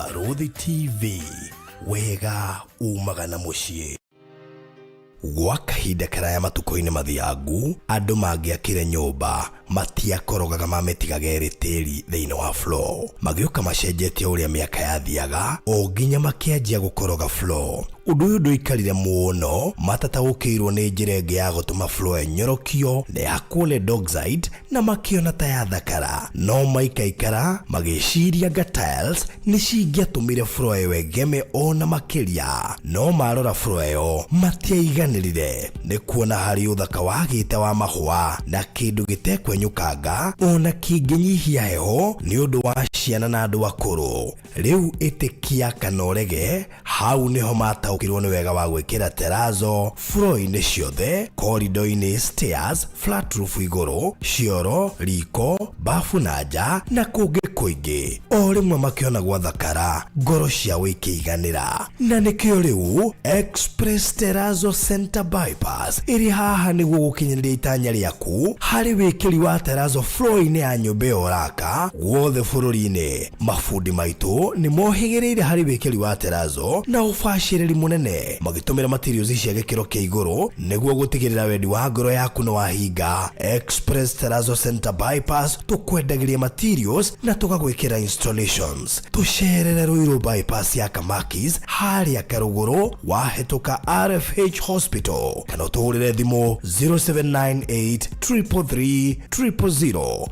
Barũthi TV, wega umaga na mũciĩ. Gwa kahinda karaya matukũ-inĩ mathiangu, andũ mangĩakire nyũmba matiakorogaga mamĩtigaga ĩrĩ tĩri thĩinĩ wa floor. Magĩũka macenjetie ũrĩa mĩaka yathiaga o nginya makĩanjia gũkoroga floor. Ũndũ ũyũ ndũikarire mũno matataũkĩirwo nĩ njĩra ĩngĩ ya gũtũma floor ĩnyorokio na ĩhakwo lead oxide na makĩona ta yathakara. No maikaikara magĩciria anga tiles nĩ cingĩatũmire floor ĩyo ĩgeme ona makĩria. No marora floor ĩyo matiaiganĩrire nĩ kuona harĩ ũthaka wagĩte wa mahũa na kĩndũ gĩtekwenyũkanga ona kĩngĩnyihia heho nĩ ũndũ wa ciana na andũ akũrũ. Rĩu ĩtĩkia kana ũrege, hau nĩho mataũkĩirwo nĩ wega wa gwĩkĩra terazo floor-inĩ ciothe, corridor-inĩ, stairs, flat roof igũrũ, cioro, riko, bafu na nja na kũngĩ kũingĩ. O rĩmwe makĩona gwathakara, ngoro ciao ikĩiganĩra. Na nĩkĩo rĩu Express Terrazzo Center Bypass ĩrĩ haha nĩguo gũkinyanĩria itanya rĩaku harĩ wĩkĩri wa terrazzo floor-inĩ ya nyũmba ĩyo ũraka guothe bũrũri-inĩ. Mabundi maitũ nĩ mohĩgĩrĩire harĩ wĩkĩri wa terrazzo na ũbacĩrĩri mũnene magĩtũmĩra materials cia gĩkĩro kĩa igũrũ nĩguo gũtigĩrĩra wendi wa ngoro yaku nĩ wahinga. Express Terrazzo Center Bypass tũkwendagĩria materials na tũgagwĩkĩra installations. Tũcerere Ruiru Bypass ya Kamakis harĩa Karũgũrũ wahĩtũka RFH Hospital kana ũtũhũrĩre thimũ 0798 333 000.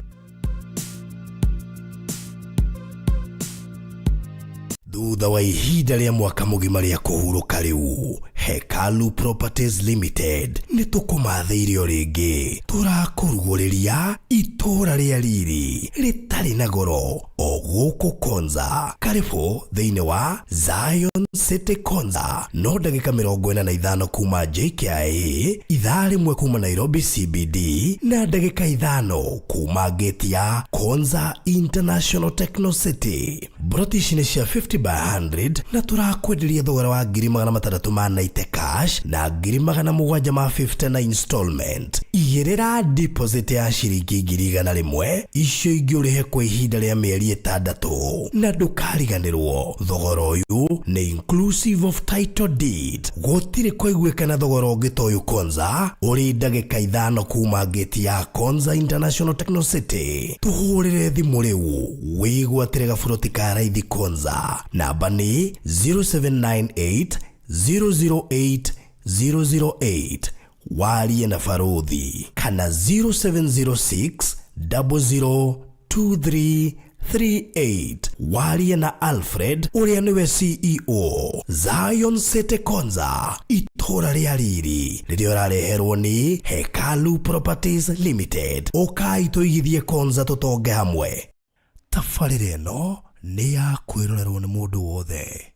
Thutha wa ihinda rĩa mwaka mũgima rĩa kũhurũka rĩu, Hekalu Properties Limited nĩ tũkũmathĩire o rĩngĩ. Tũrakũrugũrĩria itũũra rĩa riri rĩtarĩ na goro o gũkũ Konza. Karĩbũ thĩinĩ wa Zion City Konza, no ndagĩka 45 kuma JKIA, ithaa rĩmwe kuma Nairobi CBD na ndagĩka 5 kuma gate ya Konza International Techno City. Mburoti ici nĩ cia 50 by 100 na tũrakwenderia thogora wa ngiri magana matandatũ ma 90 cash na ngiri magana mũgwanja ma 50 na installment. Igĩrĩra deposit ya ciringi ngiri igana rĩmwe, icio ingĩ ũrĩhe kwa ihinda rĩa mĩeri 6, na ndũkariganĩrwo thogora ũyũ nĩ inclusive of title deed. Gũtirĩ kũiguĩkana thogora ũngĩ ta ũyũ Konza, ũrĩ ndagĩka 5 kuma gate ya Konza International Techno City. Tũhũrĩre thimũ rĩu wĩgwatĩre gaburoti ka raithi Konza. Namba nĩ 0798 008 008. Warie na Barũthi kana 0706 002338. Warie na Alfred ũrĩa nĩwe CEO Zion City Konza, itũũra rĩa riri rĩrĩa ũrareherwo nĩ Hekalu Properties Limited. Ũkai tũigithie Konza tũtonge hamwe. Tabarĩra ĩno nĩ ya kwĩrorerwo nĩ mũndũ wothe.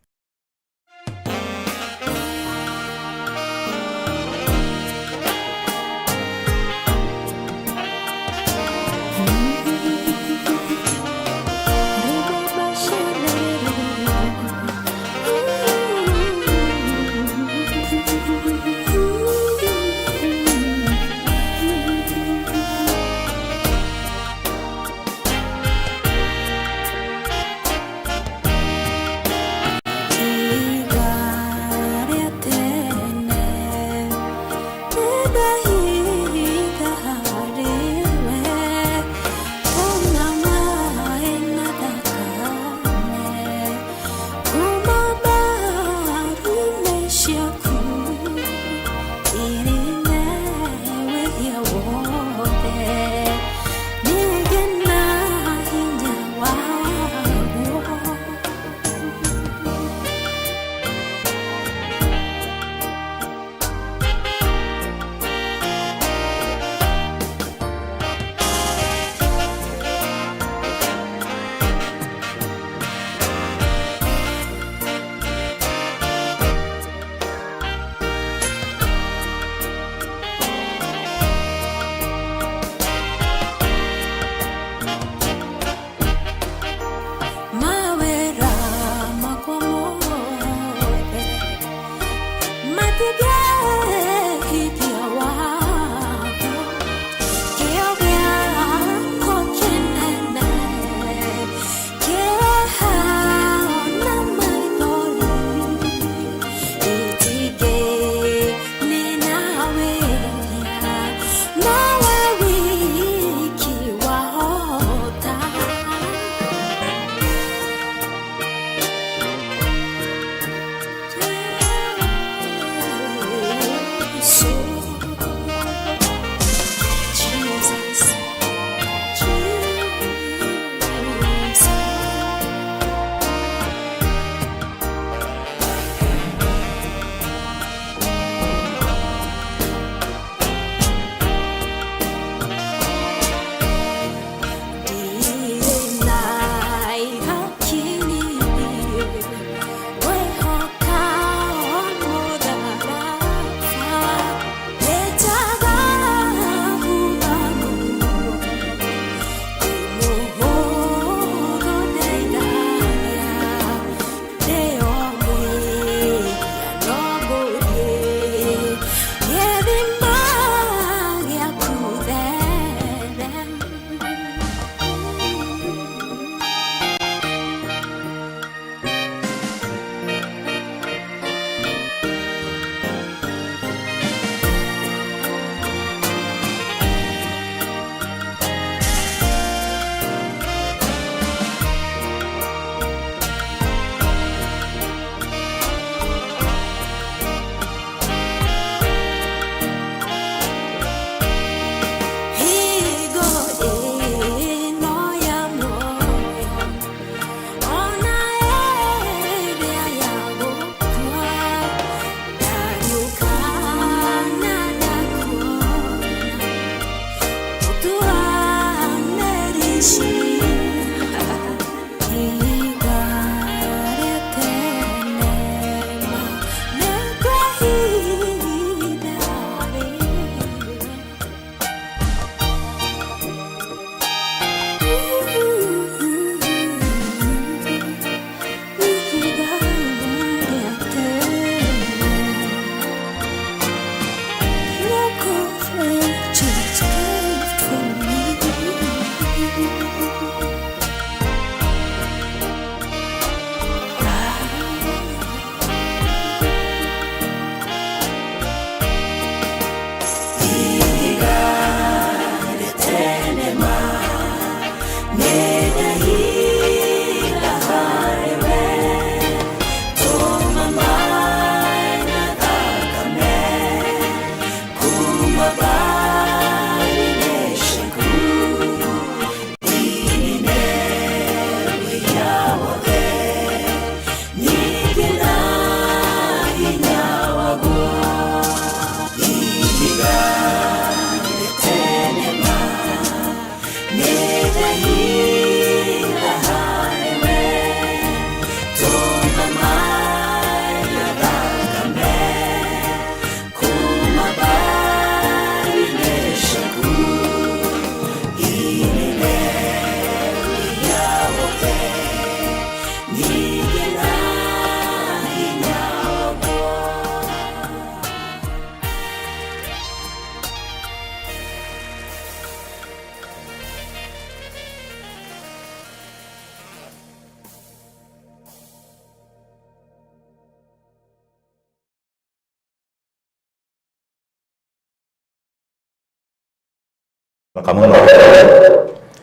Thaka mũno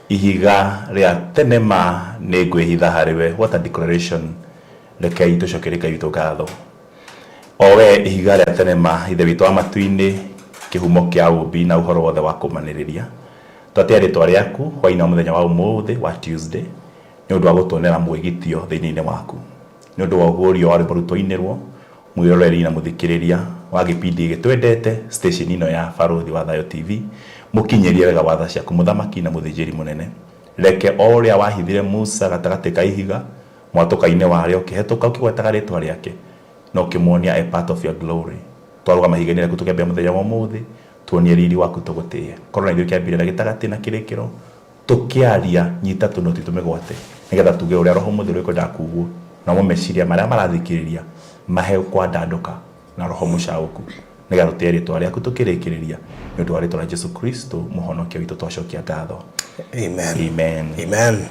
ihiga rĩa tene ma nĩ ngwĩhitha harĩ we. What a declaration. Rekei tũcokerie Ngai witũ ngatho. O we ihiga rĩa tene ma, Ithe witũ wa matu-inĩ, kĩhumo kĩa ũũmbi na ũhoro wothe wa kũmanĩrĩria. Twatĩa rĩtwa rĩaku hwaĩ-inĩ wa mũthenya wa ũmũthĩ wa Tuesday nĩ ũndũ wa gũtuonera mwĩgitio thĩinĩ-inĩ waku. Nĩ ũndũ wa ũguũrio wa rwĩmbo rũu twainĩrwo, mwĩroreri na mũthikĩrĩria wa gĩbindi gĩkĩ twendete, station ĩno ya Barũthi wa Thayũ TV, mũkinyĩrie wega wa tha ciaku mũthamaki na mũthĩnjĩri mũnene. Reke o ũrĩa wahithire Musa gatagatĩ ka ihiga, mwatũka-inĩ warĩo ũkĩhetũka ũkĩgwetaga rĩtwa rĩake, na ũkĩmuonia a part of your glory. Twarũgama ihiga-inĩ rĩaku tũkĩambia mũthenya wa ũmũthĩ, tuonie riri waku tũgũtĩe. Korwo na ithuĩ kĩambĩrĩria na gĩtagatĩ na kĩrĩkĩro, Tũkĩaria, nyita tũnua twitũ mĩgwate, nĩgetha tuge ũrĩa Roho Mũtheru ekwendaga kuugwo, namo meciria marĩa marathikĩrĩria mahe kwandandũka na roho mũcaũku, nĩgetha tũtĩe rĩtwa rĩaku tũkĩrĩkĩrĩria, nĩ ũndũ wa rĩtwa rĩa Jesu Kristo Mũhonokia witũ twacokia ngatho. Amen. Amen. Amen.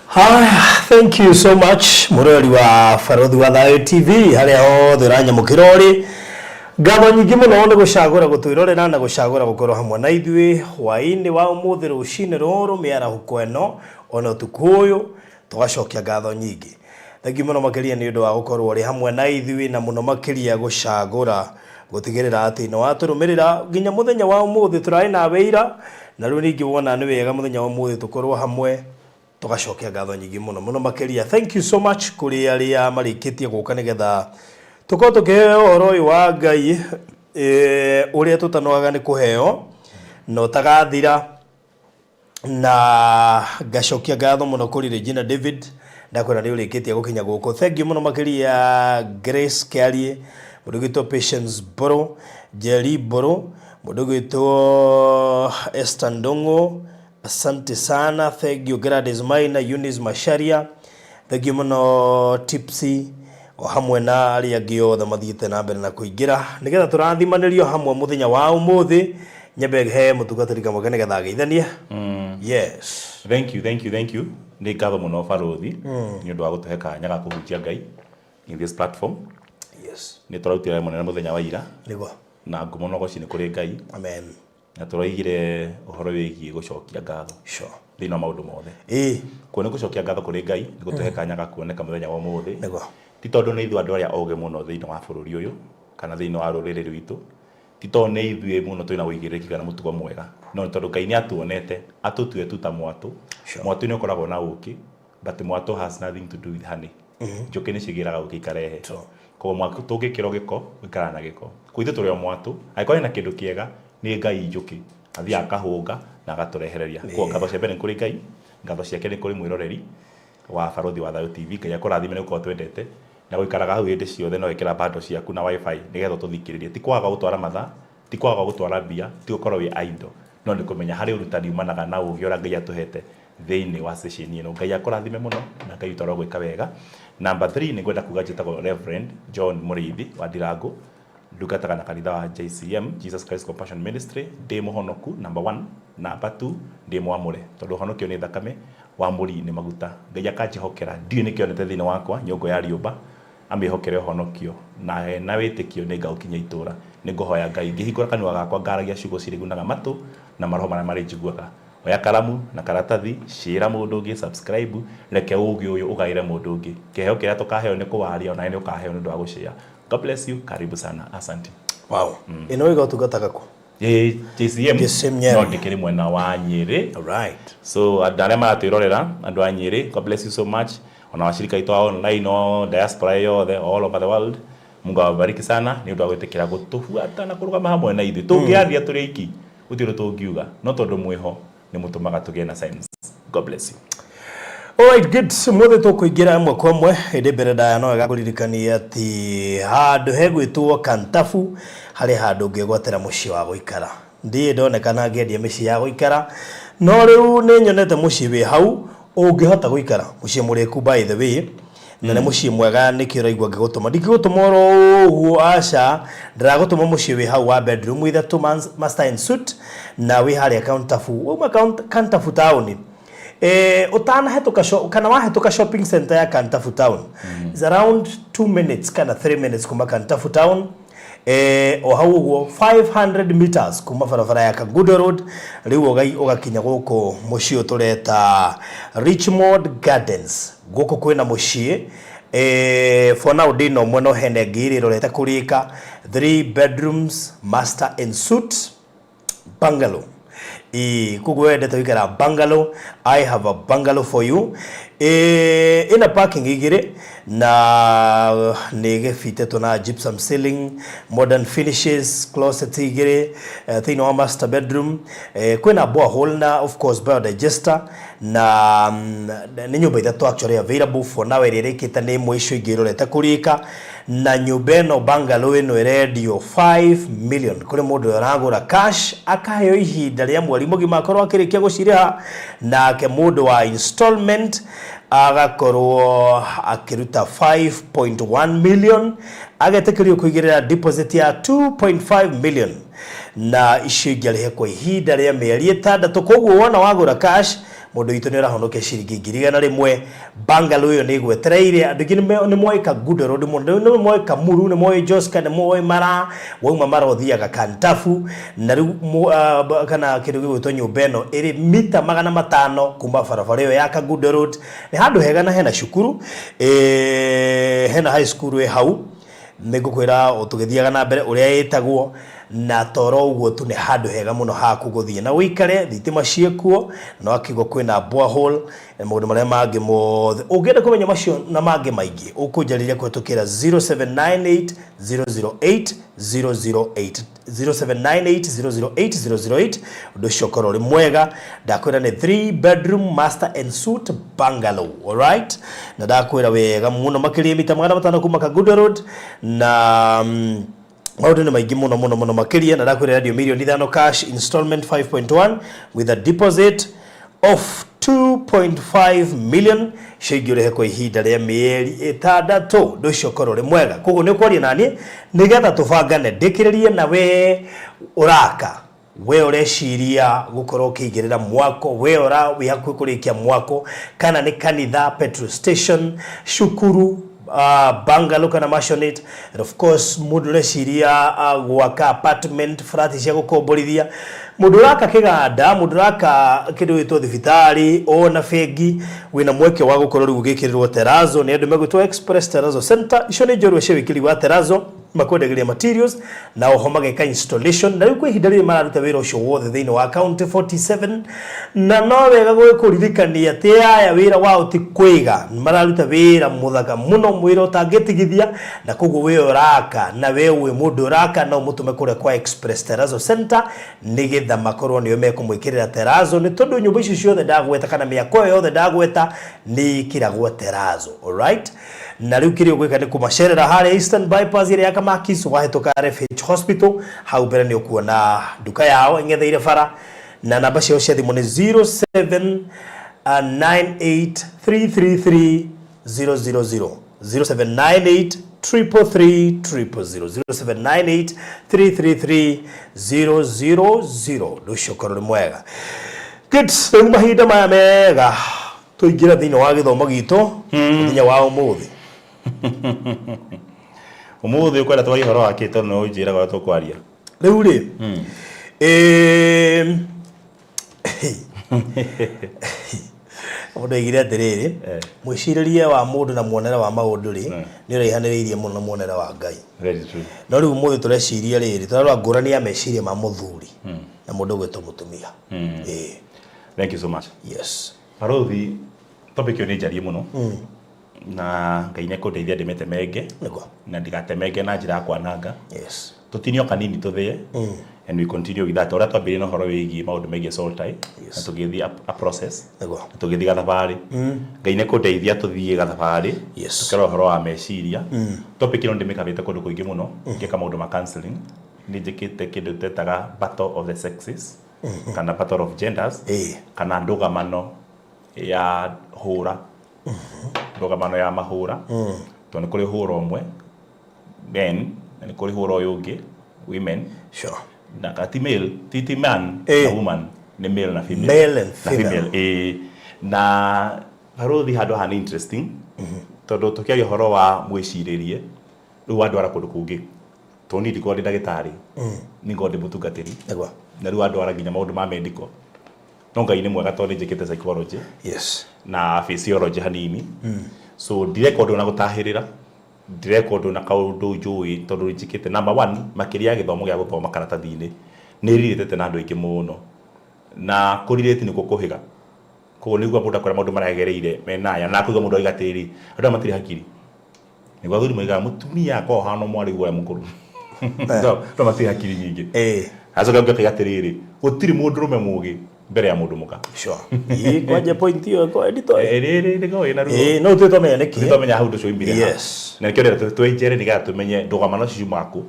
Haya, thank you so much mũrori wa Barothi wa Thayũ TV harĩa hothe ũranyamũkĩra ũrĩ. Ngatho nyingĩ mũno nĩ gũcagũra gũtwĩrorera na gũcagũra gũkorwo hamwe na ithuĩ hwaĩ-inĩ wa ũmũthĩ rũcinĩ rũrũ mĩarahũko ĩno ona ũtukũ ũyũ tũgacokia ngatho nyingĩ. Thengiũ mũno makĩria nĩ ũndũ wa gũkorwo ũrĩ hamwe na ithuĩ na mũno makĩria gũcagũra gũtigĩrĩra atĩ nĩ watũrũmĩrĩra nginya mũthenya wa ũmũthĩ tũrarĩ nawe ira na rĩu ningĩ wona nĩ wega mũthenya wa ũmũthĩ tũkorwo hamwe tũgacokia ngatho nyingĩ mũno mũno makĩria. Thank you so much kũrĩ arĩa marĩkĩtie gũka nĩgetha tũkorwo tũkĩheo ũhoro ũyũ wa Ngai eh, ũrĩa tũtanogaga nĩ kũheo na ũtagathira na ngacokia ngatho mũno kũrĩ Regina David ndakwĩra nĩ ũrĩkĩtie gũkinya gũkũ. Thank you mũno makĩria Grace Kĩarie, mũndũ ũgwĩtwo Patience Mbũrũ, Jerry Mbũrũ, mũndũ ũgwĩtwo Esther Ndung'u, Asante sana, thank you Gladys Maina, Eunice Macharia, thank you mũno Tipsy o hamwe na arĩa angĩ othe mathiĩte na mbere na kũingĩra nĩgetha tũrathimanĩrio hamwe mũthenya wa ũmũthĩ. Nyambe he mũtungatĩri kamweke nĩgetha ageithanie. Yes. Thank you, thank you, thank you. Nĩ ngatho mũno barũthi nĩ ũndũ wa gũtũhe kanya ga kũhunjia Ngai in this platform. Nĩ tũrarutire mũnene mũthenya wa ira. Nĩguo. Na ngumo na ũgoci nĩ kũrĩ Ngai. Amen. Na tũroigire ũhoro wĩgiĩ gũcokia ngatho Sure. thĩinĩ wa maũndũ mothe. Ĩĩ. Kuo nĩ gũcokia ngatho kũrĩ Ngai nĩ gũtũhe kanya ga kuoneka mũthenya wa ũmũthĩ. Nĩguo. Ti tondũ nĩ ithuĩ andũ arĩa ogĩ mũno thĩinĩ wa bũrũri ũyũ kana thĩinĩ wa rũrĩrĩ rwitũ, ti tondũ nĩ ithuĩ mũno twĩna ũigĩrĩrĩki kana mũtugo mwega, no nĩ tondũ Ngai nĩ atuonete atũtue tu ta mwatũ. Sure. Mwatũ nĩ ũkoragwo na ũkĩ, but mwatũ has nothing to do with honey. Njũkĩ nĩ cigĩraga ũkĩ ikarehe. True. Koguo mwatũ tũngĩkĩrwo gĩko ũikaraga na gĩko. Koguo ithuĩ tũrĩ o mwatũ, angĩkorwo hena kĩndũ kĩega nĩ Ngai njũkĩ athiaga akahũnga na agatũrehereria. Koguo ngatho cia mbere nĩ kũrĩ Ngai, ngatho cia kerĩ nĩ kũrĩ mwĩroreri wa Barũthi wa Thayũ TV. Ngai akũrathime nĩ gũkorwo twendete na gũikaraga hau hĩndĩ ciothe na ũgekĩra bundle ciaku na wifi nĩgetha ũtũthikĩrĩrie. Ti kwaga gũtwara mathaa, ti kwaga gũtwara mbia, ti gũkorwo wĩ idle, no nĩ kũmenya harĩ ũrutani umanaga na ũgĩ ũrĩa Ngai atũhete thĩinĩ wa station ĩno. Ngai akũrathime mũno na Ngai witũ arogwĩka wega. Number 3 nĩ ngwenda kuga njĩtagwo Reverend John Mũrĩithi wa Ndirangu, ndungataga na kanitha wa JCM, Jesus Christ Compassion Ministry, ndĩ mũhonoku number 1, number 2 ndĩ mwamũre tondũ ũhonokio nĩ thakame, wamũri nĩ maguta. Ngai akanjĩhokera, ndiũĩ nĩkĩ onete thĩinĩ wakwa, nyũngũ ya rĩũmba, amĩhokere ũhonokio na na wĩtĩkio nĩ ngaũkinyia itũra. Nĩ ngũhoya Ngai ngĩhingũra kanua gakwa ngaragia ciugo cirĩgunaga matũ na maroho marĩa marĩnjiguaga. Oya karamu na karatathi, cĩra mũndũ ũngĩ, subscribe, reke ũgĩ ũyũ ũgaĩre mũndũ ũngĩ. Kĩheo kĩrĩa tũkaheo nĩ kũwaria, onawe nĩ ũkaheo nĩ ũndũ wa gũcĩa. God bless you, karibu sana, asanti. Wow. Ĩno ĩga ũtungataga kũ? Ĩ, JCM, JCM Nyeri. no ndĩkĩrĩ mwena wa Nyĩrĩ. All right. So andũ arĩa maratwĩrorera, andũ a Nyĩrĩ, God bless you so much. Ona washirika aitũ a online, o diaspora yothe, all over the world. Mungu awabariki sana nĩ ũndũ wa gwĩtĩkĩra gũtũbuata na kũrũgama hamwe na ithuĩ. Tũngĩaria tũrĩ aiki, gũtirĩ ũndũ tũngiuga, no tondũ mwĩho nĩ mũtũmaga tũgĩe na sense. God bless you. Alright, good. Mũthĩ tũkũingĩra ĩmwe kwa ĩmwe ĩndĩ mbere ndaya no wega kũririkania atĩ handũ hegwĩtwo Kantafu harĩ handũ ũngĩgwatĩra mũciĩ wa gũikara. Ndirĩ ndonekana ngĩendia mĩciĩ ya gũikara no rĩu nĩ nyonete mũciĩ wĩ hau ũngĩhota gũikara, mũciĩ mũrĩku by the way, na nĩ mũciĩ mwega nĩkĩo ũraigua ngĩgũtũma. Ndingĩgũtũma oro ũguo aca, ndĩragũtũma mũciĩ wĩ hau wa bedroom ithatũ master and suite na wĩ harĩa Kantafu. Wauma Kantafu taũni ũtanahĩtũka kana wahĩtũka shopping center ya Kantafu town, is around 2 minutes kana 3 minutes kuma Kantafu town. O hau ũguo 500 meters kuma barabara ya Kangundo Road, rĩu ũgakinya gũkũ mũciĩ ũyũ tũreta Richmond Gardens. Gũkũ kwĩna mũciĩ, for now ndĩna ũmwe no hena ĩngĩ ĩrĩa ĩrorete kũrĩka, 3 bedrooms, master and suite bungalow. Koguo wendete gũikara bungalow, I have a bungalow for you. Ĩna parking igĩrĩ na nĩ gĩbitĩtwo na gypsum ceiling, modern finishes, closet igĩrĩ thĩinĩ wa master bedroom. Kwĩna borehole na of course biodigester, na nĩ nyũmba ithatũ actually available for now. Ĩrĩa ĩrĩkĩte nĩ ĩmwe, icio ingĩ irorete kũrĩka. Na nyũmba ĩno, bungalow ĩno, ĩrendio 5 million kũrĩ mũndũ ũrĩa ũragũra cash, akaheo ihinda rĩa mweri mũgima akorwo akĩrĩkia gũcirĩha, nake mũndũ wa installment agakorwo akĩruta 5.1 million, agetĩkĩrio kũigĩrĩra deposit ya 2.5 million, na icio ingĩ arĩhe kwa ihinda rĩa mĩeri 6. Koguo wona wagũra cash, mũndũ witũ, nĩ ũrahonokia ciringi 100,000. Bungalow ĩyo nĩ ĩgwetereire. Andũ aingĩ nĩ moĩ Kangundo Road mũno, nĩ moĩ Kamuru, nĩ moĩ Joska, nĩ moĩ Mara. Wauma Mara ũthiaga Kantafu, na rĩu kana kĩndũ gĩgwĩtwo nyũmba ĩno ĩrĩ mita 500 kuma barabara ĩyo ya Kangundo Road. Nĩ handũ hega na hena cukuru, hena high school ĩ hau, nĩ ngũkwĩra tũgĩthiaga na mbere ũrĩa ĩtagwo. Na toro ũguo tu, nĩ handũ hega mũno haku gũthiĩ na ũikare, thitima ciĩkuo, na wakiuga kwĩna borehole na maũndũ marĩa mangĩ mothe. Ũngĩenda kũmenya macio na mangĩ maingĩ, ũkũnjarĩria kũhetũkĩra 0798 008 008, 0798 008 008. Ũndũ ũcio ũkorwo ũrĩ mwega. Ndakwĩra nĩ 3 bedroom master and suite bungalow, alright? Na ndakwĩra wega mũno makĩria, mita 500 kuma Kangundo Road, na maũndũ nĩ maingĩ mũno mũno mũno makĩria. Na ndakwĩra radio mirioni 5 cash, installment 5.1 with a deposit of 2.5 million, icio ingĩ ũrĩhe kwa ihinda rĩa mĩeri 6. Ũndũ ũcio ũkorwo ũrĩ mwega. Koguo nĩ ũkwaria naniĩ nĩgetha tũbangane, ndĩkĩrĩrie na we ũraka, we ũreciria gũkorwo ũkĩigĩrĩra mwako, we ũra wĩ hakuhĩ kũrĩkia mwako, kana nĩ kanitha, petrol station, cukuru, bungalow kana maisonette, and of course mũndũ ũreciria gwaka apartment, flat cia gũkomborithia, mũndũ ũraka kĩganda, mũndũ ũraka kĩndũ gĩtwo thibitarĩ, ona bengi, wĩna mweke wa gũkorwo rĩu ũgĩkĩrĩrwo terazo nĩ andũ megwĩtwo Express Terazo Center. Icio nĩ njorua cia wĩkĩri wa terazo, makwendagĩria materials na oho mageka installation. Na rĩu kwĩ ihinda rĩrĩ mararuta wĩra ũcio wothe thĩinĩ wa County 47. Na no wega gwĩkũririkania atĩ aya wĩra wao ti kwĩga, mararuta wĩra mũthaka mũno, mwĩra ũtangĩtigithia. Na koguo we ũraka na we wĩ mũndũ ũraka, no mũtũme kũrĩa kwa Express Terazo Center nĩgetha makorwo nĩo mekũmwĩkĩrĩra terazo, nĩ tondũ nyũmba icio ciothe ndagweta kana mĩako ĩyo yothe ndagweta nĩ ĩkĩragwo terazo, alright? Na rĩu kĩrĩa ũgwĩka nĩ kũmacerera harĩa Eastern Bypass ĩrĩa ya Kamakis, wahĩtũka RFH Hospital, hau mbere nĩ ũkuona nduka yao ĩng'etheire bara. Na namba ciao cia thimũ nĩ 0798333000, 0798 333 000, 0798 333 000. Ũndũ ũcio ũkorwo nĩ mwega. Good. Rĩu mahinda maya mega tũingĩre thĩinĩ wa gĩthomo gitũ mũthenya wa ũmũthĩ. Ũmũthĩ ũkwenda twarie ũhoro wa kĩ? Tondũ no ũnjĩraga ũrĩa tũkwaria. Rĩu rĩ, mũndũ aigire atĩrĩrĩ, mwĩcirĩrie wa mũndũ na muonere wa maũndũ rĩ, nĩ ũraihanĩrĩirie mũno na muonere wa Ngai. Very true. No rĩu ũmũthĩ tũreciria rĩrĩ, tũrarora ngũrani ya meciria ma mũthuri na mũndũ ũgwĩtwo mũtumia. Ĩĩ. Thank you so much. Yes. Barothi, topic ĩyo nĩ njarie mũno, na Ngai nĩ ekũndeithia ndĩmĩtemenge na ndigatemenge na njĩra ya kwananga. Tũtinio kanini tũthĩe and we continue with that. Ũrĩa twambĩrĩrie na ũhoro wĩgiĩ maũndũ megiĩ soul tie na tũgĩthiĩ a process na tũgĩthiĩ gathabarĩ, Ngai nĩ kũndeithia tũthiĩ gathabarĩ tũkĩrora ũhoro wa meciria. Topic ĩno ndĩmĩkabĩte kũndũ kũingĩ mũno ngĩka maũndũ ma counseling. Nĩ njĩkĩte kĩndũ twetaga battle of the sexes kana battle of genders kana ndũgamano ya hũra, ndũgamano ya mahũra, tondũ nĩ kũrĩ hũra ũmwe men na nĩ kũrĩ hũra ũyũ ũngĩ women. Na ti male, ti man na woman, nĩ male na female. Male and na female. Female, ĩĩ. Na barothi, handũ haha nĩ interesting tondũ tũkĩaria ũhoro wa mwĩcirĩrie, rĩu wandwara kũndũ kũngĩ. Tondũ niĩ ndikoragwo ndĩ ndagĩtarĩ, niĩ ngoragwo ndĩ mũtungatĩri. Na rĩu andwara nginya maũndũ ma medical. No Ngai nĩ mwega tondũ nĩ njĩkĩte psychology na physiology hanini. So ndireka ũndũ na gũtahĩrĩra, ndireka ũndũ na kaũndũ njũĩ tondũ njĩkĩte. Number one, makĩria ya gĩthomo gĩa gũthoma karatathi-inĩ, nĩ rirĩtĩte na andũ aingĩ mũno. Na kũrirĩti nĩkuo kũhĩga. Koguo nĩguo mũndũ akwĩra maũndũ marĩa agereire menaya, na akauga mũndũ auga atĩrĩrĩ, andũ aya matirĩ hakiri. Nĩguo athuri moigaga mũtumia akoragwo ahana mwarĩ guoya mũkũrũ. No no matirĩ hakiri nyingĩ. Acoka ũngĩ akauga atĩrĩrĩ, gũtirĩ mũndũrũme mũgĩ mbere ya mũndũ mũka. Sure. Ĩĩ kwanja point ĩyo ĩkorwo nditũ. Ĩrĩ rĩ ĩkoragwo ĩna ruo. Ĩĩ no tũthiĩ twamenya nĩkĩ. Tũthiĩ twamenya hau ũndũ ũcio oimire ha. Yes. Na nĩkĩo ndĩrenda twenjere nĩgetha tũmenye ndũgamano icio ciumaga kũ.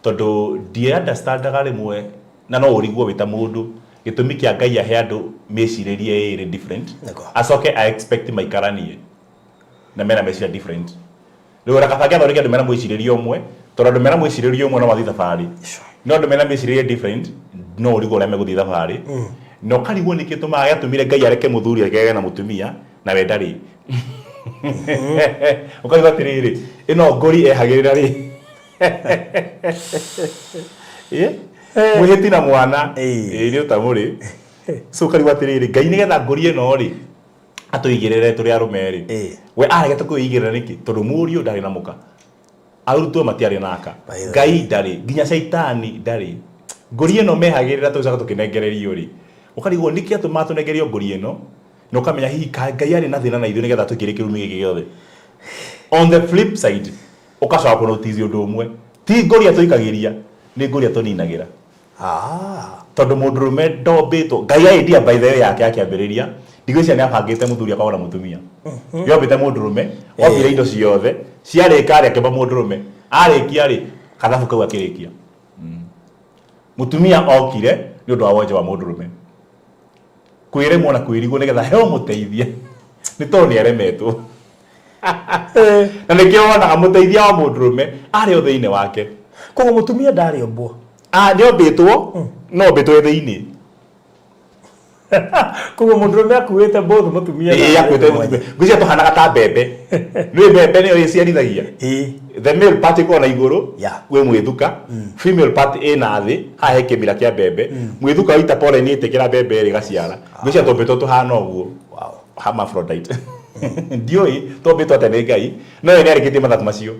Tondũ ndi understandaga rĩmwe na no ũrigwo wĩ ta mũndũ gĩtũmi kĩa Ngai ahe andũ mĩcirĩrie ĩrĩ different Nĩguo. acoke a expect maikaranie na mena meciria different. Rĩu ona kaba angĩathondekire andũ mena mwĩcirĩrie ũmwe tondũ andũ mena mwĩcirĩrie ũmwe no mathiĩ thabarĩ no andũ mena mĩcirĩrie different no ũrigwo ũrĩa megũthiĩ thabarĩ na ũkarigwo nĩkĩ tũmaga gĩatũmire Ngai areke mũthuri agĩe na mũtumia na we ndarĩ. Ũkarigwo atĩrĩrĩ, ĩno ngũri ehagĩrĩra rĩ? Mwĩhĩti na mwana ĩĩ nĩ ũtamũrĩ. So ũkarigwo atĩrĩrĩ, Ngai nĩgetha ngũri ĩno rĩ atũigĩrĩre tũrĩ arũme rĩ, we aregete kwĩigĩrĩra nĩkĩ? Tondũ mũriũ ndarĩ na mũka, arutwo matiarĩ na aka, Ngai ndarĩ, nginya caitani ndarĩ. Ngũri ĩno mehagĩrĩra tũgĩcoka tũkĩnengererio rĩ, ũkarigwo nĩkĩ atũmaga tũnengerio ngũri ĩno, na ũkamenya hihi Ngai arĩ na thĩna na ithuĩ nĩgetha atũikĩrie kĩrumi gĩkĩ gĩothe. On the flip side, ũgacoka kũ notice ũndũ ũmwe, ti ngũri atũikagĩria, nĩ ngũri atũninagĩra. Tondũ mũndũrũme ndombĩtwo, Ngai idea by the way yake akĩambĩrĩria, ndigwĩciria nĩ abangĩte mũthuri akorwo na mũtumia. Ye ombĩte mũndũrũme, ombire indo ciothe, ciarĩka rĩ akĩũmba mũndũrũme, arĩkia rĩ, kathabu kau akĩrĩkia. Mũtumia okire nĩ ũndũ wa wonje wa mũndũrũme. Kwĩremwo na kwĩrigwo nĩgetha heo mũteithia, nĩ tondũ nĩ aremetwo. Na nĩkĩo wonaga mũteithia wa mũndũrũme arĩ o thĩinĩ wake. Koguo mũtumia ndarĩ ombwo. Ah, nĩ ombĩtwo, no ombĩtwo e thĩinĩ. Koguo mũndũrũme akuĩte both mũtumia na Ĩĩ, akuĩte mũtumia. Ngwĩciria tũhanaga ta mbembe. Nĩ mbembe nĩyo ĩciarithagia. The male part ĩkoragwo na igũrũ, gwĩ mwĩthuka. Female part ĩ na thĩ, haha he kĩmira kĩa mbembe. Mwĩthuka waita pollen ĩtĩkĩra mbembe ĩrĩ ĩgaciara. Ngwĩciria tũmbĩtwo tũhana ũguo. Hermaphrodite. Ndiũĩ tũmbĩtwo atĩa nĩ Ngai, no we nĩarĩkĩtie mathabu macio.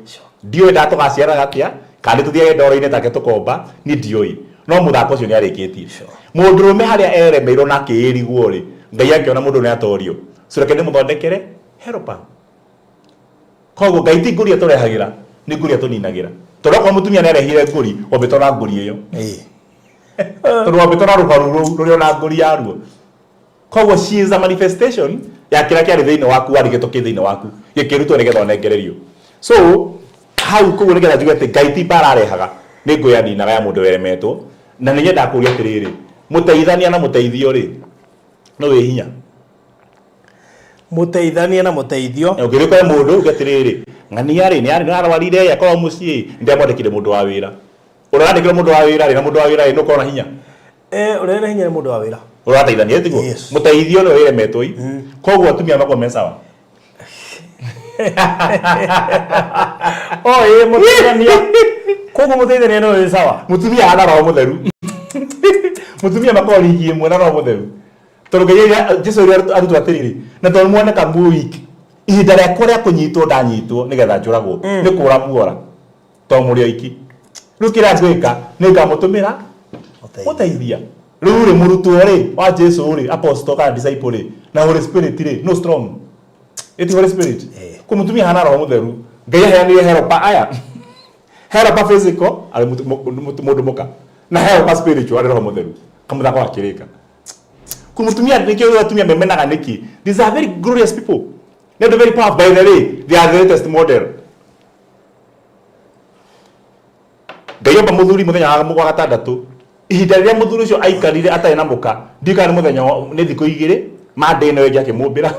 Ndiũĩ nda tũgaciaraga atĩa, kana nĩ tũthiage ndoro-inĩ take tũkomba, niĩ ndiũĩ. No mũthako ũcio nĩarĩkĩtie. Mũndũrũme harĩa eremeirwo na akĩĩrigwo rĩ, Ngai akĩona mũndũ ũyũ nĩatorio. So reke ndĩmũthondekere helper. Koguo Ngai ti ngũri atũrehagĩra, nĩ ngũri atũninagĩra. Tondũ okorwo mũtumia nĩarehire ngũri, wambĩtwo na ngũri ĩyo. Tondũ wambĩtwo na rũbaru rũu rũrĩ ona ngũri yaruo. Koguo she is a manifestation ya kĩrĩa kĩarĩ thĩinĩ waku warigĩtwo kĩ thĩinĩ waku gĩkĩrutwo nĩgetha ũnengererio. So hau koguo nĩgetha njuge atĩ Ngai ti mbara arehaga nĩ ngũĩ aninaga ya mũndũ weremetwo. Na nĩ nyendaga kũria atĩrĩrĩ, mũteithania na mũteithio rĩ, nũ wĩ hinya? Mũteithania na mũteithio. Ũngĩthiĩ ũkore mũndũ uge atĩrĩrĩ, ng'ania rĩ nĩ arwarire akorwo mũciĩ, nĩndĩramwandĩkire mũndũ wa wĩra. Ũrĩa ũrandĩkĩrwo mũndũ wa wĩra rĩ na mũndũ wa wĩra rĩ nũ ũkoragwo na hinya? Ũrĩa wĩna hinya nĩ mũndũ wa wĩra. Ũrateithania tiguo? Yes. Mũteithio nĩwe wĩremetwo i. Koguo atumia makoragwo me sawa. Oh, ĩĩ mũteithania. Koguo mũteithania nĩwe wĩ sawa. Mũtumia ahana roho mũtheru. Mũtumia makoragwo rigi ĩmwe na roho mũtheru. Tondũ Ngai erire Jesu erire arutwo atĩrĩrĩ, na tondũ muoneka mwĩ weak, ihinda rĩakwa rĩa kũnyitwo ndanyitwo nĩgetha njũragwo, nĩ kũra muora. To mũrĩ oiki. Rĩu kĩrĩa ngwĩka nĩ ngamũtũmĩra mũteithia. Rĩu rĩ mũrutwo rĩ wa Jesu rĩ apostle kana disciple rĩ na Holy Spirit rĩ no strong. Ĩti Holy Spirit. Kũ mũtumia hana roho mũtheru. Ngai aheanire helper aya. Helper physical arĩ mũndũ mũka na helper spiritual arĩ roho mũtheru. Kamũthako gakĩrĩka. Kũ mũtumia nĩkĩo atumia memenaga nĩkĩ? These are very glorious people. Nĩ andũ very powerful. By the way, they are the latest model. Ngai omba mũthuri mũthenya wa gatandatũ ihinda rĩrĩa mũthuri ũcio aikarire atarĩ na mũka ndiũĩ kana nĩ mũthenya nĩ thikũ igĩrĩ Monday ĩno ĩngĩ akĩmũmbĩra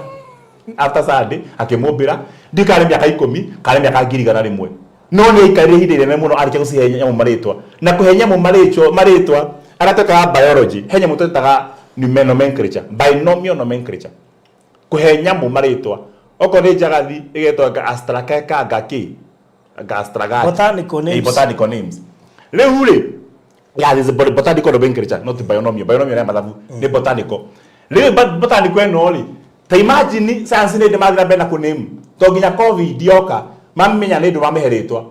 after Sunday akĩmũmbĩra ndiũĩ kana nĩ mĩaka 10 kana nĩ mĩaka 100,000 no nĩ aikarire ihinda inene mũno arĩkia gũcihe nyamũ marĩtwa na kũhe nyamũ marĩtwa arĩa twĩkaga biology he nyamũ twĩtaga nomenclature, binomial nomenclature, kũhe nyamũ marĩtwa okorwo nĩ njagathi ĩgetwo anga astraka anga kĩ anga astragati. Botanical names. Botanical names. Rĩu rĩ, yeah, this is botanical nomenclature, not binomial. Binomial nĩ mathabu, nĩ botanical. Rĩu botanical ĩno rĩ, ta imagine science nĩ ndĩ mathiĩ na mbere na kũname to nginya COVID yoka mamenya nĩ ndũ mamĩhe rĩtwa.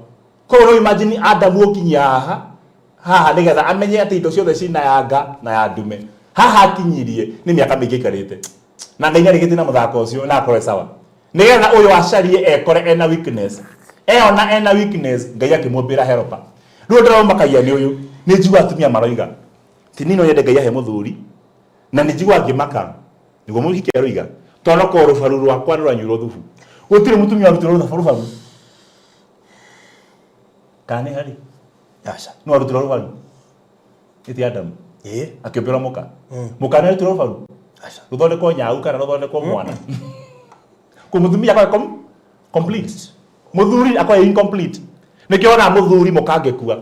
Koguo no imagine Adamu ũkinyia haha haha nĩgetha amenye atĩ indo ciothe cina ya nga na ya ndume. Haha akinyirie nĩ mĩaka mĩingĩ aikarĩte na Ngai nĩarĩkĩtie na mũthako ũcio na akorwo e sawa, nĩgetha ũyũ acarie ekore ena weakness, eona ena weakness, Ngai akĩmũmbĩra helper. Rĩu ũndũ ũrĩa ũmakagia nĩ ũyũ, nĩ njiguaga atumia maroiga ti niĩ no nyende Ngai ahe mũthuri, na nĩ njiguaga ngĩmaka nĩguo mũhiki aroiga tondũ no korwo rũbaru rwakwa nĩ rwanyuirwo thubu. Gũtirĩ mũtumia warutirwo rũbaru kana nĩ harĩ? Aca. No arutirwo rũbaru ĩti Adamu akĩũmbĩrwo mũka, mũka nĩ arutirwo rũbaru? Aca. Rũthondekwo nyau kana rũthondekwo mwana kũ mũtumia akorwo complete, mũthuri akorwo incomplete. Nĩkĩo wonaga mũthuri mũka angĩkua,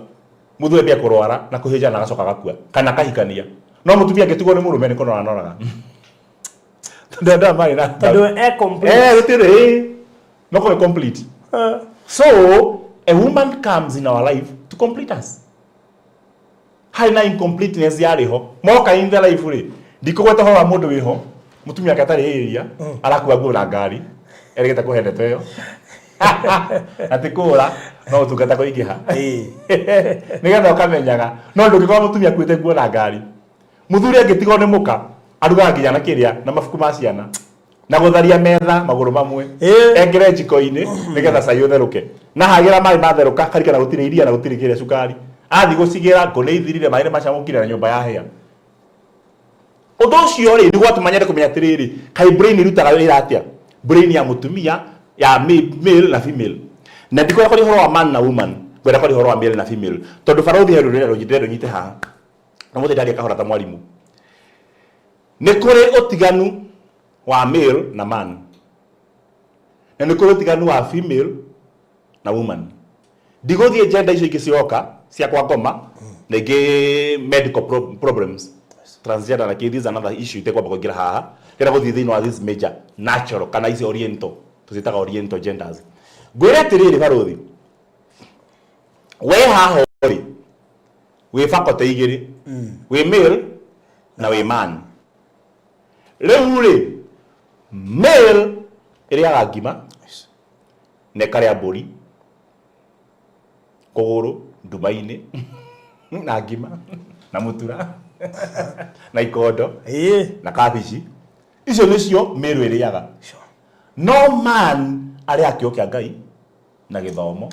mũthuri ambia kũrwara na kũhĩnja na agacoka agakua kana akahikania, no mũtumia angĩtigwo nĩ mũrũme nĩ kũnora noraga tondũ andũ aya marĩ na Tondũ e complete. Eh, gũtirĩ no kũrĩ complete. So a woman comes in our life to complete us. Harĩ na incompleteness yarĩ ho moka in the life rĩ, ndikũgweta ũhoro wa mũndũ wĩho mũtumia ake atarĩ area arakua nguo na ngari erĩgĩte kũhe ndeto ĩyo na ti kũra no ũtungata kũingĩha nĩgetha ũkamenyaga, no ndũngĩkorwo mũtumia akuĩte nguo na ngari. Mũthuri angĩtigwo nĩ mũka arugaga nginya na kĩrĩa na mabuku ma ciana na gũtharia metha magũrũ mamwe, ekĩre njiko-inĩ nĩgetha cai ũtherũke, na hagĩra maĩ matherũka karikana gũtirĩ iria na gũtirĩ kĩrĩa cukari, athiĩ gũcigĩra ngũ nĩ ithirire, maĩ nĩ macamũkire na nyũmba yahĩa. Ũndũ ũcio rĩ, nĩguo atũma nyende kũmenya atĩrĩrĩ, kaĩ brain ĩrutaga wĩra atĩa, brain ya mũtumia ya male na female. Na ndikwenda kwaria ũhoro wa man na woman, ngwenda kwaria ũhoro wa male na female, tondũ barũthi he rũrĩrĩ ndĩrenda ũnyite haha na mũthĩ ndaria kahora ta mwarimũ. Nĩ kũrĩ ũtiganu wa male na man, na nĩ kũrĩ ũtiganu wa female na woman. Ndigũthiĩ gender icio ingĩ ciroka cia kwa ngoma na ingĩ medical problems, transgender na kĩ, this is another issue itekwamba kũingĩra haha. Ndĩrenda gũthiĩ thĩinĩ wa this major natural kana ici oriental, tũciĩtaga oriental genders. Ngwĩre atĩrĩrĩ barũthi, we haha rĩ wĩ faculty igĩrĩ, wĩ male na wĩ man. Rĩu rĩ, male ĩrĩaga ngima na ĩkarĩa mbũri kũgũrũ nduma-inĩ na ngima na mũtura na ikondo na kabici, icio nĩcio male ĩrĩaga. No man arĩaga kĩo kĩa Ngai na gĩthomo.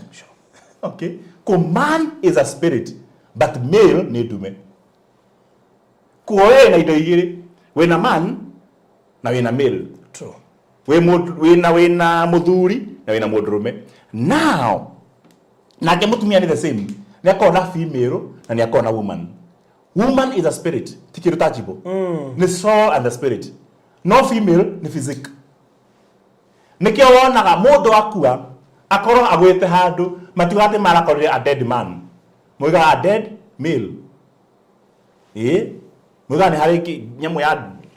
Okay, ko man is a spirit but male nĩ ndume. Kuo we na indo igĩrĩ, wĩna man na wĩna male. Wĩ mũndũ wĩna mũthuri na wĩna mũndũrũme. Now nake mũtumia nĩ the same, nĩ akoragwo na female na nĩ akoragwo na woman. Woman is a spirit, ti kĩndũ tangible, nĩ soul and the spirit, no female nĩ physique. Nĩkĩo wonaga mũndũ akua akorwo agwĩte handũ matiugaga atĩ marakorire a dead man, moigaga a dead male. Ĩĩ, moigaga nĩ harĩ nyamũ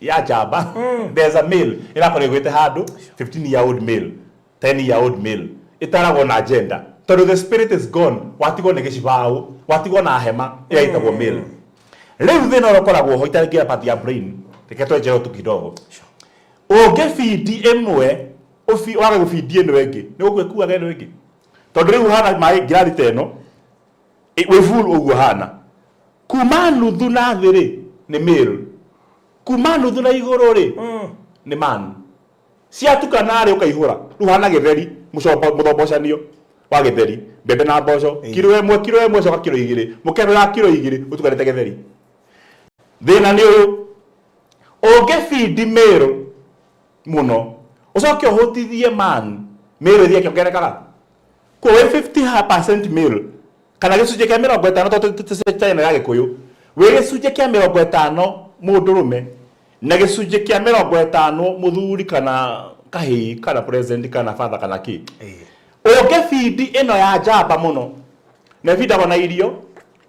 ya njamba, there's a male ĩrakorwo ĩgwĩte handũ, 15 year old male, 10 year old male, ĩtaragwo na gender tondũ the spirit is gone, watigwo nĩ gĩcibaũ, watigwo na hema ĩrĩa ĩtagwo male. Rĩu thĩna ũrĩa ũkoragwo ho itarĩngĩra part ya brain, reke twenjere tu kidogo. Ũngĩbindi ĩmwe wage gũbindi ĩno ĩngĩ, nĩ gũkua ĩkuaga ĩno ĩngĩ, tondũ rĩu hana maĩ ngirathi ta ĩno wĩ full ũguo hana kuma nuthu na thĩ rĩ nĩ male, kuma nuthu na igũrũ rĩ nĩ man. Ciatukana rĩ ũkaihũra, rĩu hana gĩtheri mũthombocanio wa gĩtheri, mbembe na mboco, kiro 1, kiro 1 coka kiro 2, mũkebe wa kiro 2 ũtukanĩte gĩtheri. Thĩna nĩ ũyũ, ũngĩbindi male mũno ũcoke ũhũtithie man, male ĩthiĩ ĩkĩongerekaga. Kũo wĩ 50% male kana gĩcunjĩ kĩa 50, tondũ China ya Gĩkũyũ wĩ gĩcunjĩ kĩa 50 mũndũrũme na gĩcunjĩ kĩa 50 mũthuri kana kahĩĩ kana president kana father kana kĩ. Ũngĩbindi ĩno ya njamba mũno na ĩbindagwo na irio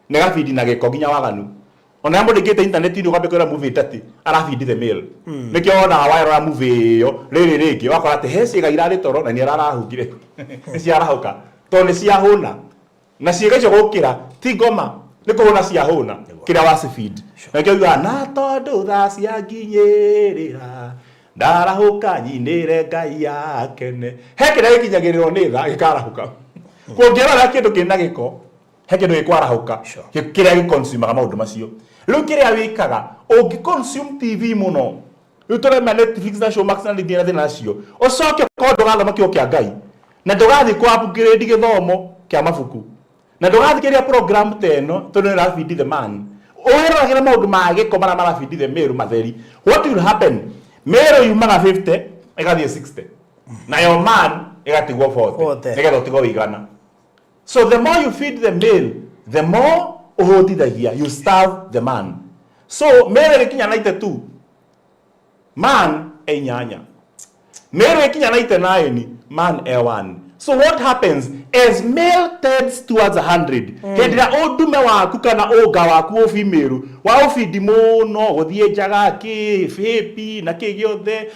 na ĩgabindi na gĩko nginya waganu, ona mũndũ aingĩte intaneti-inĩ ũkambia kwĩra movie ndati arabindi the male. Nĩkĩo wonaga warora movie ĩyo rĩrĩ rĩngĩ wakora atĩ he ciĩga irarĩ toro na nĩ ararahungire nĩ ciarahũka tondũ nĩ ciahũna. Na ciĩga icio gũkĩra ti ngoma, nĩ kũhũna ciahũna kĩrĩa wacifeed. Na nĩkĩo ugaga na tondũ thaa cianginyĩrĩra ndarahũka nyinĩre Ngai akene. He kĩrĩa gĩkinyagĩrĩrwo nĩ tha gĩkarahũka. Kũngĩrora kĩndũ kĩna gĩko, he kĩndũ gĩkwarahũka kĩrĩa gĩconsumaga maũndũ macio. Rĩu kĩrĩa wĩkaga, ũngĩ consume TV mũno, rĩu tũrema Netflix na Showmax na ningĩ na thĩna nacio, ũcoke ũkorwo ndũrathoma kiugo kĩa Ngai na ndũgathiĩ kũ upgrade gĩthomo kĩa mabuku na ndũgathikĩrĩria program ta ĩno tondũ nĩ ĩrafeed the man, wĩroragĩra maũndũ ma gĩko marĩa marafeed the male matheri. What will happen? Male yumaga 50 ĩgathiĩ 60, nayo man ĩgatigwo 40, 40. nĩgetha ũtigwo wĩigana. So the more you feed the male, the more ũhũtithagia, you starve the man. So male ĩgĩkinya 92, man e inyanya. Male ĩkinya 99, man e 1. So what happens as male tends towards 100? Hĩndĩ ĩrĩa ũndume waku kana ũnga waku ũbimĩru wa ũbindi mũno gũthiĩ njaga kĩ happy na kĩ gĩothe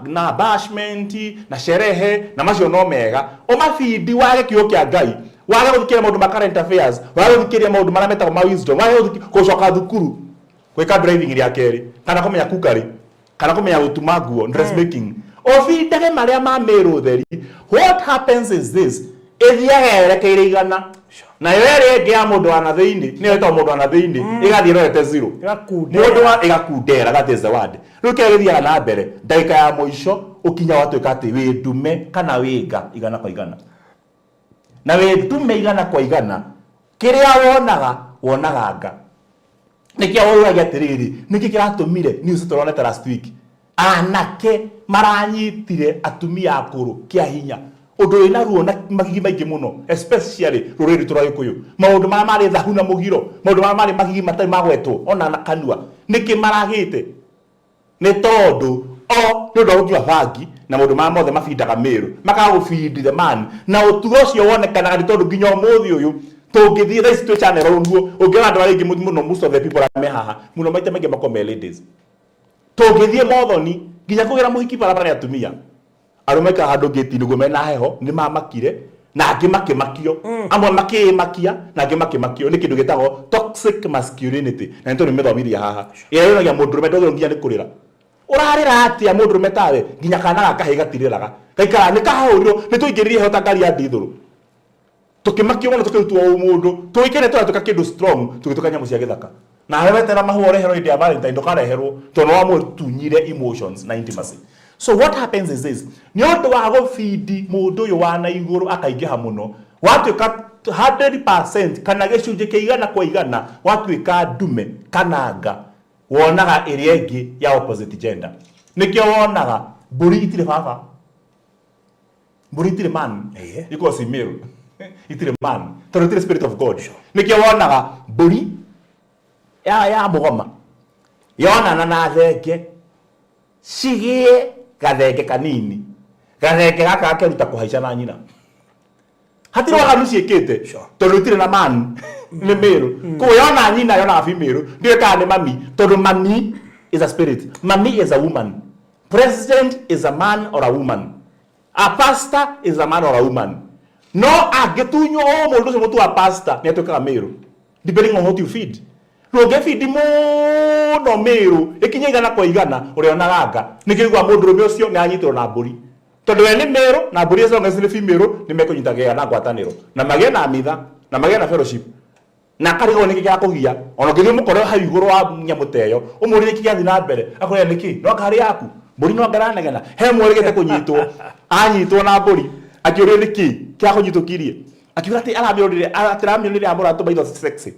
na bashment na sherehe na macio no mega, ũmabindi wage kiugo kĩa Ngai, wage gũthikĩrĩria maũndũ ma current affairs, wage gũthikĩrĩria maũndũ marĩa metagwo ma wisdom, wage gũcoka thukuru gwĩka driving rĩa kerĩ kana kũmenya cookery kana kũmenya gũtuma nguo, dressmaking, ũbindage marĩa ma mĩrũ theri. What happens is this: ĩthiaga yerekeire igana, nayo ĩrĩa ĩngĩ ya mũndũ wa na thĩinĩ, nĩyo ĩtagwo mũndũ wa na thĩinĩ, ĩgathiĩ ĩrorete zero. Ĩgakundera. Mũndũ wa ĩgakundera, that is the word. Rĩu kĩrĩa gĩthiaga na mbere, ndagĩka ya mũico ũkinya watuĩka atĩ wĩ ndume kana wĩ nga igana kwa igana, na wĩ ndume igana kwa igana, kĩrĩa wonaga wonaga nga. Nĩkĩo ũragia atĩrĩrĩ, nĩkĩ kĩratũmire news tũronete last week, anake maranyitire atumia akũrũ kĩa hinya, ũndũ wĩna ruo na magigi maingĩ mũno, especially rũrĩrĩ rwitũ rwa Gĩkũyũ, maũndũ marĩa marĩ thahu na mũgiro, maũndũ marĩa marĩ magigi matarĩ magwetwo ona na kanua, nĩkĩ maragĩte? Nĩ tondũ o nĩ ũndũ wa gũkinyua bangi na maũndũ marĩa mothe mabindaga mĩrũ, makaga gũbindi the man. Na ũtugo ũcio wonekanaga nĩ tondũ nginya ũmũthĩ ũyũ tũngĩthiĩ thaa ici twĩ channel ũguo, ũngĩona andũ arĩa aingĩ mũno, most of the people arĩa me haha mũno maita maingĩ makoragwo me ladies. Tũngĩthiĩ mothoni nginya kũgĩra mũhiki barabara nĩ atumia, arũme maikara handũ ngĩti nĩguo mena heho, nĩ mamakire na angĩ makĩmakio, amwe makĩĩmakia na angĩ makĩmakio nĩ kĩndũ gĩtagwo toxic masculinity. Na nĩ tondũ nĩmĩthomithia haha ĩrĩa yonanagia mũndũrũme ndwagĩrĩirwo nginya nĩ kũrĩra. Ũrarĩra atĩa mũndũrũme tawe? Nginya kana gaka kahĩĩ gatirĩraga, gaikaraga nĩ kahũrirwo, nĩ tũingĩririe heho ta ngari ya ndithũrũ, tũkĩmakio mũno, tũkĩrutwo ũmũndũ, tũgĩkene tũratuĩka kĩndũ strong, tũgĩtuĩka nyamũ cia gĩthaka. Na harĩa wetera mahũa ũreherwo hĩndĩ ya Valentine, ndũkareherwo tondũ wamũtunyire emotions na intimacy. So what happens is this: nĩ ũndũ wa gũbindi mũndũ ũyũ wa na igũrũ akaingĩha mũno, watuĩka 100% kana gĩcunjĩ kĩa igana kwa igana watuĩka ndume kana nga, wonaga ĩrĩa ĩngĩ ya opposite gender. Nĩkĩo wonaga mbũri itirĩ baba, mbũri itirĩ man, ikoragwo ci male, itirĩ man tondũ itirĩ spirit of God. Nĩkĩo wonaga mbũri ya mũgoma yonana na thenge, cigĩe gathenge kanini, gathenge gaka gakeruta kũhaica na nyina, hatirĩ waganu ciĩkĩte, tondũ itirĩ na man, nĩ male. Koguo yona nyina yonaga female, ndiũĩ kana nĩ mami, tondũ mami is a spirit, mami is a woman, president is a man or a woman, a pastor is a man or a woman. No angĩtunywo o mũndũ ũcio mũtu wa pastor, nĩ atuĩkaga male, depending on what you feed. Rũngĩbindi mũno mĩrũ ĩkinye igana kwa igana, ũrĩonaga nga. Nĩkĩo igua mũndũrũme ũcio nĩ anyitĩrwo na mbũri, tondũ we nĩ mĩrũ na mbũri, as long as nĩ female, nĩ mekũnyitagĩra na ngwatanĩro na magĩe na mitha na magĩe na fellowship na akarigwo nĩkĩ gĩakũgia. Ona ũngĩthiĩ ũmũkore hau igũrũ wa nyamũ ta ĩyo, ũmũrie nĩkĩ gĩathiĩ na mbere, akwĩra nĩkĩ no anga harĩ yaku mbũri no anga ĩranegena. He mwerĩgĩte kũnyitwo, anyitwo na mbũri, akĩũrio nĩkĩ kĩakũnyitũkirie, akiuga atĩ aramĩonire, atĩ aramĩonire amũra tũmaitho sexy,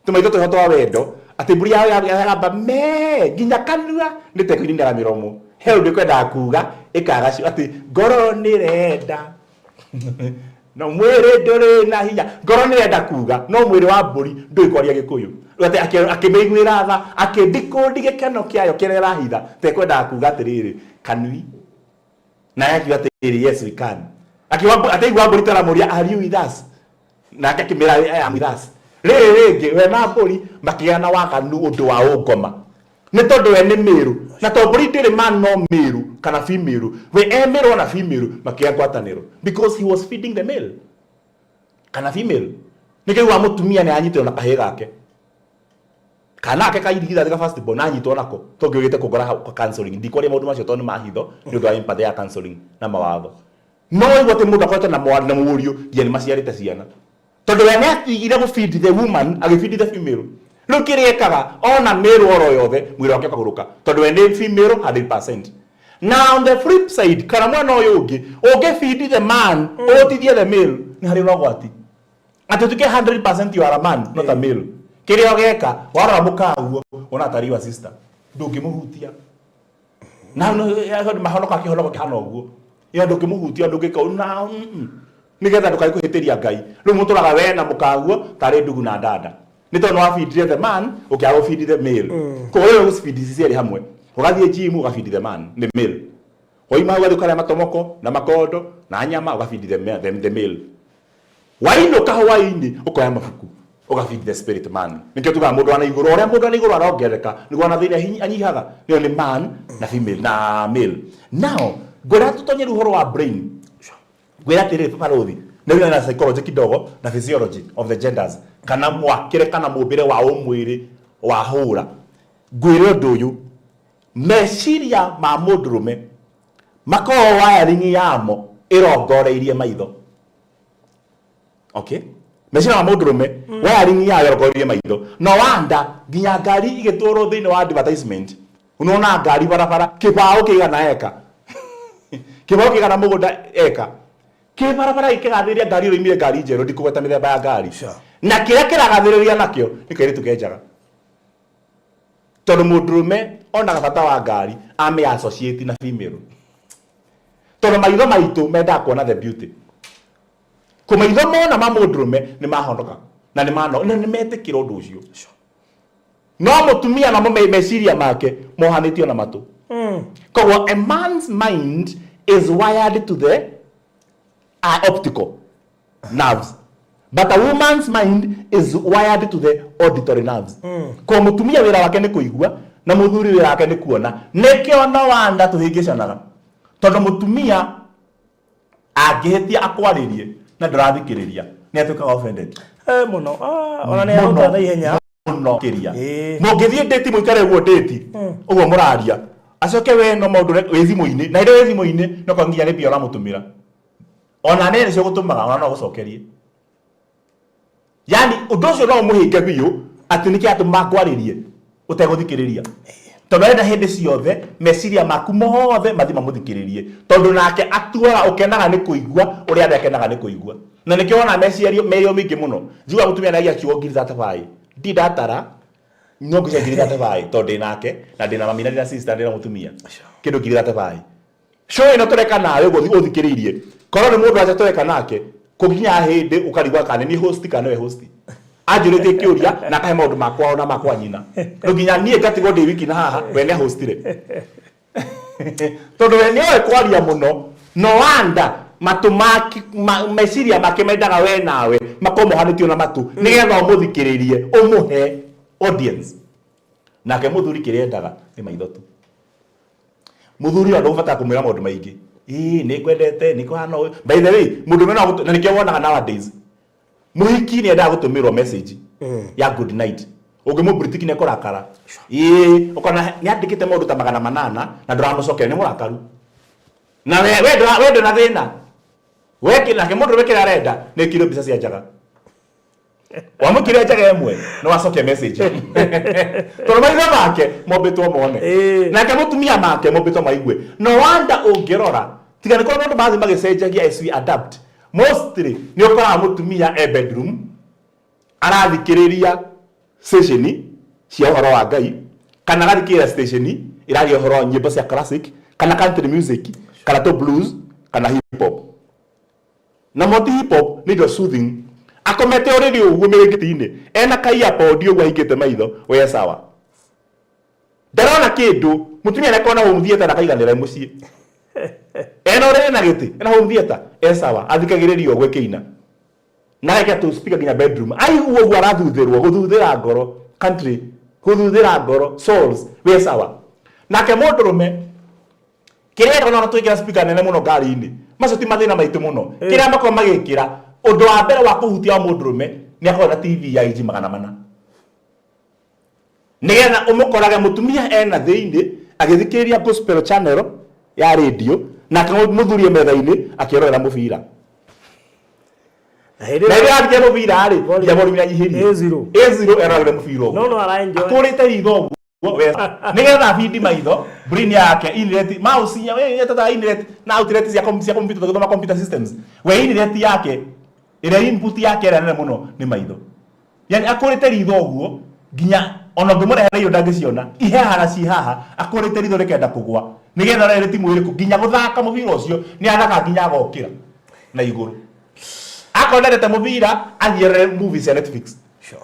tũmaitho twĩho twa wendo, atĩ mbũri yao yagamba me nginya kanua nĩ tekũininĩra mĩromo, he ũndũ ĩkwendaga kuga ĩkaga cio atĩ ngoro nĩrenda no mwĩrĩ ndũrĩ na hinya, ngoro nĩrenda kuga no mwĩrĩ wa mbũri ndũĩ kwaria Gĩkũyũ. Rĩu atĩ akĩmĩiguĩra tha, akĩndikũndi gĩkeno kĩayo kĩrĩa ĩrahitha tekwendaga kuga atĩrĩrĩ kanui, naye akiuga atĩrĩrĩ, "Yes, we can." Akiuga ataigua mbũri taramũria, "Are you with us?" Nake akĩmĩra, "I am with us." Rĩrĩ rĩngĩ we na mbũri makĩgĩa na waganu ũndũ wa ũngoma, nĩ tondũ we nĩ mĩrũ na to mbũri ndĩrĩ man, no mĩrũ kana female, we e mĩrũ ona female, makĩgĩa ngwatanĩro because he was feeding the male kana female. Nĩkĩo wa mũtumia nĩ anyitwo na kahĩĩ gake kana ake kairigithathi ga first born anyitwo nako tondũ kũngora hau kwa counseling. Ndikwaria maũndũ macio tondũ nĩ mahitho nĩ ũndũ wa empathy ya counseling na mawatho. No waigua atĩ mũndũ akoretwo na mwana na mũriũ nginya nĩ maciarĩte ciana, tondũ we nĩ atigire gũ feed the woman, agĩ feed the female. Rĩu kĩrĩa ekaga, ona male oro yothe, mwĩrĩ wake ũkagũrũka, tondũ we nĩ female 100%. Na on the flip side, kana mwena ũyũ ũngĩ, ũngĩ feed the man ũtithie the male, nĩ harĩ na ũgwati atĩ ũtuĩke 100% you are a man, not a male. Kĩrĩa ũgeka, warora mũkaguo wona tarĩ your sister, ndũngĩmũhutia na mahonoka kĩhonoko kĩhana ũguo ĩyo, ndũngĩmũhutia, ndũngĩka na nĩgetha ndũkae kũhĩtĩria Ngai. Rĩu mũtũraga we na mũkaguo tarĩ ndugu na dada, nĩ tondũ nĩwabindire the man, ũkĩaga gũbindi the male. Koguo rĩu gũcibindi cierĩ hamwe. Ũgathiĩ gym, ũgabindi the man, the male. Waima hau, ũgathiĩ ũkarĩa matomoko na makondo na nyama, ũgabindi the male. Wainũka hwaĩ-inĩ, ũkoya mabuku, ũgabindi the spirit man. Nĩkĩo tugaga mũndũ wa na igũrũ, ũrĩa mũndũ wa na igũrũ arongerereka, nĩguo na thĩinĩ anyihaga. Nĩyo nĩ man na female na male. Now ngwĩra tũtonye rĩu ũhoro wa brain. Ngwĩra atĩrĩrĩ, barũthi, nĩ na psychology kidogo na physiology of the genders, kana mwakĩre kana mũmbĩre wa ũmwĩrĩ wa hũra. Ngwĩre ũndũ ũyũ, meciria ma mũndũrũme makoragwo wiring yamo ĩrongoreirie maitho. Okay, meciria ma mũndũrũme, wiring yayo ĩrongoreirie maitho. No wanda nginya ngari igĩtwarwo thĩinĩ wa advertisement, unaona ngari barabara, kĩbaũ kĩigana eka, kĩbaũ kĩigana mũgũnda eka kĩ barabara, gĩkĩgathĩrĩria ngari ĩroimire, ngari njerũ, ndikũgweta mĩthemba ya ngari. Na kĩrĩa kĩragathĩrĩria nakĩo nĩ kairĩtu kenjaga, tondũ mũndũrũme onaga bata wa ngari ame associate na female, tondũ maitho maitũ mendaga kuona the beauty. Kũ maitho mona ma mũndũrũme nĩ mahonoka na nĩ mano na nĩ metĩkĩra ũndũ ũcio. No mũtumia namo meciria make mohanĩtio na matũ. Koguo a man's mind is wired to the optical nerves, but a woman's mind is wired to the auditory nerves. Ko mũtumia wĩra wake nĩ kũigua na mũthuri wĩra wake nĩ kuona. Nĩkĩo no wanda tũhĩngĩcanaga, tondũ mũtumia angĩhĩtia akwarĩrie na ndũrathikĩrĩria, nĩ atuĩkaga offended. Eh, mũno. Ah, ona nĩ ahota na ihenya. Mũno kĩria. Mũngĩthiĩ ndĩti, mũikare ũguo ndĩti ũguo mũraria, acoke we no maũndũ wĩ thimũ-inĩ, na hĩndĩ wĩ thimũ-inĩ no kwa nginya nĩ mbia ũramũtũmĩra, ona nĩ nĩcio gũtũmaga ona no gũcokerie. Yani ũndũ ũcio no ũmũhĩnge biũ, atĩ nĩkĩ atũma ngwarĩrie ũtegũthikĩrĩria, tondũ arenda hĩndĩ ciothe meciria maku mothe mathiĩ mamũthikĩrĩrie, tondũ nake atuaga ũkenaga nĩ kũigua ũrĩa andũ akenaga nĩ kũigua. Na nĩkĩo wona meciria merio mĩingĩ mũno. Njiguaga mũtumia nĩagia kiugo 35, ndi ndatara no ngĩcia 35, tondũ ndĩ nake na ndĩna mami na ndĩna sister, ndĩna mũtumia kĩndũ 35. Show ĩno tũreka nawe ũguo ũthikĩrĩirie, korwo nĩ mũndũ acha tũreka nake, kũginya hĩndĩ ũkarigwa kana nĩ host kana nĩwe host anjũrĩtie kĩũria na akahe maũndũ makwa ona makwa nyina, no nginya niĩ ngatigwo ndĩ wiki na haha we nĩ ahostire, tondũ we nĩoĩ kwaria mũno. No wanda matũ make meciria make mendaga we nawe makorwo mohanĩtio na matũ, nĩgetha ũmũthikĩrĩrie, ũmũhe audience. Nake mũthuri kĩrĩa endaga nĩ maitho tu. Mũthuri ona ndũgũbatara kũmwĩra maũndũ maingĩ, ĩĩ nĩ ngwendete, nĩ kũhana ũũ. By the way, mũndũ ũmwe no na nĩkĩo wonaga nowadays mũhiki nĩ endaga gũtũmĩrwo message ya good night. Ũngĩmũbritiki nĩ ekũrakara. Ĩĩ, ũkona nĩ andĩkĩte maũndũ ta 800 na ndũramũcokeria, nĩ mũrakaru. Na we ndũna thĩna we nake mũndũ kĩrĩa arenda nĩ kiro mbica cia njaga. Wamũkĩria njaga ĩmwe nĩ wacokia message, tondũ maitho make mombĩtwo mone. Nake mũtumia make mombĩtwo maigue. No wanda ũngĩrora, tiga nĩ korwo maũndũ mathiĩ magĩcenjagia as we adapt, mostly nĩ ũkoraga mũtumia e bedroom arathikĩrĩria station cia ũhoro wa Ngai, kana agathikĩrĩria station ĩraria ũhoro wa nyĩmbo cia classic kana country music kana to blues kana hip hop. Na moti hip hop nĩ indo soothing. Akomete ũrĩrĩ ũguo mĩrĩngĩti-inĩ, ena ka earpod ũguo, ahingĩte maitho, we sawa, ndarona kĩndũ. Mũtumia nĩakona home theater na akaiganĩra mũciĩ, ena ũrĩrĩ na gĩtĩ, ena home theater, e sawa, athikagĩrĩria ũguo ĩkĩina na agekĩra tũ speaker nginya bedroom, aigua ũguo arathuthĩrwo, gũthuthĩra ngoro country, gũthuthĩra ngoro souls, we sawa. Nake mũndũrũme kĩrĩa enda, ona twĩkĩra speaker nene mũno ngari-inĩ, macio ti mathĩna maitũ mũno. Kĩrĩa makorwo magĩkĩra, ũndũ wa mbere wa kũhutia wa mũndũrũme Nĩ akoragwo na TV ya inji 400 nĩgetha ũmũkorage mũtumia ena thĩinĩ agĩthikĩrĩria gospel channel ya radio, nake mũthuri e metha-inĩ akĩrorera mũbira. Na hĩndĩ Na ĩyo ĩrĩa athiĩ mũbira rĩ, Volume. nginya volume yanyihirie. A0. A0 eroragĩre mũbira ũguo. No araenjoy. Akũrĩte ritho ũguo wega nĩgetha abindi maitho, brain yake inlet mouse ya we yetata inlet na outlet cia computer, tũgĩthoma computer systems, we inlet yake ĩrĩa input yake ĩrĩa nene mũno nĩ maitho. Yani akũrĩte ritho ũguo nginya ona ũngĩmũrehera irio ndangĩciona, ihehaga ci haha, akũrĩte ritho rĩkenda kũgwa nĩgetha rere timu ĩrĩkũ, nginya gũthaka mũbira ũcio nĩ athaka nginya agokĩra na igũrũ. Akorwo ndendete mũbira, athiĩ erore movies cia Netflix.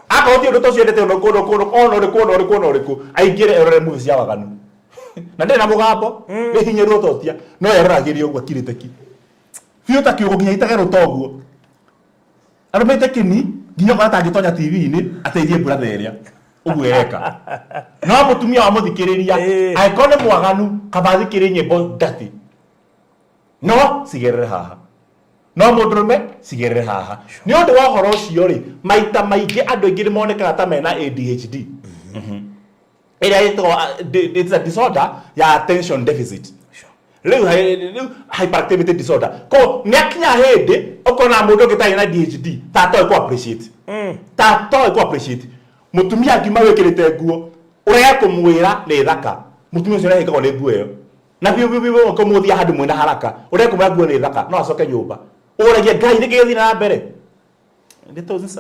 Akorwo ti ũndũ ta ũcio endete, ona kũndũ kũndũ ona ũrĩkũ ona ũrĩkũ ona ũrĩkũ, aingĩre erore movies cia waganu na ndĩrĩ na mũgambo, nĩ hinyĩrwo totia, no eroragĩrie ũguo akirĩte ki biũ ta kĩũgũ nginya itage rũta ũguo arũmĩte kĩni nginya ũkona ta angĩtonya TV-inĩ ateithie brother ĩrĩa ũguo eka. No mũtumia wa mũthikĩrĩria, angĩkorwo nĩ mwaganu, kaba athikĩrĩrie nyĩmbo ndati no cigerere haha, no mũndũrũme cigerere haha. Nĩ ũndũ wa ũhoro ũcio rĩ, maita maingĩ andũ aingĩ nĩ monekaga ta mena ADHD ĩrĩa ĩtagwo it's a disorder ya attention deficit, rĩu hyperactivity disorder. Ko nĩ akinya hĩndĩ ũkona mũndũ ũngĩ tarĩ na ADHD ta atoĩ kũ appreciate, ta atoĩ kũ appreciate mũtumia akiuma wĩkĩrĩte nguo, ũrege kũmwĩra nĩ thaka, mũtumia ũcio nĩahĩngagwo nĩ nguo ĩyo na biũ biũ biũ. Ũkũmũthia handũ mwĩna haraka, ũrege kũmwĩra nguo nĩ thaka, no acoke nyũmba ũragie Ngai nĩkĩ gĩthiĩ na mbere.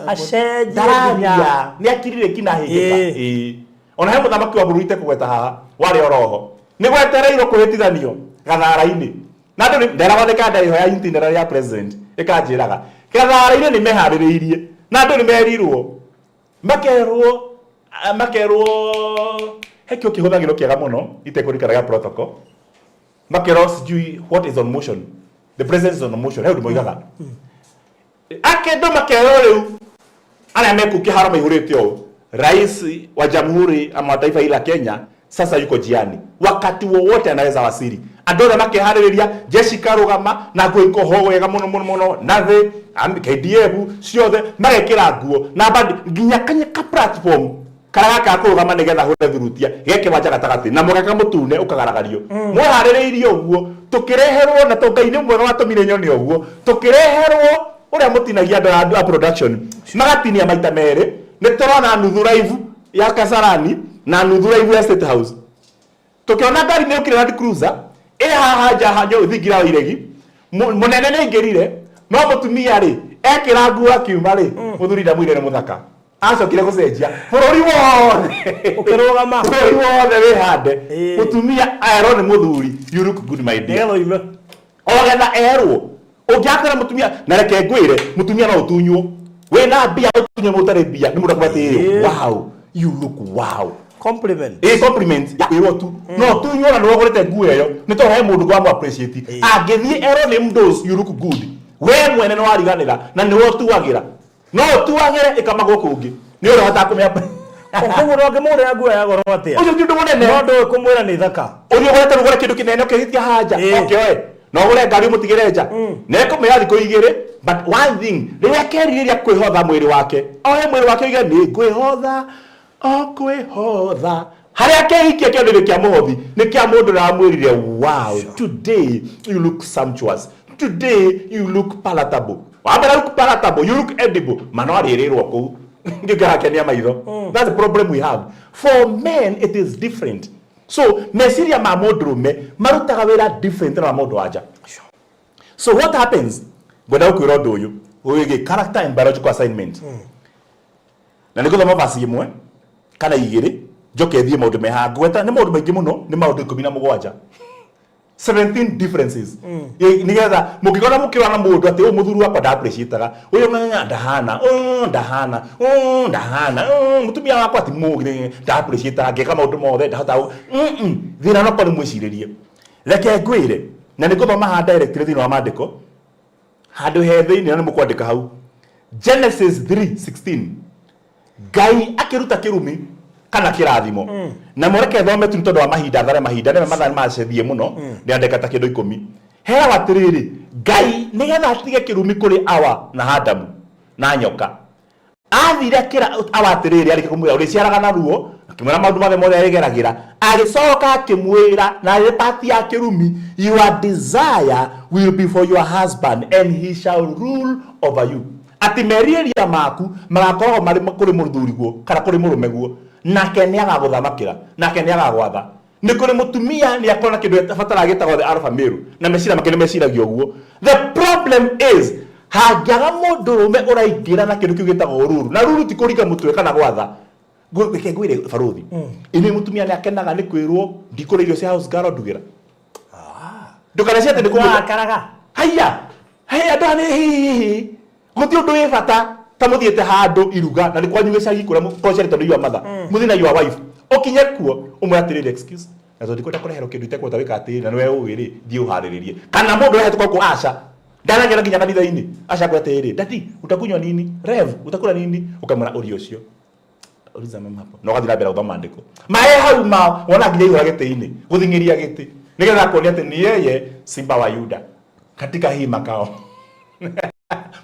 Acenjie. Ndararia. Nginya nĩ akirire kina hĩngĩka. Ĩĩ. Ona he mũthamaki wa bũrũri itekũgweta haha warĩ oroho nĩ gwetereirwo kwĩhĩtithanio gathara-inĩ na andũ nderagwo nĩ kanda ĩho ya itinerary ya president ĩkanjĩraga gathara-inĩ nĩ meharĩrĩirie na andũ nĩ merirwo makerwo he kĩo kĩhũthagĩrwo kĩega mũno itekũririkana gĩa protocol, makerwo sijui what is on motion, the president is on motion. He ũndũ moigaga akendo makerwo rĩu arĩa mekũ kĩharo maihũrĩte ũũ, rais wa jamhuri ama taifa hili la Kenya sasa yuko njiani, wakati wowote anaweza wasili. Andũ othe makeharĩrĩria, jeshi karũgama na nguo ikohwo wega mũno mũno mũno na thĩ KDF ciothe magekĩra nguo na bandi nginya kanya ka platform karĩa gaka kũrũgama nĩgetha hũre thurutia gekĩwanja gatagatĩ na mũgeka mũtune ũkagaragario mwĩharĩrĩirie ũguo. Tũkĩreherwo na to Ngai nĩ mwega watũmire nyone ũguo, tũkĩreherwo ũrĩa mũtinagia andũ a production magatinia maita merĩ. Nĩ tũrona nuthu live ya Kasarani na nuthu live ya State House. Tũkĩona ngari nĩ ũkire Land Cruiser ĩ haha nja ha thingira wa iregi. Mũnene nĩ aingĩrire, no mũtumia rĩ ekĩra nguo akiuma rĩ, mũthuri ndamwĩrire nĩ mũthaka, acokire gũcenjia bũrũri wothe. Ũkĩrũgama. Bũrũri wothe wĩhande. Mũtumia erwo nĩ mũthuri, "You look good, my dear." Nĩgetha uime. O getha erwo ũngĩakora mũtumia, na reke ngwĩre, mũtumia no ũtunywo wĩna mbia, ũtunywo mũtarĩ mbia nĩ mũndũ akuga atĩrĩrĩ, "Wow, you look wow." Compliment. Ĩ compliment ya kwĩrwo tu no tunywo na nĩwagũrĩte nguo ĩyo nĩ tondũ he mũndũ gwamũ appreciate. Angĩthiĩ erwo nĩ mdos, "You look good," we mwene nĩ wariganĩra na nĩwe ũtuagĩra, no ũtuagĩre ĩkamagwo kũngĩ nĩ ũrĩa ũhotaga kũmĩa. Koguo no ngĩmũgũrĩra nguo ya goro atĩa, Ũcio ti ũndũ mũnene. No ndũĩ kũmwĩra nĩ thaka. Ũthiĩ ũgũre ũgũre kĩndũ kĩnene ũkĩhitia haja. Ũkĩoe na ũgũre ngari ũmũtigĩre nja na ĩkũmĩoya thikũ 2. But one thing, rĩrĩa kerirĩria kwĩhotha mwĩrĩ wake, oe mwĩrĩ wake oige nĩ ngwĩhotha o kwĩhotha harĩa kehikia kĩo nĩ kĩa mũhothi, nĩ kĩa mũndũ ũramwĩrire, "Wow, today you look sumptuous, today you look palatable." Wambere look palatable, you look edible, mano arĩrĩrwo kũu ngĩngĩrakenia maitho. That's the problem we have. For men it is different. So meciria ma mũndũrũme marutaga wĩra different na ma mũndũ wa nja. So what happens, ngwenda gũkwĩra ũndũ ũyũ wĩgiĩ character and biological assignment, na nĩ ngũthoma verse ĩmwe kana igĩrĩ njoke thiĩ maũndũ meha ngweta. Nĩ maũndũ maingĩ mũno, nĩ maũndũ 17, 17 differences. Nĩgetha mũngĩkona mũkĩrora na mũndũ atĩ ũyũ mũthuri wakwa nda appreciate-aga ũyũ ng'ang'a ndahana, ũyũ ndahana, ũyũ ndahana, ũyũ mũtumia wakwa ti mũgĩ, nda appreciate-aga ngĩka maũndũ mothe ndahota thĩna no korwo nĩ mwĩcirĩrie. Reke ngwĩre, na nĩ ngũthoma haha directly thĩinĩ wa maandĩko handũ he thĩinĩ, na nĩ mũkwandĩka hau Genesis 3:16, Ngai akĩruta kĩrumi kana kĩrathimo. Na mũreke thome tu nĩ tondũ wa mahinda, thare mahinda nĩwe mathaa nĩmacethiĩ mũno, ndĩandĩka ta kĩndũ 10. Heaga atĩrĩrĩ, Ngai nĩgetha atige kĩrumi kũrĩ Awa na Adamu na nyoka. Athire akĩra Awa atĩrĩrĩ, arĩkia kũmwĩra ũrĩciaraga na ruo, akĩmwĩra maũndũ mothe mothe arĩgeragĩra, agĩcoka akĩmwĩra na ĩrĩ part ya kĩrumi, your desire will be for your husband and he shall rule over you. Atĩ merirĩria maku magakoragwo marĩ kũrĩ mũthuriguo kana kũrĩ mũrũmeguo, nake nĩ agagũthamakĩra, nake nĩ agagwatha. Nĩ kũrĩ mũtumia nĩ akorwo na kĩndũ abataraga gĩtagwo the alpha male, na meciria make nĩ meciragia ũguo. The problem is hangĩaga mũndũrũme ũraingĩra na kĩndũ kĩu gĩtagwo ruru, na ruru ti kũringa mũtwe kana gwatha. Reke ngwĩre barũthi, ĩnĩ mũtumia nĩ akenaga nĩ kwĩrwo ndikũrĩa irio cia house girl ndugĩra. Ndũkanecirie atĩ nĩ kũmwĩka. Warakaraga. Haiya, hei andũ aya nĩ hihihi. Gũtirĩ ũndũ wĩ bata ta mũthiĩte handũ iruga na nĩ kwanyu gĩcagi kũrĩa mũciarĩtwo nĩ your mother. Mũthiĩ na your wife. Ũkinye kuo ũmwĩre atĩrĩrĩ, excuse, na tondũ ndikwenda kũreherwo kĩndũ itekũhota gwĩka atĩrĩrĩ, na nĩwe ũĩ rĩ, thiĩ ũharĩrĩrie. Kana mũndũ ũrahĩtũka gũkũ aca, ndanagera nginya kanitha-inĩ, aca akwĩra atĩrĩrĩ, daddy, utakunywa nini? Rev, utakula nini? Ũkamwĩra ũria ũcio. Uliza mama hapo. Na ũgathiĩ na mbere gũthoma maandĩko. Maĩ hau mao, wona nginya ihũra gĩtĩ-inĩ, gũthing'ĩria gĩtĩ. Nĩgetha akuonie atĩ ni yeye simba wa Yuda katika hii makao.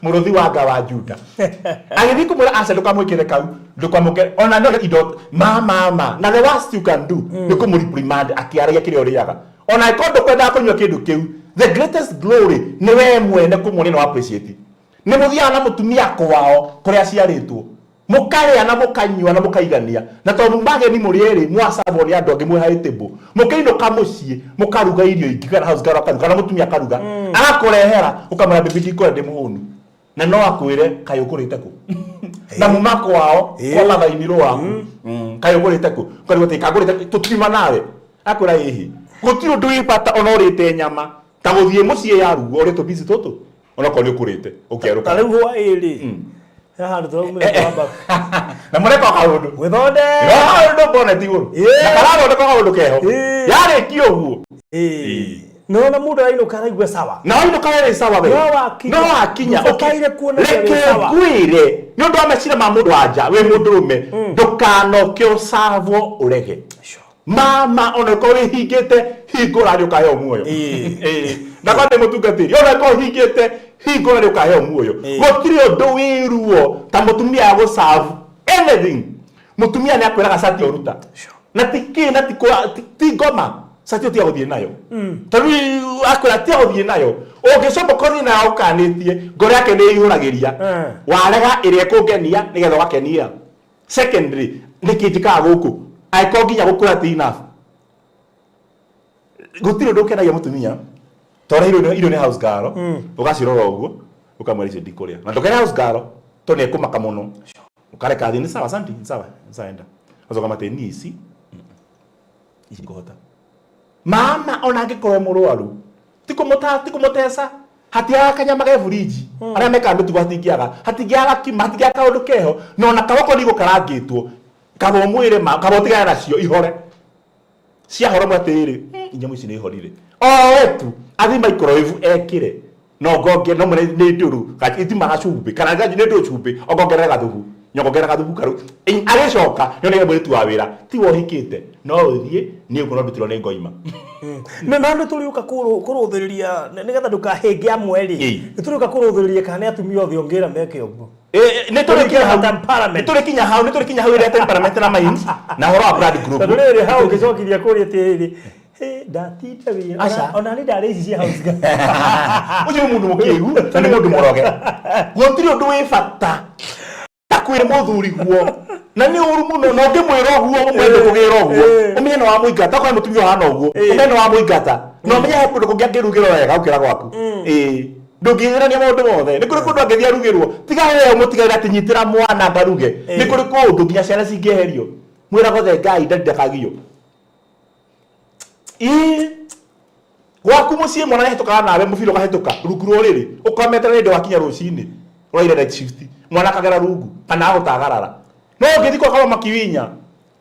Mũrũthi wa nga wa Juda. Agĩthiĩ kũmwĩra aca ndũkamwĩkĩre kau, ndũkamũke, ona no indo ma ma ma. Na the worst you can do nĩ kũmũ-reprimand akĩaragia kĩrĩa ũrĩaga. Ona angĩkorwo ndũkwendaga kũnyua kĩndũ kĩu, the greatest glory nĩ we mwene kũmuonia nĩ wa appreciate. Nĩ mũthiaga na mũtumia kwao kũrĩa aciarĩtwo. Mũkarĩa na mũkanyua na mũkaigania, na tondũ muma ageni mũrĩ erĩ mwacabwo nĩ andũ angĩ mwĩ high table, mũkĩinũka mũciĩ mũkaruga irio ingĩ, kana house girl akaruga kana mũtumia akaruga, agakũrehera, ũkamwĩra baby ndikũrĩa ndĩ mũhũnu, na no akwĩre kaĩ ũkũrĩte kũ, na muma kwao kwa mathainirwo waku, kaĩ ũgũrĩte kũ, ũkarigwo atĩ kangũrĩte tũtiuma nawe, akwĩra ĩhĩ, gũtirĩ ũndũ wĩ bata ona ũrĩte nyama ta gũthiĩ mũciĩ yarugwo ũrĩe tũpici tũtũ. Onokorwo nĩ ũkũrĩte ũkĩerũka. Ta rĩu hwaĩ rĩ, he handũ tũraumire twamba na mũreka kaũndũ gwĩthondeka kaũndũ boneti igũrũ na karathondeka kaũndũ keho yarĩkia ũguo. Nĩwona mũndũ arainũka araigua sawa. Na wainũka werĩ sawa we. No wakinya. No wakinya. Ndũbataire kuona reke wĩ sawa. Ngwĩre nĩ ũndũ wa meciria ma mũndũ wa nja wĩ mũndũrũme, ndũkanoke ũcavwo ũrege. Mama ona ũkorwo wĩhingĩte hingũra nĩ ũkaheo muoyo. Ndakwa ndĩ mũtungatĩri, ona ũkorwo ũhingĩte hingũra nĩ ũkaheo muoyo. Gũtirĩ ũndũ wĩ ruo ta mũtumia wa gũcabu anything. Mũtumia nĩ akwĩraga cati ũruta na ti kĩ na ti kũra ti ngoma cati ũtiga gũthiĩ nayo, tondũ akwĩra tiga gũthiĩ nayo, ũngĩcoka ũthiĩ nayo ũkanĩtie ngoro yake nĩ ĩihũragĩria. Warega ĩrĩa ĩkũngenia nĩgetha ũgakenia. Secondly, nĩkĩ njĩkaga gũkũ angĩkorwo nginya gũkũra ti enough? Gũtirĩ ũndũ ũkenagia mũtumia ta ũrĩa irio nĩ house girl, ũgacirora ũguo ũkamwĩra icio ndikũrĩa, na ndũkere house girl tondũ nĩ ekũmaka mũno, ũkareka athiĩ, nĩ sawa, asante, nĩ sawa, nĩ sawa, enda ũgacoka matĩ ni ici ici ndikũhota. Mama ona angĩkorwo mũrwaru ti kũmũteca, hatiaga kanyama ke buriji, arĩa mekaga mĩtugo hatingĩaga, hatingĩaga kima, hatingĩaga kaũndũ keho, na ona kaboko nĩ gũkarangĩtwo, kaba ũmwĩre ma kaba ũtigane nacio ihore, ciahora mwe atĩrĩrĩ, inyamũ ici nĩ ihorire, oe tu athiĩ microwave ekĩre no ngonge no mwene nĩ ndũrũ itima gacumbĩ kana nĩ ndũrũ cumbĩ ongongerere gathubu nyongongerera gathubu karu agĩcoka nĩ onere mũirĩtu wa wĩra ti wohikĩte no ũthiĩ niĩ ũguo no ndutirwo nĩ ngoima. Na nĩ tũrĩũka kũrũthĩrĩria nĩgetha ndũkahĩnge amwe rĩ, nĩ tũrĩũka kũrũthĩrĩria kana nĩ atumia othe ũngĩra meke ũguo. Nĩ tũrĩkinya hau, nĩ tũrĩkinya hau, nĩ tũrĩkinya hau ĩrĩa temperament na mind na ũhoro wa blood group. Tondũ rĩrĩ hau ũngĩcokiria kũrĩa atĩrĩrĩ, ndatinda wĩra ona nĩ ndarĩ ici cia house girl. Ũcio nĩ mũndũ mũkĩgu na nĩ mũndũ mũroge. Gũtirĩ ũndũ wĩ bata ta kwĩra mũthuri guo, na nĩ ũru mũno, na ũngĩmwĩra ũguo ũmwende kũgĩra ũguo, ũmenye nĩ wamũingata. Okorwo nĩ mũtumia ũhana ũguo, ũmenye nĩ wamũingata, na ũmenye he kũndũ kũngĩ angĩrugĩrwo wega gũkĩra gwaku. Ndũngĩgerania maũndũ mothe, nĩ kũrĩ kũndũ angĩthiĩ arugĩrwo, tiga we ũmũtigagĩra atĩ nyitĩra mwana ngaruge. Nĩ kũrĩ kũndũ nginya ciana cingĩeherio, mwĩrago the Ngai ndakagio. Gwaku mũciĩ mwana nĩahĩtũkaga nawe mũbira ũkahĩtũka rungu rwa ũrĩrĩ ũkomete na nĩ wakinya rũcinĩ ũraire night shift, mwana akagera rungu kana agũtagarara. No ũngĩthiĩ kwa kama makiwinya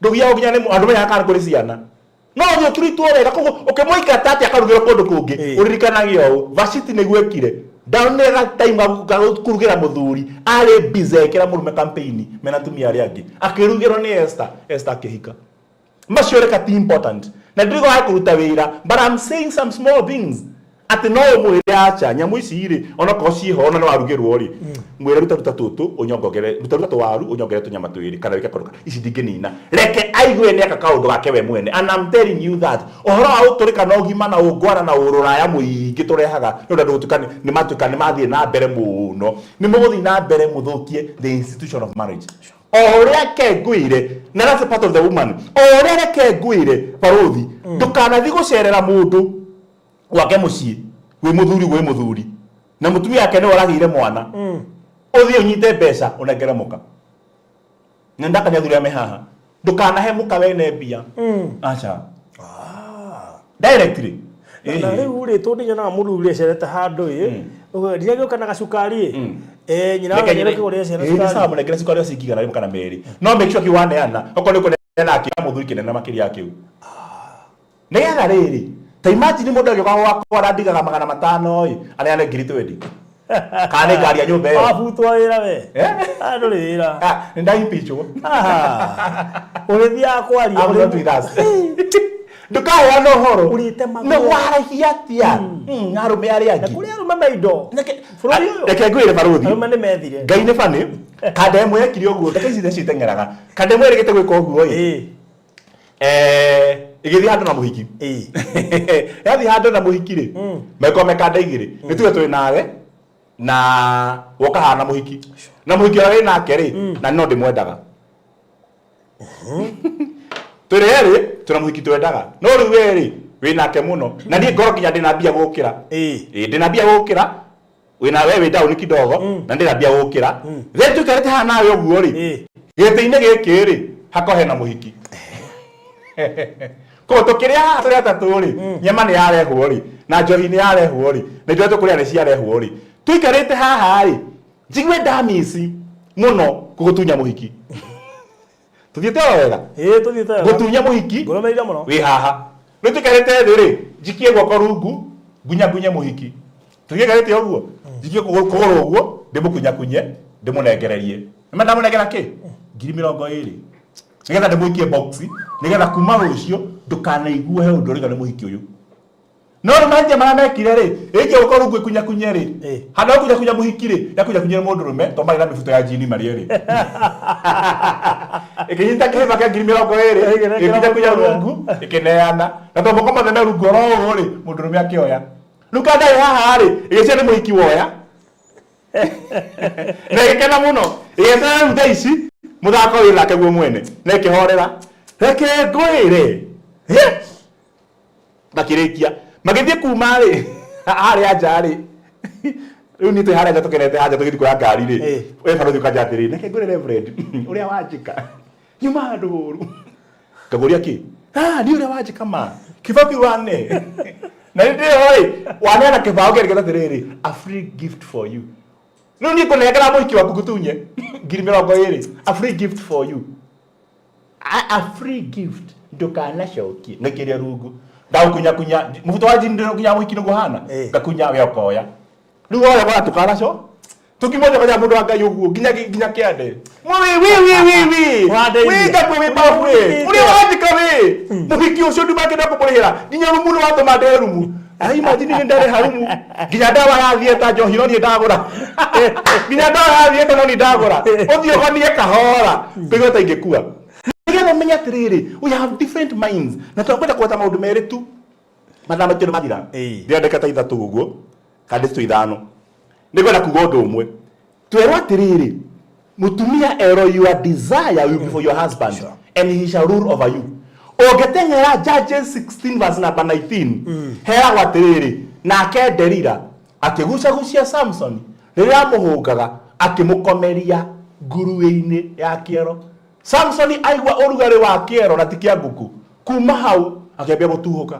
ndũgiagwo nginya nĩ andũ menyaga kana kũrĩ ciana, no ũthiĩ ũturitwo wega. Koguo ũkĩmũingata atĩ akarugĩrwo kũndũ kũngĩ, ũririkanagie ũũ Vashti nĩguo ekire, ndonire time ga kũrugĩra mũthuri, arĩ busy agĩkĩra mũrume campaign mena atumia arĩa angĩ, akĩrugĩrwo nĩ Esther. Esther akĩhika. Macio reka ti important na ndirigwo wa kũruta wĩra, but I'm saying some small things. Atĩ no ũmwĩre aca nyamũ ici rĩ, onokorwo ciĩho ona no warugĩrwo rĩ, mwĩre ruta ruta tũtũ ũnyongongere, ruta ruta tũwaru ũnyongere tũnyama twĩrĩ kana wĩke kaũndũ ici ndingĩnina. Reke aigue nĩ eka kaũndũ gake we mwene. And I'm telling you that ũhoro wa ũtũrĩka na ũgima na ũngwana na ũrũraya mũingĩ tũrehaga nĩ ũndũ andũ gũtuĩka nĩ matuĩka nĩ mathiĩ na mbere mũno, nĩ mũgũthiĩ na mbere mũthũkie the institution of marriage. O ũrĩa ke ngwĩre, na that's a part of the woman, o ũrĩa reke ngwĩre barũthi, ndũkanathiĩ gũcerera mũndũ gwake mũciĩ wĩ mũthuri gwĩ mũthuri na mũtumia wake nĩwe ũragĩire mwana, ũthiĩ ũnyite mbeca ũnengere mũka. Na ndakania athuri arĩa me haha, ndũkanahe mũka wene mbia. Aca. Directly. Na rĩu rĩ, tondũ nyonaga mũthuri acerete handũ ĩ, ndiragĩũka na gacukari ĩ. Eh, nyina Reke wa nyine- kũgũrĩra ciana Ĩĩ, nĩ sawa cukari. mũnengere cukari o ciringi 100 kana 2. No make sure kiwaneana, okorwo nĩ ũkũneana kĩa mũthuri kĩnene makĩria ya kĩu. Nĩgetha rĩrĩ, ta imagine mũndũ agĩũka gwakwa arandigaga 500 ĩ, aneane ngiri twendi. Kana nĩ ngari ya nyũmba ĩyo. Wabutwo wĩra we. Eh? Ah, ndũrĩ wĩra. Ah, nĩ ndaimpeachwo. Ah, ũrĩthiaga kwaria. I'm not with us. Ndũkaheana ũhoro. Ũrĩtemagwo. Na waragia atĩa? Arũme arĩa Na angĩ. kũrĩ arũme me indo. Bũrũri ũyũ. Reke ngwĩre barũthi. Arũme nĩ methire. Ngai nĩ bani. Kanda ĩmwe yekire ũguo, ndeka ici nĩcio iteng'eraga. Kanda ĩmwe ĩrĩgĩte gwĩka ũguo ĩ. Ĩgĩthiĩ handũ na mũhiki. Yathiĩ handũ na mũhiki rĩ, meko me kanda igĩrĩ. Nĩ tuge twĩ nawe na woka haha na mũhiki. Na mũhiki ũrĩa wĩ nake rĩ, na no ndĩmwendaga. Twĩrĩ erĩ twĩna mũhiki twendaga. No rĩu we rĩ, wĩ nake mũno. Na niĩ ngorwo nginya ndĩna mbia gũkĩra. Ĩĩ ndĩna mbia gũkĩra. Wĩna we wĩ down kidogo na ndĩna mbia gũkĩra. Then tũikarĩte haha nawe ũguo rĩ, gĩtĩ-inĩ gĩkĩ rĩ, hakorwo hena mũhiki. Koguo tũkĩrĩa haha tũrĩ atatũ rĩ, nyama nĩ yarehwo rĩ, na njohi nĩ yarehwo rĩ, na indo iria tũkũrĩa nĩ ciarehwo rĩ. Tũikarĩte haha rĩ, njigue ndamici mũno gũgũtunya mũhiki. Tũthiĩte oro wega? Ĩĩ, tũthiĩte wega. Gũtunya mũhiki. Ngũrũmĩrĩire mũno. Wĩ haha. Rĩu tũikarĩte thĩ rĩ, njikie guoko rungu, ngunyakunye mũhiki. Tũgĩikarĩte ũguo, njikie kũgũrũ ũguo, ndĩmũkunyakunye, ndĩmũnengererie. Nĩma ndamũnengera kĩ? 20,000. Nĩgetha ndĩmũikie box, nĩgetha kuma rũciũ ndũkanaigue he ũndũ ũrĩga nĩ mũhiki ũyũ. No rĩu mahĩtia marĩa mekire rĩ, ĩikie guoko rungu ĩkunyakunye rĩ, handũ ha gũkunyakunya mũhiki rĩ, yakunyakunyire mũndũrũme tondũ marĩ na mĩbuto ya njini marĩ erĩ. Ĩkĩnyita kĩhĩba kĩa 20,000, ĩgĩkunyakunya rungu, ĩkĩneana. Na tondũ moko mothe me rungu oro ũũ rĩ, mũndũrũme akĩoya. Rĩu kanda ĩ haha rĩ, ĩgĩcia nĩ mũhiki woya. Na ĩgĩkena mũno. Ĩgĩeterera rĩu thaa ici, mũthako wĩ nake guo mwene. Na ĩkĩhorera. Reke ngwĩre. Makĩrĩkia. Magĩthiĩ kuma rĩ, harĩa nja rĩ. Rĩu niĩ twĩ harĩa nja tũkenete haha nja tũgĩthiĩ kuoya ngari rĩ. We barũthi ũkanja atĩrĩrĩ, reke ngwĩre Reverend, ũrĩa wanjĩka. Nyuma handũ horu. Ngakũria kĩ? Ah, nĩ ũrĩa wanjĩka ma. Kĩbaũ kĩu wane. Na nĩ ndĩho rĩ, waneana kĩbaũ kĩandĩkĩtwo atĩrĩrĩ, a free gift for you. Rĩu niĩ ngũnengera mũhiki waku ngũtunye 20,000, a free gift for you. A free gift ndũkanacokie. Ngaikĩria rungu. Ndagũkunyakunya, mũbuto wa njini ndĩrũkinya mũhiki nĩguo hana. Ngakunya we ũkoya. Rĩu woya ũkona ndũkanaco. Tũkimwona kanya mũndũ wa Ngai ũguo nginya nginya kĩande. Wi wi wi wi wi. Ũrandeithia. Wi ngakwe wi babu wi. Ũrĩa wanjĩka wi. Mũhiki ũcio nduma kĩenda kũmũrĩhĩra. Nginya rumu nĩ watũma ndĩhe rumu. Ai imagine nĩ ndarĩha rumu. Nginya ndawa ya theatre njohi no niĩ ndagũra. Nginya ndawa ya theatre no niĩ ndagũra. Ũthiĩ ũhonie kahora. Kũigua ta ingĩkua. Nĩgetha ũmenye atĩrĩrĩ, we have different minds. Na twakwenda kũhota maũndũ merĩ tu. Mathaa maitũ nĩ mathira. Ndĩrandĩka ta 3 ũguo, kana ndĩtũ 5. Nĩngwenda kuga ũndũ ũmwe. Twerwo atĩrĩrĩ, mũtumia erwo your desire will be for your husband and he shall rule over you. Ũngĩteng'era Judges 16 verse number 19, heragwo atĩrĩrĩ, nake Delila akĩgucagucia Samson rĩrĩa amũhũngaga, akĩmũkomeria nguruĩ-inĩ ya kĩero. Samson aigua ũrugarĩ wa kĩero na ti kĩa ngũkũ, kuma hau akĩambia gũtuhũka.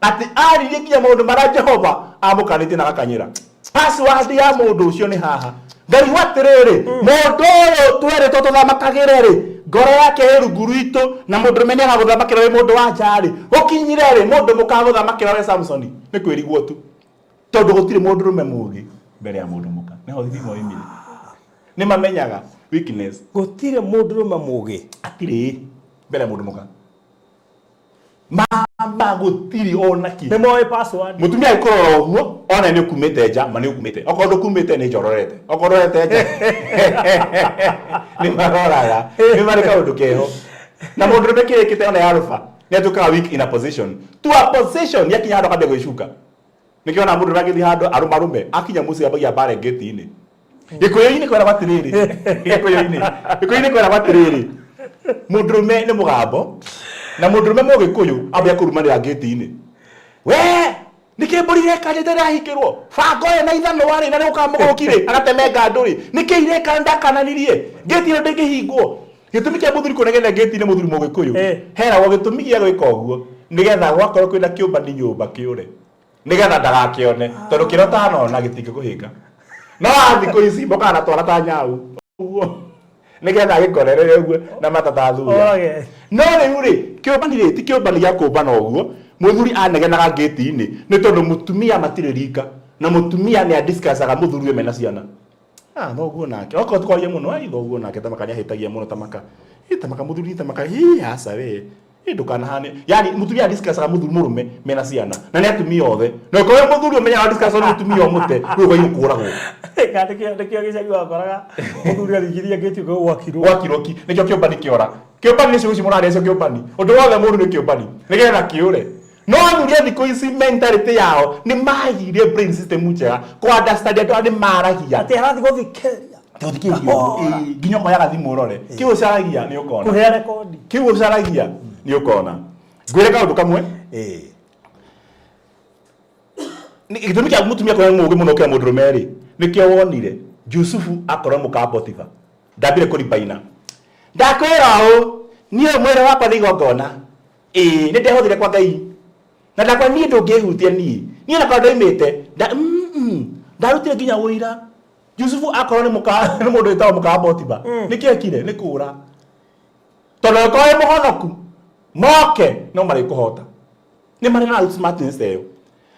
Atĩ aririe nginya maũndũ marĩa Jehova amũkanĩtie na agakanyĩra. Password ya mũndũ ũcio nĩ haha. Ngarigwo atĩrĩrĩ, mũndũ ũyũ twerĩtwo tũthamakagĩre rĩ, ngoro yake ĩ rungu rwitũ na mũndũrũme nĩ agagũthamakĩra wĩ mũndũ wa nja rĩ, gũkinyire rĩ, mũndũ mũkagũthamakĩra we Samsoni? Nĩ kwĩrigwo tu. Tondũ gũtirĩ mũndũrũme mũũgĩ mbere ya mũndũ mũka. Nĩho thimo oimire. Nĩ mamenyaga weakness. Gũtirĩ mũndũrũme mũũgĩ. Hatirĩ mbere ya mũndũ mũka. Ma gũtirĩ ona kĩ. Nĩ moĩ password. Mũtumia agĩkũrora ũguo ona nĩ ũkumĩte nja, ma nĩ ũkumĩte. Okorwo ndũkumĩte nĩ nja ũrorete, okorwo ũrorete nja nĩ maroraga, nĩ marĩ kaũndũ keho. Na mũndũrũme kĩrĩkĩte ona ya rũba nĩ atuĩkaga weak in a position to a position, nĩ akinya handũ akambia gwĩcuka. Nĩkĩo ona mũndũrũme agĩthiĩ handũ arũmarũme, akinya mũciĩ ambagia mbara ngĩti-inĩ. Gĩkũyũ-inĩ kwĩragwo atĩrĩrĩ, gĩkũyũ-inĩ kwĩragwo atĩrĩrĩ, mũndũrũme nĩ mũgambo, na mũndũrũme mũgĩkũyũ ambia kũrumanĩra ngĩti-inĩ. We nĩkĩ mbũri ireka njĩte ĩrahingĩrwo banga ũyũ na ithanwa rĩ, na nĩ gũkaga mũgũrũki rĩ, agatemenga andũ rĩ, nĩkĩ ireka ndakananirie ngĩti ĩno ndĩngĩhingwo. Gĩtũmi kĩa mũthuri kũnegena ngĩti-inĩ, mũthuri mũgĩkũyũ heragwo gĩtũmi gĩa gwĩka ũguo nĩgetha gwakorwo kwĩna kĩũmbani nyũmba kĩũre, nĩgetha ndagakĩone, tondũ kĩrĩa ũtanona gĩtingĩkũhĩnga. No thikũ ici mokaga na twana ta nyau ũguo nĩgetha agĩkorerere ũguo na matata thuya. Orage. No rĩu rĩ, kĩũmbani rĩ, ti kĩũmbani gĩa kũmbana ũguo. Mũthuri anegenaga ngĩti-inĩ nĩ tondũ mũtumia matirĩ rika, na mũtumia nĩ adiscussaga mũthuri ũyũ mena ciana. Ah, thoguo nake okorwo tukwaria mũno, ai, thoguo nake tamaka nĩ ahĩtagia mũno, tamaka ĩ tamaka mũthuri tamaka hi aca we ĩ ndũkanahane. Yani mũtumia adiscussaga mũthuri mũrũme mena ciana, na nĩ atumia othe. Na okorwo wĩ mũthuri ũmenyaga discuss na mũtumia ũmũte rĩu ũgai ũkũragwo. Kana nĩkĩo gĩcagi wakoraga mũthuri aringithia ngĩti ũguo gwakirwo. Gwakirwo ki nĩkĩo kĩũmbani kĩora. Kĩũmbani nĩ ciugo ici mũraria cio kĩũmbani, ũndũ wothe mũru nĩ kĩũmbani nĩgetha kĩũre. No athuri a thikũ ici mentality yao nĩ magire brain system njega kũ understand andũ arĩa nĩ maragia. Atĩ arathiĩ gũthikĩrĩria. Gũthikĩrĩria ũguo, ĩĩ, nginya ũkoyaga thimũ ũrore kĩu ũcaragia nĩ ũkona. Kũhea rekondi. Kĩu ũcaragia nĩ ũkona. Ngwĩre kaũndũ kamwe. Gĩtũmi kĩa mũtumia kũrĩa mũũgĩ mũno gũkĩra mũndũrũme rĩ, nĩkĩo wonire Jusufu akorwo mũka Potifa ndambire kũribaina. Ndakwĩra ũũ, niĩ mwĩrĩ wakwa nĩ igongona, ĩĩ, nĩ ndehũthire kwa Ngai, na ndakwa niĩ ndũngĩhutia niĩ, niĩ nakwa ndoimĩte ndarutire nginya ũira. Jusufu akorwo nĩ mũka nĩ mũndũ wĩtagwo mũka wa Potifa, nĩkĩ ekire? Nĩ kũra, tondũ angĩkorwo wĩ mũhonoku moke no marĩkũhota, nĩ marĩ na smartness ĩyo.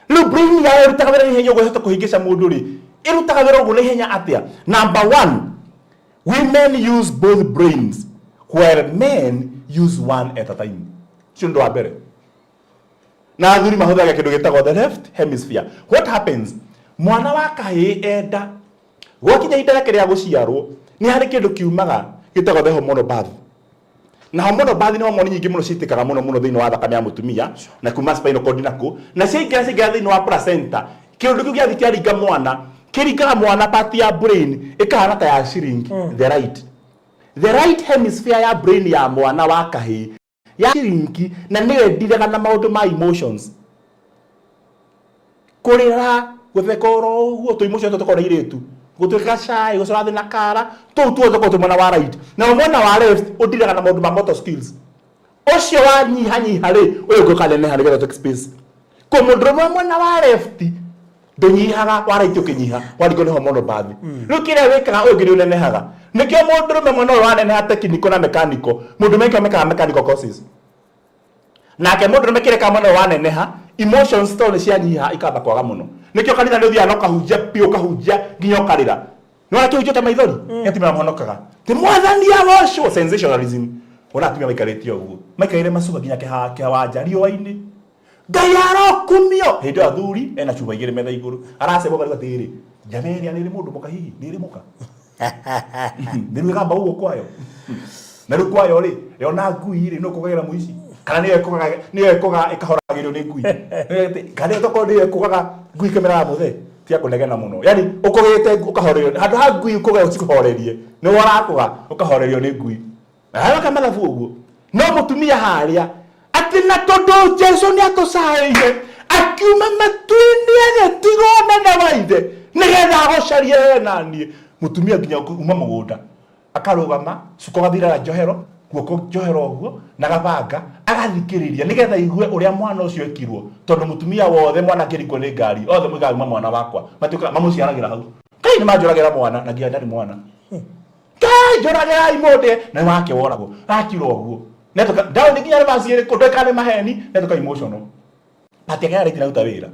Rĩu brain yayo ĩrutaga wĩra na ihenya ũguo ĩhote kũhĩngĩca mũndũ rĩ, ĩrutaga wĩra ũguo na ihenya atĩa? Number one, women use both brains while men use one at a time. Ũcio nĩ ũndũ wa mbere. Na athuri mahũthagĩra kĩndũ gĩtagwo the left hemisphere. What happens, mwana wa kahĩĩ enda gwakinya ihinda rĩake rĩa gũciarwo, nĩ harĩ kĩndũ kiumaga gĩtagwo the hormonal birth. Na hormonal birth nĩ hormone nyingĩ mũno citĩkaga mũno mũno thĩinĩ wa thakame ya mũtumia na kuma spinal cord na kũ, na ciaingĩra thĩinĩ wa placenta. Kĩũndũ kĩu gĩathiĩ kĩaringa mwana, kĩringaga mwana part ya brain ĩkahana ta ya shrink. The right hemisphere ya brain ya mwana wa kahĩĩ ya shrink, na nĩyo ĩndiraga na maũndũ ma emotions, kũrĩra, gũtheka, oro ũguo tũ emotion tũtũ tũkoragwo na irĩtu, gũtuĩka shy, gũcora thĩ na kara, tũu tuothe tũkoragwo twĩ mwena wa right. Na mwena wa left ũndiraga na maũndũ ma motor skills. Ũcio wanyihanyiha rĩ, ũyũ ũngĩ ũkaneneha nĩgetha take space. Kũ mũndũrũme mwena wa left ndũnyihaga, wa right ũkĩnyiha waringwo nĩ hormonal birth. Rĩu kĩrĩa wĩkaga, ũyũ ũngĩ nĩ ũnenehaga. Nĩkĩo mũndũrũme mwena ũyũ waneneha, technical na mechanical, mũndũrũme nĩkĩo mekaga mechanical courses. Nake mũndũrũme kĩrĩa ka mwena ũyũ waneneha, emotions tondũ nĩ cianyiha ikamba kwaga mũno. Nĩkĩo kanitha nĩ ũthiaga na ũkahunjia biũ, ũkahunjia nginya ũkarĩra. Nĩ wona kĩhunjio ta maithori, nĩ atumia mahonokaga ti Mwathani agocwo. Sensationalism. Wona atumia maikarĩte ũguo, maikarĩire macuka nginya kĩwanja riũa-inĩ, Ngai arokumio. Hĩndĩ ĩyo athuri ena cuba igĩrĩ metha igũrũ, aracemwo karigwo atĩrĩrĩ, njama ĩrĩa nĩ ĩrĩ mũndũ mũka, hihi nĩ ĩrĩ mũka, nĩ rĩu ĩgamba ũguo kwayo, na rĩu kwayo rĩ, yona ngui rĩ, nĩ ũkũgagĩra mũici, kana nĩyo ĩkũgaga, nĩyo ĩkũgaga ĩkahoragĩrio nĩ ngui, kana nĩyo tokorwo nĩyo ĩkũgaga ngui ĩkĩmeraga mũthee tiga kũnegena mũno. Yani ũkũgĩte ũkahorerio handũ ha ngui ũkũge ũcikũhorerie, nĩ warakũga ũkahorerio nĩ ngui na mathabu ũguo. No mũtumia harĩa atĩ na tondũ Jesu nĩ atũcaĩire, akiuma matu-inĩ, agĩtiga ũnene wa ithe nĩgetha agũcarie we na niĩ. Mũtumia nginya kuma mũgũnda akarũgama, cuka ũgathirara njohero, guoko njohero ũguo na gabanga, agathikĩrĩria nĩgetha igue ũrĩa mwana ũcio ekirwo. Tondũ mũtumia wothe mwana akĩringwo nĩ ngari, othe moigaga uma mwana wakwa, matuĩkaga mamũciaragĩra hau, kai nĩ manjũragĩra mwana na nginya ndarĩ mwana, kai njũragĩrai mũndĩ na wake woragwo akira ũguo. Netoka ndaũ nĩ nginya nĩ maciĩrĩ kũ ndweka nĩ maheni, netoka emotional but akĩra rĩti naruta wĩra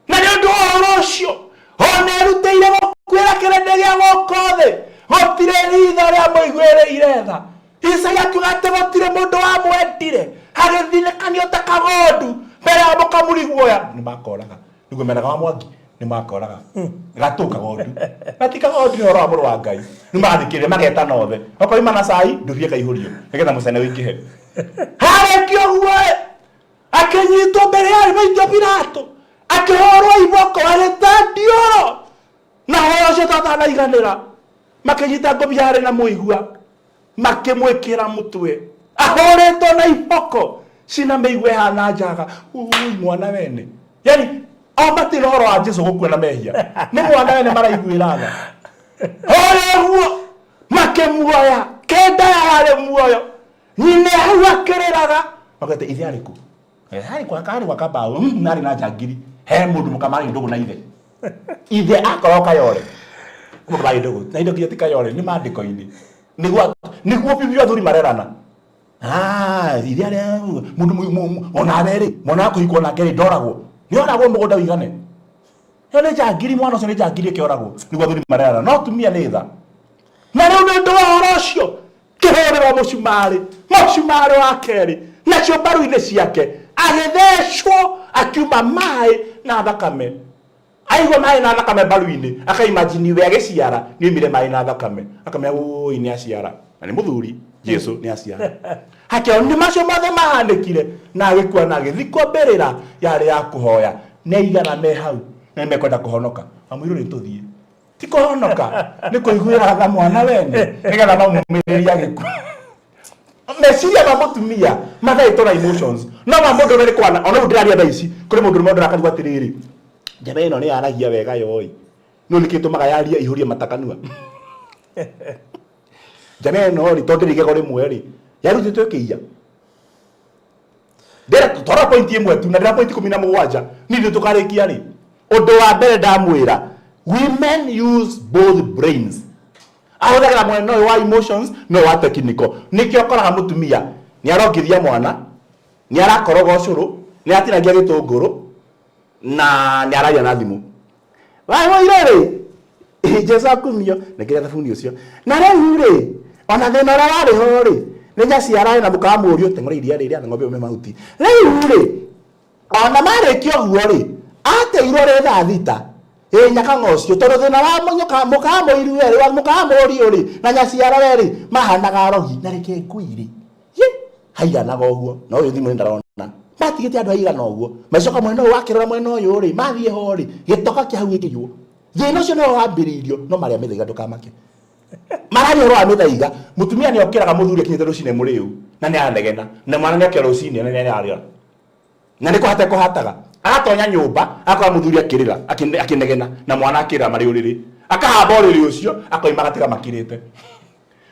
na nĩ ũndũ wa ũhoro ũcio ona erutĩire gũkuĩra kĩrĩndĩ gĩa gũkũ thĩ, gũtirĩ ritho rĩa mũiguĩrĩire tha. Isaia akiuga atĩ gũtirĩ mũndũ wamwendire. Hagĩthiĩ Agĩthinĩkanio ta kagondu mbere ya mũkamuri guoya. Nĩ makoraga nĩguo menaga wa Mwangi, nĩ makoraga gatũ kagondu na ti kagondu, nĩ ũhoro wa mũrũ wa Ngai. Nĩ mathikĩrĩria magetana othe, okorwo ima na cai ndubie kaihũrio nĩgetha mũcene ũingĩhe. Harĩkia ũguo akĩnyitwo mbere ya maitũ Pilato, akĩhũrwo iboko, agĩtandiũrwo na horo ũcio tatanaiganĩra, makĩnyita ngũbia yarĩ na mũigua, makĩmwĩkĩra mũtwe, ahũrĩtwo na iboko cina mĩigua ĩhana njaga. Ui, mwana wene, yani o matirĩ ũhoro wa Jesu gũkua na mehia, nĩ mwana wene maraiguĩra tha. Hũrĩ ũguo makĩmuoya kenda yarĩ muoyo, nyina hau akĩrĩraga, magete ithe arĩ kũ? Arĩ kwa, arĩ gwa kambaũ arĩ na njangiri. He mũndũ mũkamarĩ ndũgũ na ithe, ithe akorwo Kayore, mũndũ marĩ ndũgũ na indo nginya ti Kayore, nĩ maandĩko-inĩ nĩguo nĩguo bibi athuri marerana. Ah, ithe arĩa mũndũ onawe rĩ, mwana wa kũhikwo nake rĩ, ndoragwo, nĩ oragwo mũgũnda ũigane. Ĩyo nĩ njangiri, mwana ũcio nĩ njangiri ĩkĩoragwo, nĩguo athuri marerana, no atumia nĩ tha. Na rĩu nĩ ũndũ wa ũhoro ũcio kĩhũrĩrwo mũcumarĩ, mũcumarĩ wa kerĩ, nacio mbaru-inĩ ciake agĩthecwo, akiuma maĩ na thakame. Aigua maĩ na thakame mbaru-inĩ, akaimajini we agĩciara nĩ oimire maĩ na thakame, akamenya ũi nĩ aciara, na nĩ mũthuri Jesu nĩ aciara. Hakĩo nĩ macio mothe mahanĩkire, na agĩkua na agĩthikwo mbĩrĩra yarĩ ya kũhoya. Nĩ aigana me hau na nĩ mekwenda kũhonoka? Amwĩrũ nĩ tũthiĩ, ti kũhonoka, nĩ kũiguĩra tha mwana wene nĩgetha mamumĩrĩrie agĩkua. Meciria ma mũtumia mathaĩtwo na emotions, no ma mũndũ ũrĩa kwana ona rĩu ndĩraria thaa ici, kũrĩ mũndũ ũrĩa ndĩrakarigwo atĩrĩrĩ, njamba ĩno nĩ yaragia wega yoi, no nĩkĩ ĩtũmaga yaria ihũrie matakanua? Njamba ĩno rĩ, tondũ ndĩrĩ igego rĩmwe rĩ, yarutĩtwo ĩkĩiya. Ndĩra twara point ĩmwe tu na ndĩra point 17 niĩ nĩ tũkarĩkia rĩ. Ũndũ wa mbere ndamwĩra, women use both brains. Ahũthagĩra mwena ũyũ wa emotions na ũyũ wa technical. Nĩkĩo ũkoraga mũtumia nĩ arongithia mwana, nĩ arakoroga ũcũrũ, nĩ aratinagia gĩtũngũrũ na nĩ araria na thimũ. Waĩrĩ rĩ, Jesu akumio, nengera thabuni ũcio. Na rĩu rĩ, ona thĩna ũrĩa warĩ ho rĩ, nĩ nyaciara na mũka wa mũriũ, teng'ũra iria rĩrĩa na ng'ombe yaume mahuti. Rĩu rĩ, ona marĩkia ũguo rĩ, ateirwo rĩ thaa 6 ĩ nyakang'a ũcio, tondũ thĩna wa mũnyoka mũka wa mũiru werĩ wa mũka wa mũriũ rĩ na nyaciara werĩ mahanaga arogi na reke ngui rĩ ye haiganaga ũguo, na ũyũ thimũ ndarona matigĩte andũ haigana ũguo, macoka mwena ũyũ wakĩrora mwena ũyũ rĩ, mathiĩ ho rĩ, gĩtoka kĩa hau gĩkĩiywo. Thĩna ũcio nĩwe wambĩrĩirio, no marĩa mĩthaiga, ndũkamake, mararia ũhoro wa mĩthaiga. Mũtumia nĩ okĩraga mũthuri akinyĩte rũcinĩ mũrĩu na nĩ aranegena, na mwana nĩ okĩra rũcinĩ na nĩ ararĩra na nĩ kũhata kũhataga. Agatonya nyũmba akora mũthuri akĩrĩra, akĩnegena na mwana akĩrĩra marĩ ũrĩrĩ, akahamba ũrĩrĩ ũcio, akoima, agatiga makirĩte.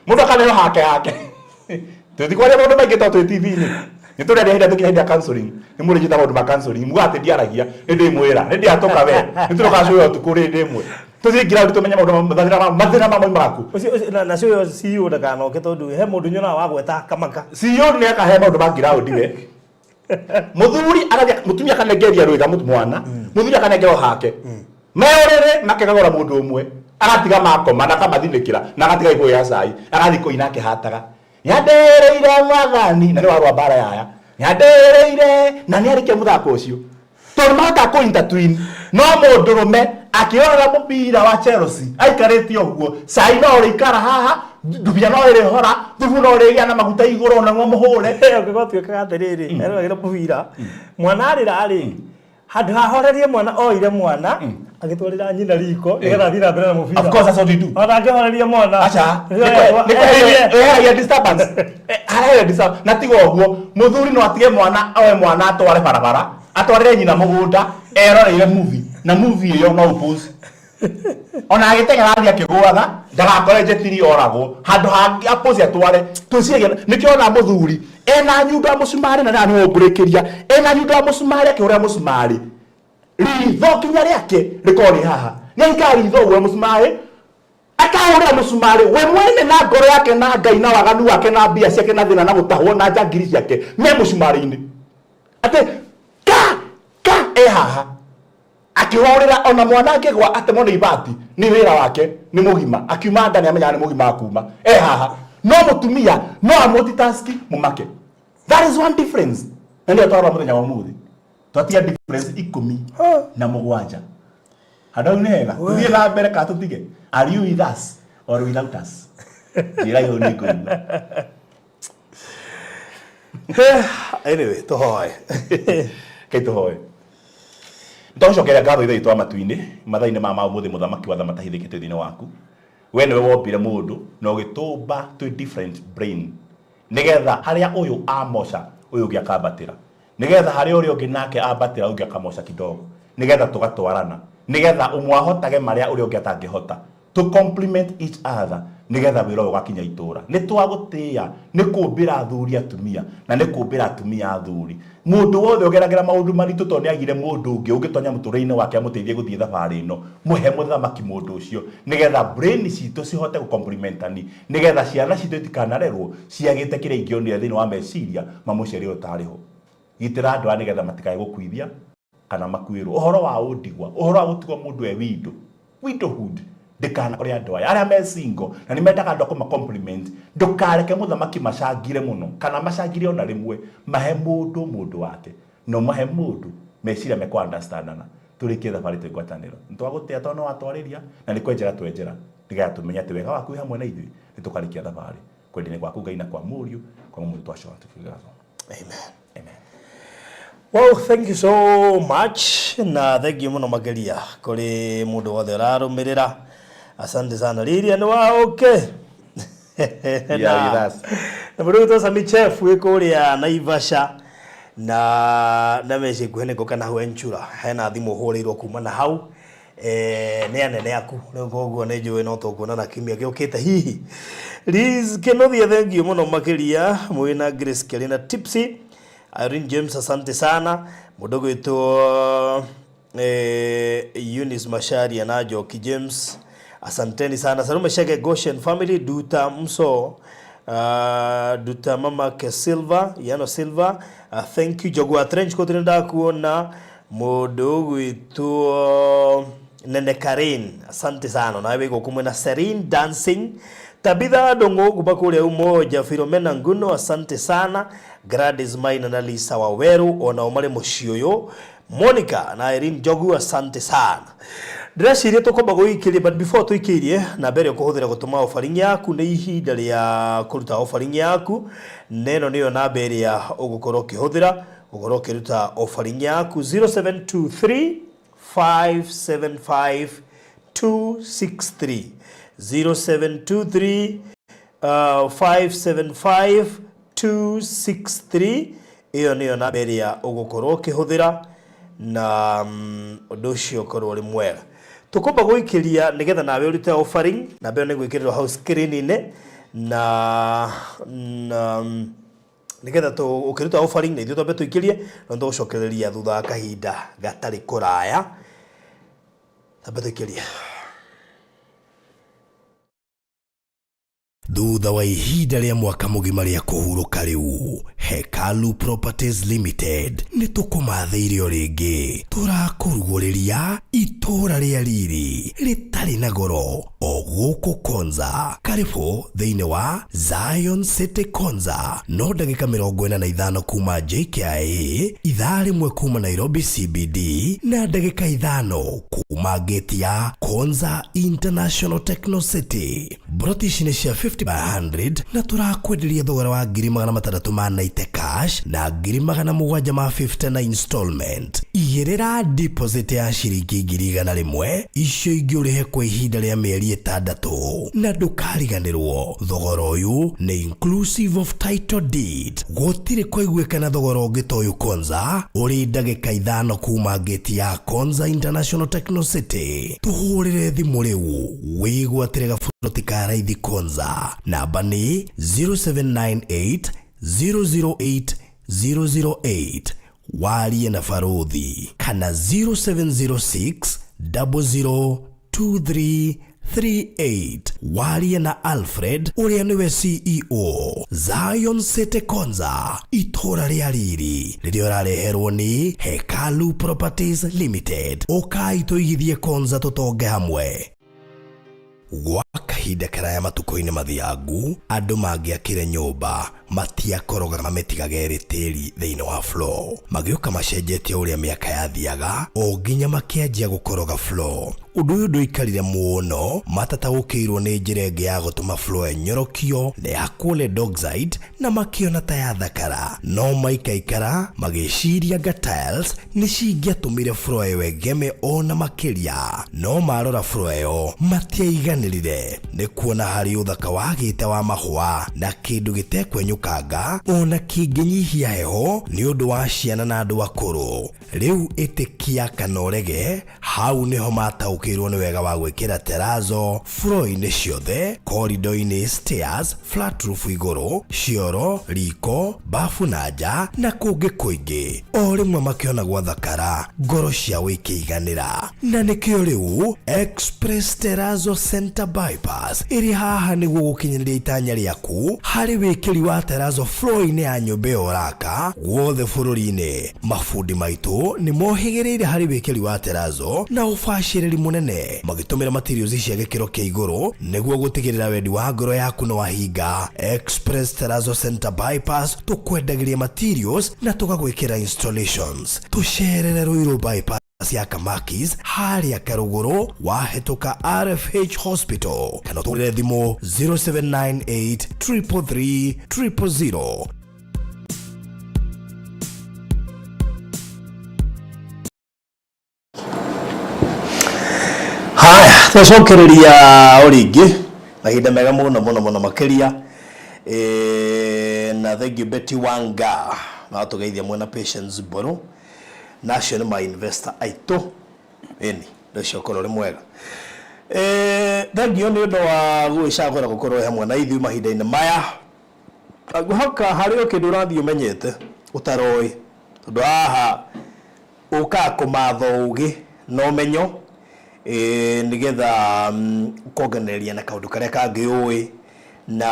Mũndũ akaneo hake hake. Tũthi kwaria maũndũ maingĩ tondũ twĩ TV-inĩ, nĩ tũrĩaria hĩndĩ tũkinya hĩndĩ ya counseling. Nĩ mũrĩ njĩta maũndũ ma counseling, mugaga atĩ ndiaragia, nĩ ndĩmwĩra nĩ ndiatũka we, nĩ tũrũgacũya ũtukũ rĩndĩ ĩmwe tũthiĩ ngiraũndi tũmenye maũndũ mathĩna ma moimaga kũ. Ũcio na cio CEO ndakanoke, tondũ he mũndũ nyonaga wagweta akamaka. CEO nĩ akahe maũndũ ma ngiraũndi we. Mũthuri agathiĩ, mũtumia akanengeria rwĩga mwana, mũthuri akanengerwo hake me ũrĩrĩ, makegagũra mũndũ ũmwe, agatiga makoma na akamathinĩkĩra na agatiga gĩbũyũ ya cai, agathiĩ kũina akĩhataga nĩandereire mwathani na nĩ warũa mbara yaya nĩandereire na nĩarĩkia mũthako ũcio, tondũ mahotaga kũ intertwine. No mũndũrũme akĩrorera mũbira wa Chelsea aikarĩte ũguo, cai no ũrĩikara haha, ndubia no ĩrĩhora, thubu no ũrĩgĩa na maguta igũrũ naguo mũhũre. Ũngĩkorwo tuĩkaga atĩrĩrĩ, eroragĩra mũbira, mwana arĩra rĩ, handũ hahorerie mwana, oire mwana agĩtwarĩra nyina riko nĩgetha athiĩ na mbere na mũbira. Of course, that's what we do. Ona angĩhoreria mwana. Aca, nĩkweheria disturbance. Harehe disturbance. Na tiga ũguo, mũthuri no atige mwana, oe mwana atware barabara, atwarĩre nyina mũgũnda, eroreire movie, na movie ĩyo no ũpause. Ona agĩteng'era athiĩ akĩgũaga, ndagakore njetiri oragwo, handũ hangĩ apause atware. Twĩciragia nĩkĩo ona mũthuri ena nyundo ya mũcumarĩ, na nĩwe ũngũrĩkĩria, ena nyundo ya mũcumarĩ akĩhũrĩra mũcumarĩ, ritho kinya rĩake rĩkorwo rĩ haha, nĩ aikara ritho ũguo mũcumarĩ akahũrĩra mũcumarĩ we mwene na ngoro yake na Ngai na waganu wake na mbia ciake na thĩna na gũtahwo na njangiri ciake me mũcumarĩ-inĩ, atĩ ka ka e haha akĩhũrĩra ona mwana angĩgwa atemwo nĩ ibati, nĩ wĩra wake, nĩ mũgima, akiuma nda nĩ amenyaga nĩ mũgima akuma e haha. No mũtumia no a multitask mũmake. That is one difference. Na nĩyo twarora mũthenya wa ũmũthĩ twatia difference 17. Handũ hau nĩ hega tũthiĩ na mbere kana tũtige? Are you with us or without us? Njĩra ĩyo nĩ ngũigua. Anyway, tũhoe. Kai tũhoe. Nĩtwagũcokeria ngatho Ithe witũ wa matu-inĩ mathaa-inĩ ma ũmũthĩ, mũthamaki wa tha matahithĩkĩte thĩinĩ waku. We nĩwe wombire mũndũ na ũgĩtũmba twĩ different brain, nĩgetha harĩa ũyũ amoca ũyũ ũngĩ akambatĩra, nĩgetha harĩa ũrĩa ũngĩ nake ambatĩra ũngĩ akamoca kidogo, nĩgetha tũgatwarana, nĩgetha ũmwe ahotage marĩa ũrĩa ũngĩ atangĩhota, to complement each other, nĩgetha wĩra ũyũ ũgakinya itũra. Nĩ twagũtĩĩa nĩ kũmbĩra athuri atumia na nĩ kũmbĩra atumia athuri. Mũndũ wothe ũgeragĩra maũndũ maritũ tondũ nĩ agire mũndũ ũngĩ ũngĩtonya mũtũrĩre-inĩ wake amũteithie gũthiĩ thabarĩ ĩno, mũhe mũthamaki mũndũ ũcio, nĩgetha brain citũ cihote gũ-complementani, nĩgetha ciana citũ itikanarerwo ciagĩte kĩrĩa ingĩonire thĩinĩ wa meciria ma mũciari ũyũ ũtarĩ ho. Gitĩra andũ aya nĩgetha matikae gũkuithia kana makuĩrwo. Ũhoro wa ũndigwa, ũhoro wa gũtigwo mũndũ e window, widowhood, ndĩkanakore andũ aya arĩa me single na nĩ mendaga andũ a kũma compliment. Ndũkareke mũthamaki macangire mũno kana macangire ona rĩmwe. Mahe mũndũ mũndũ wake na ũmahe mũndũ meciria mekũ understandana. Tũrĩkie thabarĩ twĩ ngwatanĩro. Nĩ twagũtĩa tondũ nĩ watwarĩria na nĩ kwenjera twenjera, nĩgetha tũmenye atĩ wega waku wĩ hamwe na ithuĩ. Nĩ tũkarĩkia thabarĩ kwenda-inĩ gwaku Ngai na kwa mũriũ kwa mũndũ twacoka tukiuga. Amen. Amen. Well, thank you so much na thank you muno makeria kuri mundu wothe ũrarũmĩrĩra. Asante sana. Lilia nĩ wa okay. Yeah, with us. Na mũndũ wĩtwo Sami Chef wĩ kũrĩa Naivasha na meciĩ nguhĩ nĩkũ kana hau Enchura hena thimũ hũrĩirwo kuma na hau, nĩ anene aku rĩu, koguo nĩ njũĩ no tũkuonana kiumia gĩũkĩte hihi. Liz Kĩnuthia, thank you mũno makĩria mwĩna Grace Kelly na Tipsy Irene James, asante sana. Mũndũ gwĩtwo Eunice Masharia na Njoki James, asanteni sana. Salume Shege, Goshen family, Duta Mso, Duta Mama Ke Silva, Yano Silva, thank you. Jogwa Trench Coat, ndakuona. Mũndũ gwĩtwo Nene Karin, asante sana nawe wĩ gũkũ mwena Serene Dancing. Tabitha Ndũng'ũ kuma kũrĩa Umoja, Philomena Nguno, asante sana. Gladys Maina na Lisa Waweru onao marĩ mũciĩ ũyũ. Monica na Irene Njogu, asante sana. Ndĩreciria tũkwamba gũikĩria, but before tũikĩirie, namba ĩrĩa ũkũhũthĩra gũtũma offering yaku, nĩ ihinda rĩa kũruta offering yaku, na ĩno nĩyo namba ĩrĩa ũgũkorwo ũkĩhũthĩra gũkorwo ũkĩruta offering yaku: 0723 575 263, 0723 575 263. Ĩyo nĩyo namba ĩrĩa ũgũkorwo ũkĩhũthĩra na ũndũ ũcio ũkorwo ũrĩ mwega. Tũkwamba gũikĩria nĩgetha nawe ũrute offering. Namba ĩyo nĩ gwĩkĩrĩrwo hau screen-inĩ na nĩgetha ũkĩruta offering na ithuĩ twambe tũikĩrie, no tũgũcokereria thutha wa kahinda gatarĩ kũraya. Twambe tũikĩrie. Thutha wa ihinda rĩa mwaka mũgima rĩa kũhurũka, rĩu Hekalu Properties Limited nĩ tũkũmathĩire o rĩngĩ. Tũrakũrugũrĩria itũũra rĩa riri rĩtarĩ na goro o gũkũ Konza. Karibu thĩinĩ wa Zion City Konza, no ndagĩka 45 kuma JKIA, ithaa rĩmwe kuma Nairobi CBD na ndagĩka 5 kuma gate ya Konza International Techno City. Mburoti ici nĩ cia 50 by 100 na tũrakwenderia thogora wa 690,000 ma 90 cash na 750,000 na installment. Igĩrĩra deposit ya ciringi 100,000, icio ingĩ ũrĩhe kwa ihinda rĩa mĩeri 6. Na ndũkariganĩrwo, thogora ũyũ nĩ inclusive of title deed. Gũtirĩ kũiguĩkana thogora ũngĩ ta ũyũ Konza, ũrĩ ndagĩka 5 kuma gate ya Konza International Techno City. Tũhũrĩre thimũ rĩu wĩgwatĩre gaburoti ka raithi Konza. Namba nĩ 0798 008 008, warie na baruthi, kana 0706 002338, warie na Alfred ũrĩa nĩwe CEO. Zion City Konza, itũũra rĩa riri rĩrĩa ũrareherwo nĩ Hekalu Properties Limited. Ũkai tũigithie Konza, tũtonge hamwe gwa kahinda. Kahinda karaya matukũ-inĩ mathiangu, andũ mangĩakire nyũmba matiakorogaga mamĩtigaga ĩrĩ tĩri thĩinĩ wa floor. Magĩũka macenjetie ũrĩa mĩaka yathiaga o nginya makĩanjia gũkoroga floor. Ũndũ ũyũ ndũikarire mũno matataũkĩirwo nĩ njĩra ĩngĩ ya gũtũma floor ĩnyorokio na yakwo lead oxide na makĩona ta yathakara. No maikaikara magĩciria anga tiles nĩ cingĩatũmire floor ĩyo ĩgeme ona makĩria. No marora floor ĩyo matiaiganĩrire nĩ kuona harĩ ũthaka wagĩte wa mahũa na kĩndũ gĩtekwenyũkanga ona kĩngĩnyihia heho nĩ ũndũ wa ciana na andũ akũrũ. Rĩu ĩtĩkia kana ũrege, hau nĩho mataũkĩirwo nĩ wega wa gwĩkĩra terrazzo floor-inĩ ciothe, corridor-inĩ, stairs, flat roof igũrũ, cioro, riko, bafu na nja na kũngĩ kũingĩ. O rĩmwe makĩona gwathakara, ngoro ciao ikĩiganĩra. Na nĩkĩo rĩu Express Terrazzo Center Bypass ĩrĩ haha nĩguo gũkinyanĩria itanya rĩaku harĩ wĩkĩri wa terrazzo floor-inĩ ya nyũmba ĩyo ũraka guothe bũrũri-inĩ. Mabundi maitũ nĩ mohĩgĩrĩire harĩ wĩkĩri wa terrazzo na ũbacĩrĩri mũnene magĩtũmĩra materials cia gĩkĩro kĩa igũrũ nĩguo gũtigĩrĩra wendi wa ngoro yaku nĩ wahinga. Express Terrazzo Center Bypass tũkwendagĩria materials na tũgagwĩkĩra installations. Tũcerere Ruiru Bypass ya Kamakis harĩa Karũgũrũ wahĩtũka RFH Hospital kana ũtũhũrĩre thimũ 0798 333 000. Haya, twacokereria o rĩngĩ mahinda mega mũno mũno mũno makĩria. Na thank you Betty Wanga na watũgeithia mwena Patience Mbũrũ na acio nĩ ma investor aitũ. Ĩni, ũcio ũkorwo ũrĩ mwega. Thank you nĩ ũndũ wa gwĩcagũra gũkorwo hamwe na ithuĩ mahinda-inĩ maya. Ngũhoka harĩ o kĩndũ ũrathiĩ ũmenyete ũtaroĩ, tondũ haha ũkaga kũmatha ũgĩ na ũmenyo nĩgetha ũkonganĩrĩria na kaũndũ karĩa kangĩ ũĩ. Na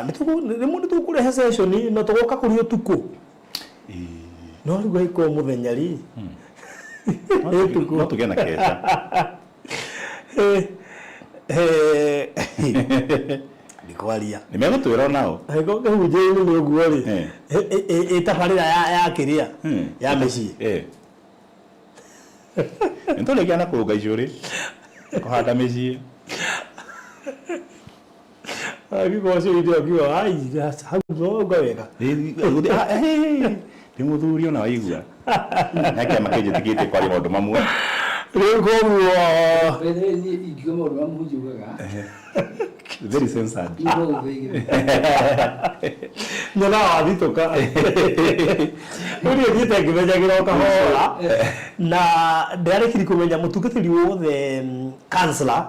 rĩmwe nĩ tũkũrehe session na tũgoka kũrĩ ũtukũ. No rĩu angĩkorwo mũthenya rĩ, No tũgĩe na keca. Ndikwaria. Nĩ megũtwĩra onao. Angĩkorwo kĩhunjio-inĩ nĩ ũguo rĩ, ĩ tabarĩra ya kĩrĩa ya mĩciĩ. Nĩ tũrĩkia na kũrũnga icũrĩ, kũhanda mĩciĩ. Angĩkorwo cũrĩ ũkiuga ai hau no ũga wega. Ndĩ mũthuri ona waigua. Na kĩama kĩnjĩtĩkĩtie kwaria maũndũ mamwe. Rĩu koguo By the way, niĩ ingiuga maũndũ marĩa mũhunjia ugaga, Very censored. no ũthĩgĩre. Nyonaga wathitũka. Rĩu niĩ thiĩte ngĩmenyagĩra o kahora na ndĩrarĩkirie kũmenya mũtungatĩri wothe counselor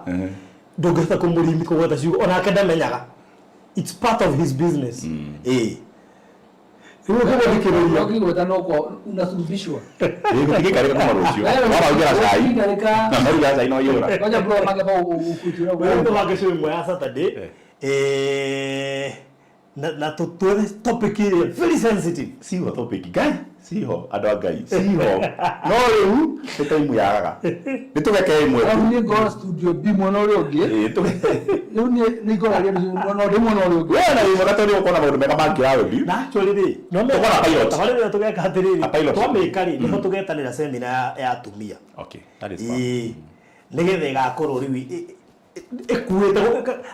ndũngĩhota kũmũrimi kũgweta ciugo onake ndamenyaga. It's part of his business. Ĩĩ. Rĩu ũkĩmũthikĩrĩria. Ũkĩgweta no kwa unasulubishwa. Ĩĩ gũtingĩikarĩka kuma rũciũ. Wamarugira cai. Gũtingĩikarĩka. Na marugira cai no yũra. Kwanja bro mangĩamba gũkũtuĩra Rĩu tũbange show ĩmwe ya Saturday. Na tũtwethe topic ĩrĩa very sensitive. Siho topic Ngai, siho andũ a Ngai, siho. No rĩu nĩ time yagaga. Nĩ tũgeke ĩmwe tu. Rĩu niĩ ngorwo studio B mwena ũrĩa ũngĩ. Ĩĩ tũge. Rĩu niĩ nĩ ngorwo mwena ũrĩa mwena ũrĩa ũngĩ. We na wĩ mwega tondũ ũkona maũndũ mega ma ground. Na actually rĩ, no me Tũkona pilot. Tabarĩra ĩyo tũgeka atĩrĩrĩ, A pilot. twamĩka rĩ, nĩho tũgetanĩra seminar ya atumia. Okay, that is fine. Ĩĩ. Nĩgetha ĩgakorwo rĩu ĩkuĩte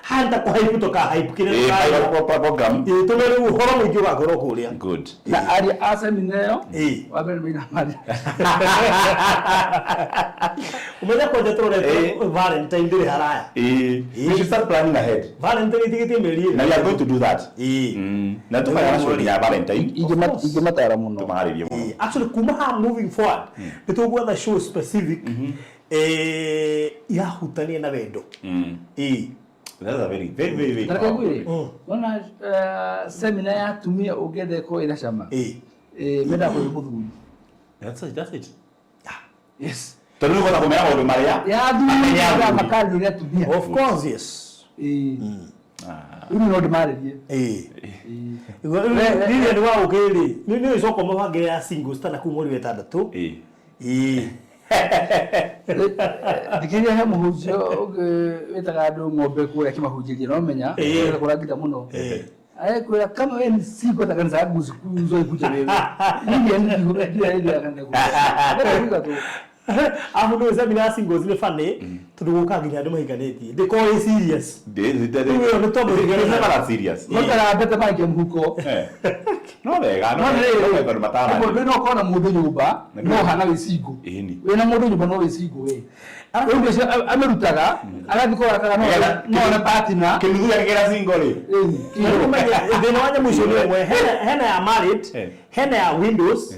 hanta kũhaipu tũkahaipu kĩrĩa Ĩĩ, tũkarĩa. pilot program. Ĩĩ, tondũ rĩu ũhoro mũingĩ ũgakorwo kũrĩa. Good. Na aria a semina ĩyo, Ĩĩ. wa mbere nĩ Maina Maria. Ũmenya kwanja tũrorete Ĩĩ. Valentine ndĩrĩ haraya. Ĩĩ. We should start planning ahead. Valentine ĩtigĩtie mĩeri ĩrĩ. Na we are going to do that. Ĩĩ. Na tũkagĩa na show ya Valentine. Ingĩmatara mũno. Tũmaharĩrie mũno. Ĩĩ. Actually kuma haha moving forward nĩ tũgwetha show specific irahutania na wendo. Ĩĩ. That's a very, very, very, very Na reke powerful. ngwĩre, wona semina ya atumia ũngĩenda ĩkorwo ĩna cama, Ĩĩ. mendaga kũrĩ mũthuri. That's it, that's it. Yes. Tondũ nĩ ũkũhota kũmera maũndũ marĩa Ya athuri Amenye athuri. makarĩria atumia. Of course yes. Ĩĩ. Rĩu niĩ no ndĩmarĩrie. Ĩĩ. Lilian wa ũkĩ rĩ, nĩ ũcoka ũmũbangĩre ya singles tana kuu mweri wa ĩtandatũ. Ĩĩ. Ĩĩ. Thikĩrĩria he mũhunjia ũngĩ wĩtaga andũ ng'ombe kũrĩa akĩmahunjĩria no menya kũrangita mũno. Arekwĩra kama wewe ni single hata kanisa yangu usiwahi kuja wewe. Mimi yani ndio kanisa kuja. Tu. Afu nä seminar ya singles nä funny tondå gå kaga nginya andå mahikanätie ndä ä serious. Rĩu ĩyo nĩ tondũ It's never that serious. Makara mbete maikia mũhuko. No wega, no No wega, no wega tondũ matarani. Mũndũ no ũkorwo na mũndũ nyũmba no hana wĩ single. Ĩni. Wĩna mũndũ nyũmba no wĩ single we. Rĩu ũcio amĩrutaga agathiĩ kũrora kana no one partner. Kĩnuthu gĩake kĩra single rĩ. Thä na wa nyamå icio nä ĩmwe hena ya married, hena ya windows,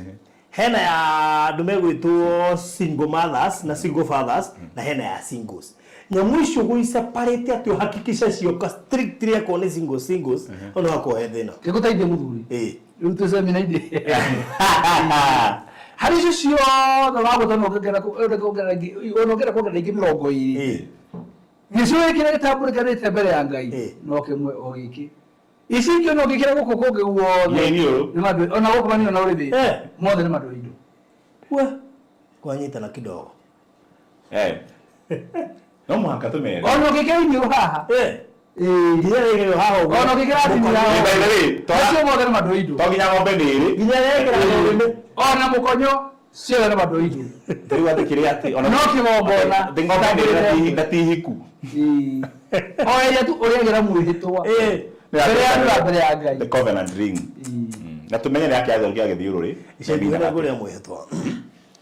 hena ya andå megwĩtwo single mothers na single fathers na hena ya singles. Nyamå icio gå iseparate atä å hakikisha cioka strictly akorwo nĩ single singles hau nĩ hakorwo he thĩna. Gĩgũteithie mũthuri. Ĩĩ. Rĩu twĩ seminar-inĩ. Harĩ icio ciothe wagũta no ũngĩongera ũngĩenda kuongerera ingĩ 20. Ĩĩ. Gĩcio gĩkĩ gĩtambũrĩkanĩte mbere ya Ngai Ĩĩ. no kĩmwe o gĩkĩ. Ici ingĩ no ũngĩkĩra gũkũ kũngĩ guothe. Nĩ iniũrũ. Nĩ mandũ ona gũkũ manino na ũrĩthĩ. Mothe nĩ mandũ indo. We. Kwanyitana kidogo. No mũhaka tũmere. Ona ũngĩkĩra iniũrũ haha. Ĩĩ. Nginya rĩgĩrĩ haha ũguo. Ona ũngĩkĩra thimũ By haha. the way, Macio mothe nĩ mandũ indo. to nginya ng'ombe nĩ ĩrĩ. Nginya rĩgĩrĩ rũrĩmĩ. Ona mũkonyo ciothe nĩ mandũ indo. Rĩu atĩ kĩrĩa atĩ ona No kĩgongona. Atĩ ng'ombe nĩ ĩrĩ na ti hiku. Ĩĩ. O ĩrĩa tu ũrĩagĩra mwĩhĩtwa. Mbere ya andũ na mbere ya Ngai. The covenant ring. Na tũmenye nĩ akĩathwo kĩa gĩthiũrũrĩ. Ica ikuhĩ nĩ ngũrĩa mwĩhĩtwa.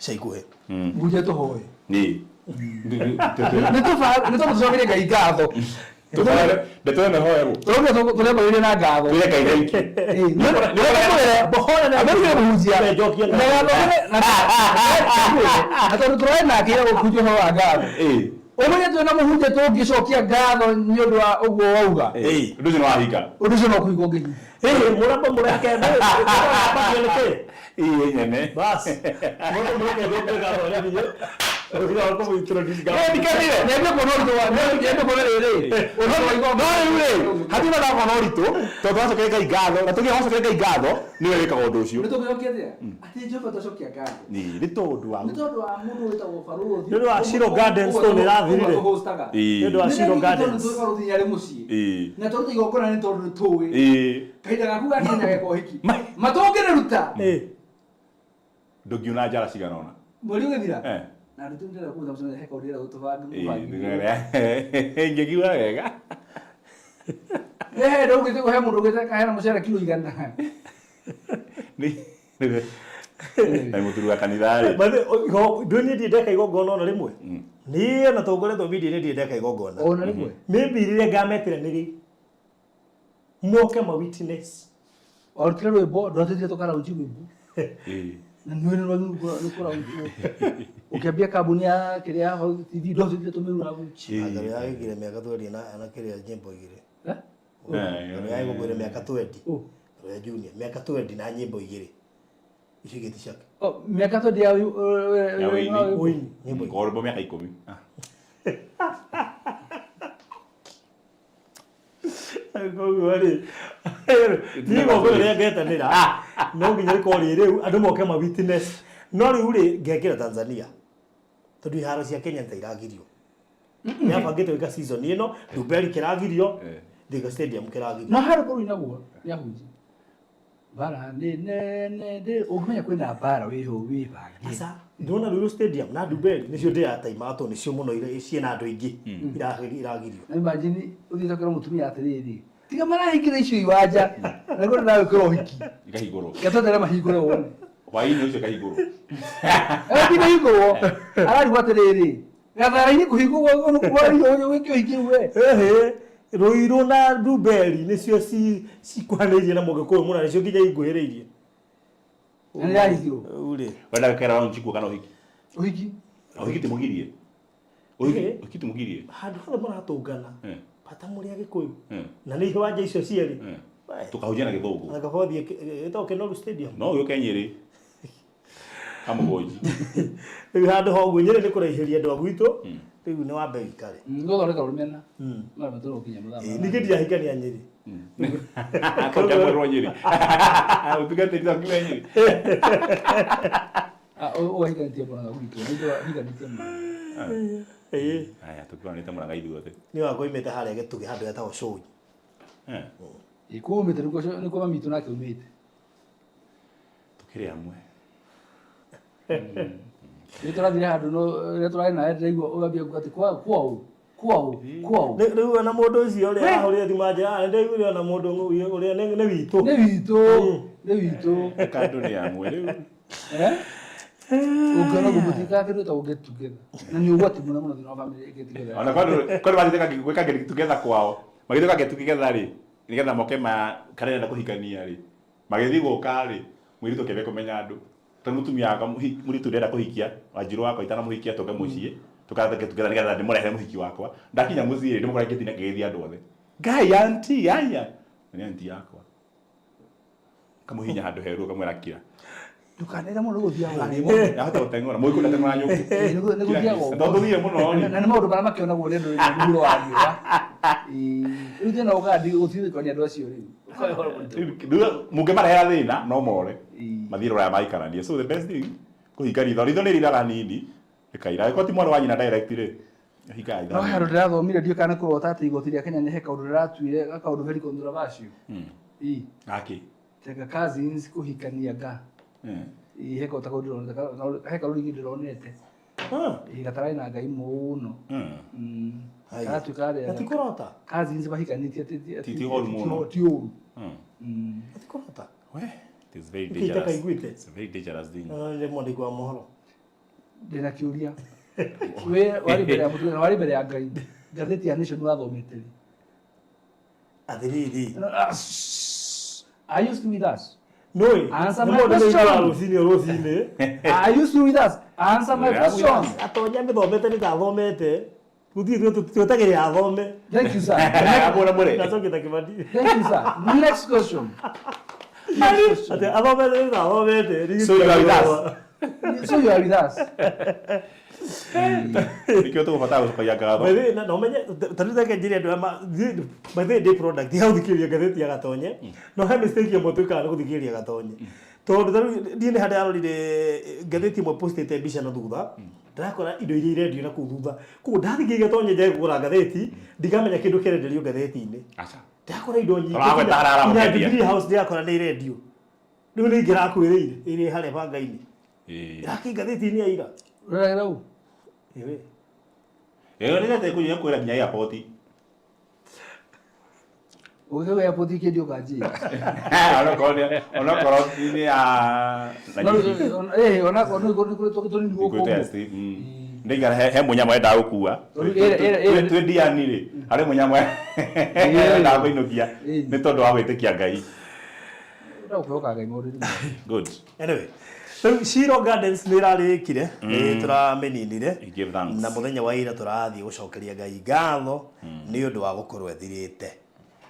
Ica ikuhĩ. Nguje tũhoe. Nĩ. Nĩ tũgũcokeria Ngai ngatho. Ndeto ĩno ĩhoerwo. Tũrauga tũrembagĩrĩria na ngatho. Twĩre Ngai thank you. Amĩrire mũhunjia. Njokia Na ngatho na na tondũ tũrarĩ nake ya gũkujia ũhoro wa ngatho. Ĩĩ. Ũmenye twĩna mũhunjia tũngĩcokia ngatho nĩ ũndũ wa ũguo wauga. Ĩĩ. Ũndũ ũcio nĩ wahinga. Ũndũ ũcio no kũhinga ũngĩhinga. Mũramba mũreke mũramba nĩkĩ? Ĩĩ nyene. Bas. Mũndũ mũreke ngatho nĩ biũ. Ũtiga wa kũmũ-introduce ngatho. Ndikenire. Nĩambie kuona ũritũ wa nĩambie kuona rĩrĩ. No rĩu rĩ, hatirĩ na ndakona ũritũ tondũ twacokeria Ngai ngatho na tũngĩaga gũcokeria Ngai ngatho nĩwe wĩkaga ũndũ ũcio. Nĩ tũngĩcokia atĩa? Atĩ Jehova twacokia ngatho. Ĩĩ, nĩ tondũ wa Nĩ tondũ wa mũndũ wĩtagwo barũthi. Nĩ ũndũ wa Shiro Gardens tondũ nĩ ĩrathirire. Ĩĩ. Nĩ ũndũ wa Shiro Gardens. Nĩ barũthi nĩ arĩ mũciĩ. Ĩĩ. Na tondũ igongona nĩ tondũ nĩ tũĩ. Ĩĩ. Kahinda gaku gakinya geka ũhiki. Matũngĩrĩruta. Ndũngiuna njara cigana ũna. Mweri ũgĩthira. Na rĩu ndĩrenda kũruta mũcemanio he kaũndũ ndĩrenda gũtũbanga. Ĩĩ, ingĩkiuga wega. He ndũngĩte kũhe mũndũ ũngĩte kaheana mũcere kilo 100. Na mũthuri wa kanitha rĩ. Ndå niä ndirä ndeka igongona ona rĩmwe. Niĩ ona tũngoretwo media nĩ ndirĩ ndeka igongona. Ona rĩmwe. Maybe rĩrĩa ngametĩra nĩ rĩ. Moke ma witness. Warutire rwĩmbo ndwatwĩtire tũkaraunji rwĩmbo. Ĩĩ. Na nĩ nĩ kũraunjwo. Ũkĩambia kambuni ya kĩrĩa ya House TV ndwatwĩtire tũmĩraunji. Ngaro ya gĩkire mĩaka 20 na kĩrĩa nyĩmbo igĩrĩ. Eh? Ngaro ya gĩkũngũĩre mĩaka 20. Ũ. Ngaro ya junior mĩaka 20 na nyĩmbo igĩrĩ. Icio ingĩ ti ciake. Oh, mĩaka 20 ya Ya wĩini. Ũini. Nyĩmbo igĩrĩ. Ngorwo mĩaka 10. Koguo rĩ, niĩ igongona rĩrĩa ngetanĩra no nginya rĩkorwo rĩ rĩu andũ moke ma witness. No rĩu rĩ Ngekĩra Tanzania. Tondũ iharo cia Kenya nĩ ta iragirio. nĩabangĩte gwĩka season ĩno Dumberi kĩragirio Thika Stadium kĩragirio. Na harĩ kũrũ inaguo nĩ ahunjia. Mbara nĩ nene ndĩ ũngĩmenya kwĩna mbara wĩho wĩbange. Aca ndona Ruiru Stadium na Dumberi nĩcio ndĩrataimaga tondũ nĩcio mũno ciĩna andũ aingĩ iragirio. Na imagine ũthiĩte ũkĩra mũtumia atĩrĩrĩ tiga marahingĩra icio iwanja na nĩguo ndĩragwĩkĩra ũhiki. Ikahingũrwo. Gatweterere mahingũre wone. Hwaĩ-inĩ ũcio ikahingũrwo. Ĩkahingũrwo ararigwo atĩrĩrĩ gathara-inĩ kũhingũrwo wĩke ũhiki we. Ĩhĩ Ruiru na Dumberi nĩcio cikuhanĩirie na Mũgĩkũyũ mũno nĩcio nginya inguhĩrĩirie. Na nĩyahingirwo. Rĩu rĩ Wenda gũkera launch kuo kana ũhiki? Ũhiki. Ũhiki ti mũgirie. Ũhiki ũhiki ti mũgirie. Handũ hothe mũratũngana bata mũrĩ Agĩkũyũ na nĩ iwanja icio cierĩ. Tũkahunjia na gĩthũngũ. Na kaba ũthiĩ ĩtagwo Kenoru Stadium. No ũgĩũke Nyĩrĩ. Kamũgũnji. Rĩu handũ ha ũguo Nyĩrĩ nĩ kũraihĩria andũ a gwitũ rĩu nĩ wambe ũikare. Gũthondeka rũmena. Mara tũrũkinya mathaa. Ningĩ ndiahikania Nyĩrĩ. Tũngĩamũrĩrwo Nyĩrĩ. Ũtungatĩri to kiume Nyĩrĩ. Ah, ũgahikanĩtie Mũrang'a gwitũ. Nĩ ũhikanĩtie Mũrang'a. Ĩĩ. Aya, tũkiuga Mũrang'a ithuothe. Niĩ wakwa oimĩte harĩa Gĩtugĩ handũ hetagwo Cũi. Eh, Ĩ, kũu umĩte nĩkuo mami witũ nake umĩte. Tũkĩrĩ amwe. Rĩrĩa tũrathire handũ no rĩrĩa tũrarĩ nawe ndĩraigua ũgambia kuga atĩ kwao kwao kwao kwao. Rĩu ona mũndũ ũcio ũrĩa ahũrire thimũ anjĩra, "Ah, nĩndaiguire ona mũndũ ũrĩa nĩ witũ." Nĩ witũ, nĩ witũ. Kandũ nĩ amwe rĩu. Eh? Ũngĩona ũguo mũtikaga kĩndũ gĩtagwo get together. Na nĩ ũgwati mũno mũno thĩinĩ wa family get together. Ona kwandũ mathiĩte gwĩka get together kwao. Magĩthiĩ gwĩka get together rĩ, nĩgetha moke ma karĩa arenda kũhikania rĩ, magĩthiĩ gũka rĩ, mũirĩtu akĩambia kũmenya andũ. Tondũ mũtumia wakwa mũirĩtu ndĩrenda kũhikia, wanjirũ wakwa itanamũhikia tũke mũciĩ, tũkaga get together nĩgetha ndĩmũrehere mũhiki wakwa. Ndakinya mũciĩ rĩ, ndĩmũkora ngĩtina ngĩgeithia andũ othe. Ngai auntie, aya. Na nĩ auntie yakwa. Kamũhihinya handũ heru kamwĩra kira. Ndũkanere mũno gũthiaga ũguo. Ndahota gũteng'era, mũgĩkũyũ ndateng'era nyũngũ. Ĩĩ, nĩ gũthiaga ũguo. Tondũ tũthire mũno rĩ. Na nĩ maũndũ marĩa makĩonagwo nĩ andũ rĩmwe mũhuro wa riũa. Ĩĩ, rĩu thĩna ũkaga gũtirĩ andũ acio rĩu. Ũkaga ũhoro mũritũ. Rĩu mũngĩmarehera thĩna no more Ĩĩ. mathiĩ rũraya maikaranie. So the best thing kũhinga ritho. Ritho nĩ rĩiraga hanini rĩkaira. Angĩkorwo ti mwana wa nyina direct rĩ, hingaga No he ritho. handũ ndĩrathomire ndiũĩ kana nĩ kũrota atĩ igoti rĩa Kenya nĩ he kaũndũ rĩratuire kaũndũ very controversial. Ĩĩ. Gakĩ. Tega cousins kũhikania nga. Ĩĩ, he kaũndũ ndĩronete, he kaũndũ rĩngĩ ndĩronete. Ĩĩ, gatararĩ na Ngai mũno. Karatuĩka Na ti kũrota. Cousins mahikanĩtie Ti ũru mũno. ti ũru. Na ti kũrota. We, it is very Nĩkĩ dangerous. itakaiguĩte? It's a very dangerous thing. No nĩ mwandĩki wa mohoro. Ndĩna kĩũria. We warĩ mbere ya mũtumia na warĩ mbere ya Ngai. Ngathĩti ya Nation wathomete rĩ? Atĩrĩrĩ. No, ah, shh. Are you still with us? Nũĩ. Answer Nĩ my mũndũ question. nĩaiguaga rũcinĩ o rũcinĩ. Are you still with us? Answer my Yeah, with question. Atonya mĩthomete nĩ ndathomete. Gũtirĩ twetagĩrĩra athome. Thank you, sir. Amũra mũre. Ndacokete Kĩbandi. Thank you, sir. Next question. Next question. Atĩ athomete nĩ ndathomete. So you are with us. So you are with us. Nĩkĩo tũgũbatara gũcokagia ngatho. By the way, na ũmenye ta rĩu reke njĩre andũ aya by the way ndĩ product ya gũthikĩrĩria ngathĩti ya Gatonye. No he mistake ĩmwe twĩkaga nĩ gũthikĩrĩria Gatonye. Tondũ ta rĩu niĩ nĩ harĩa arorire ngathĩti ĩmwe postĩte mbica na thutha. Ndĩrakora indo iria irendio na kũu thutha. Koguo ndathikĩrĩria Gatonye njage kũgũra ngathĩti, ndikamenya kĩndũ kĩrenderio ngathĩti-inĩ. Aca. Ndĩrakora indo nyingĩ. Tũragweta harĩa nginya aramũkendia. Jubilee House ndĩrakora nĩ irendio. Rĩu nĩ ingĩrakwĩrĩire ĩrĩ harĩa banga-inĩ. Ĩĩ. Ĩrakĩ ngathĩti-inĩ ya ira. Ũreragĩra ũ? Ĩĩ. Ĩyo nĩ ndete kũnyua kwĩra nginya airport. Ũgĩkĩgwa airport ikĩendio ũkanjĩra. Onokorwo nĩ ya No, onakorwo nĩ kũrĩ tũnini gũkũ Ikuĩte ũguo. sti. Ndĩigana he mũnyamũ endaga gũkua. Tondũ Twĩ Ndiani rĩ, harĩ mũnyamũ endaga kũinũkia nĩ tondũ wa gwĩtĩkia Ngai. Ũrenda gũkwĩhoka Ngai maũndũ-inĩ mothe. Good. Anyway, rĩu Shiro Gardens nĩ ĩrarĩkire, nĩ tũramĩninire We give thanks. na mũthenya wa ira tũrathiĩ gũcokeria Ngai ngatho nĩ ũndũ wa gũkorwo ĩthirĩte.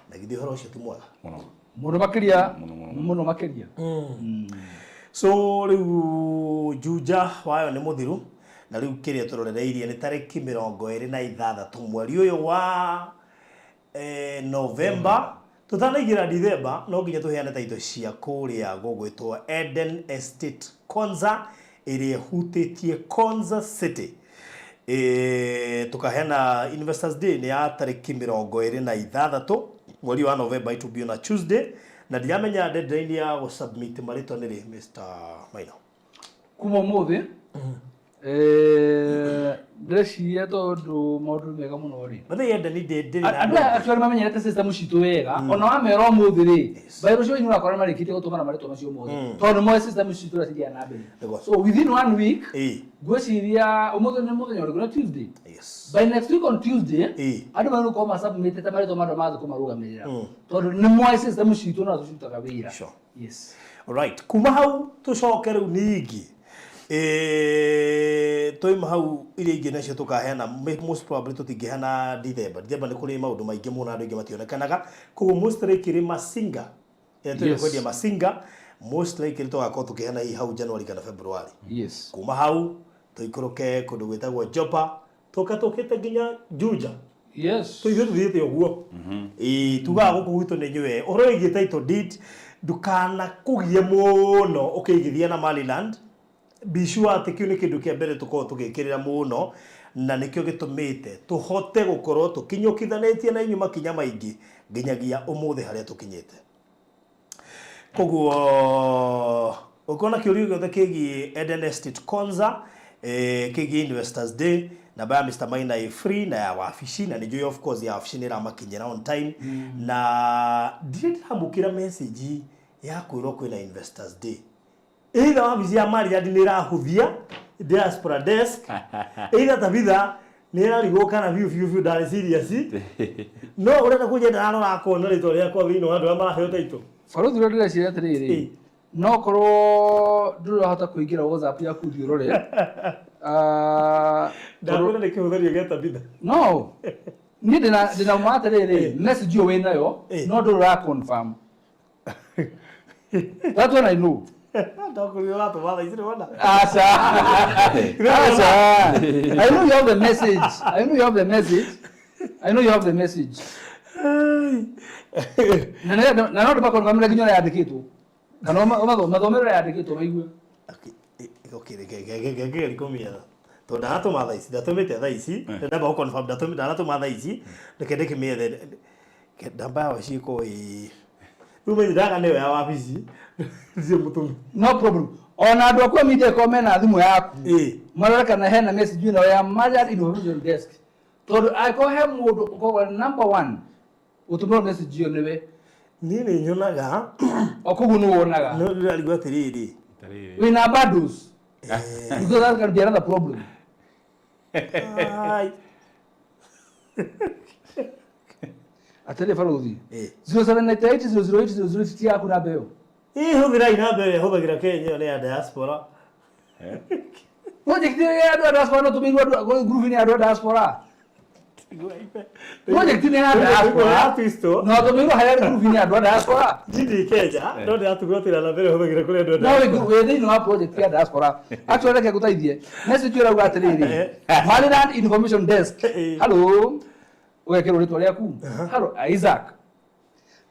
Na githĩ ũhoro ũcio ti mwega? Mũno. Mũno makĩria, Mũno, mũno, mũno makĩria. So rĩu Juja wayo nĩ mũthiru na rĩu kĩrĩa tũrorereirie nĩ tarĩki 26 mweri ũyũ wa November tũtanaingĩra December no nginya tũheane taito cia kũrĩa gũgwĩtwo Eden Estate Konza ĩrĩa ĩhutĩtie Konza City. Tũkaheana Investors Day nĩ ya tarĩki 26 mweri wa November, it will be on a Tuesday, na ndiramenya deadline ya gũsubmit marĩtwa nĩ rĩ, Mr. Maina. Kuma ũmũthĩ, ndĩreciria tondũ maũndũ nĩ mega mũno rĩ. But they Eden ndĩ na Andũ aya actually mamenyerete system citũ wega, ona wamera ũmũthĩ rĩ, by rũciũ inĩ ũrakora nĩmarĩkĩtie gũtũmana marĩtwa macio mothe tondũ nĩmoĩ system citũ ũrĩa cithiaga na mbere. Nĩguo. So within one week, Ĩĩ. ngwĩciria ũmũthĩ nĩ mũthenya ũrĩkũ? Nĩ Tuesday. Yes. By next week on Tuesday, Ĩĩ. andũ magĩrĩirwo gũkorwo masubmitĩte marĩtwa ma andũ arĩa marathiĩ kũmarũgamĩrĩra tondũ nĩmoĩ system citũ na tũcirutaga wĩra. Sure. Yes. Alright, kuma hau tũcoke rĩu ningĩ twaima hau iria ingĩ nacio tũkaheana most probably tũtingĩheana December. December nĩ kũrĩ maũndũ maingĩ mũno andũ aingĩ mationekanaga, koguo most likely Masinga ĩrĩa tũrĩ Yes. kwendia Masinga most likely tũgakorwo tũkĩheana hihi hau January kana February. Yes. Kuma hau tũikũrũke kũndũ gwĩtagwo Jopa tũka tũkĩte nginya Juja. Yes. Ithuĩ tũthiĩte ũguo. Ĩĩ, tugaga gũkũ gwitũ nĩ nyũe ũhoro wĩgiĩ title deed, ndũkanakũgie mũno ũkĩigithia na Maryland. Be sure atĩ kĩu nĩ kĩndũ kĩa mbere tũkoragwo tũgĩkĩrĩra mũno na nĩkĩo gĩtũmĩte tũhote gũkorwo tũkinyũkithanĩtie na inyuĩ makinya maingĩ nginyagia ũmũthĩ harĩa tũkinyĩte. Koguo ũngĩkorwo na kĩũria gĩothe kĩgiĩ Eden Estate Konza, kĩgiĩ Investors Day, namba ya Mr Maina ĩ free na ya wabici, na nĩ njũĩ of course ya wabici nĩ ĩramakinyĩra on time. Na ndirĩ ndĩramũkĩra message ya kwĩrwo kwĩna Investors Day. Either wabici ya Maryland nĩ ĩrahũthia diaspora desk, either Tabitha nĩ ĩrarigwo kana biũ biũ biũ ndarĩ serious. No ũrenda kũnjia ndararora akona rĩtwa rĩakwa thĩinĩ wa andũ arĩa maraheo title. Barũthi ũrĩa ndĩreciria atĩrĩrĩ, no korwo ndũrĩ ũrahota kũingĩra WhatsApp yaku ũthiĩ ũrore. Ah, Ndakwĩra nĩ kĩhũthĩrio gĩa Tabitha. No, niĩ ndĩna ũma atĩrĩrĩ, message ĩyo wĩnayo, no ndũrĩ ũra confirm. That one I know. Ndakwĩra ũratũma thaa ici nĩwona. Acha. Acha. I know you have the message. I know you have the message. I know you have the message. Na na no ndĩmakonfirmĩre nginya ũrĩa yandĩkĩtwo. Kana ũmathomere ũrĩa yandĩkĩtwo maigue. Ngĩgeria kũmĩetha tondũ ndanatũma thaa ici, ndatũmĩte thaa ici, ndamba gũ confirm ndanatũma thaa ici, reke ndĩkĩmĩethe namba ya wabici ĩkorwo ĩ rĩu menye ndaga nĩyo ya wabici ndirĩ mũtũmi. No problem. Ona andũ aku a media korwo mena thimũ yaku, marore kana hena message ĩno ya Maryland Information Desk. Tondũ angĩkorwo he mũndũ ũkoragwo number one gũtũmĩrwo message ĩyo nĩwe. Niĩ nĩ nyonaga. O koguo nĩ wonaga. No ndĩrarigwo atĩrĩrĩ. Wĩna bundles. Because that can be another problem. Ai. Atĩrĩ barũthi. 0798 008 008 ti yaku namba ĩyo. Ĩ hũthĩrai namba ĩrĩa hũthagĩra Kenya ĩyo nĩ ya diaspora. Project ĩyo ya andũ a diaspora no tũmĩirwo andũ group-inĩ ya andũ a diaspora. Project nĩ ya diaspora. No tũmĩirwo harĩa group-inĩ ya andũ a diaspora. Ndindi Kenya no ndĩratugwo atĩ namba ĩrĩa hũthagĩra kũrĩ andũ a No wĩ thĩinĩ wa project ya diaspora. Actually reke ngũteithie. Message ĩrauga atĩrĩrĩ. Maryland Information Desk. Hello. Ũgekĩrwo rĩtwa rĩaku. Hello Isaac.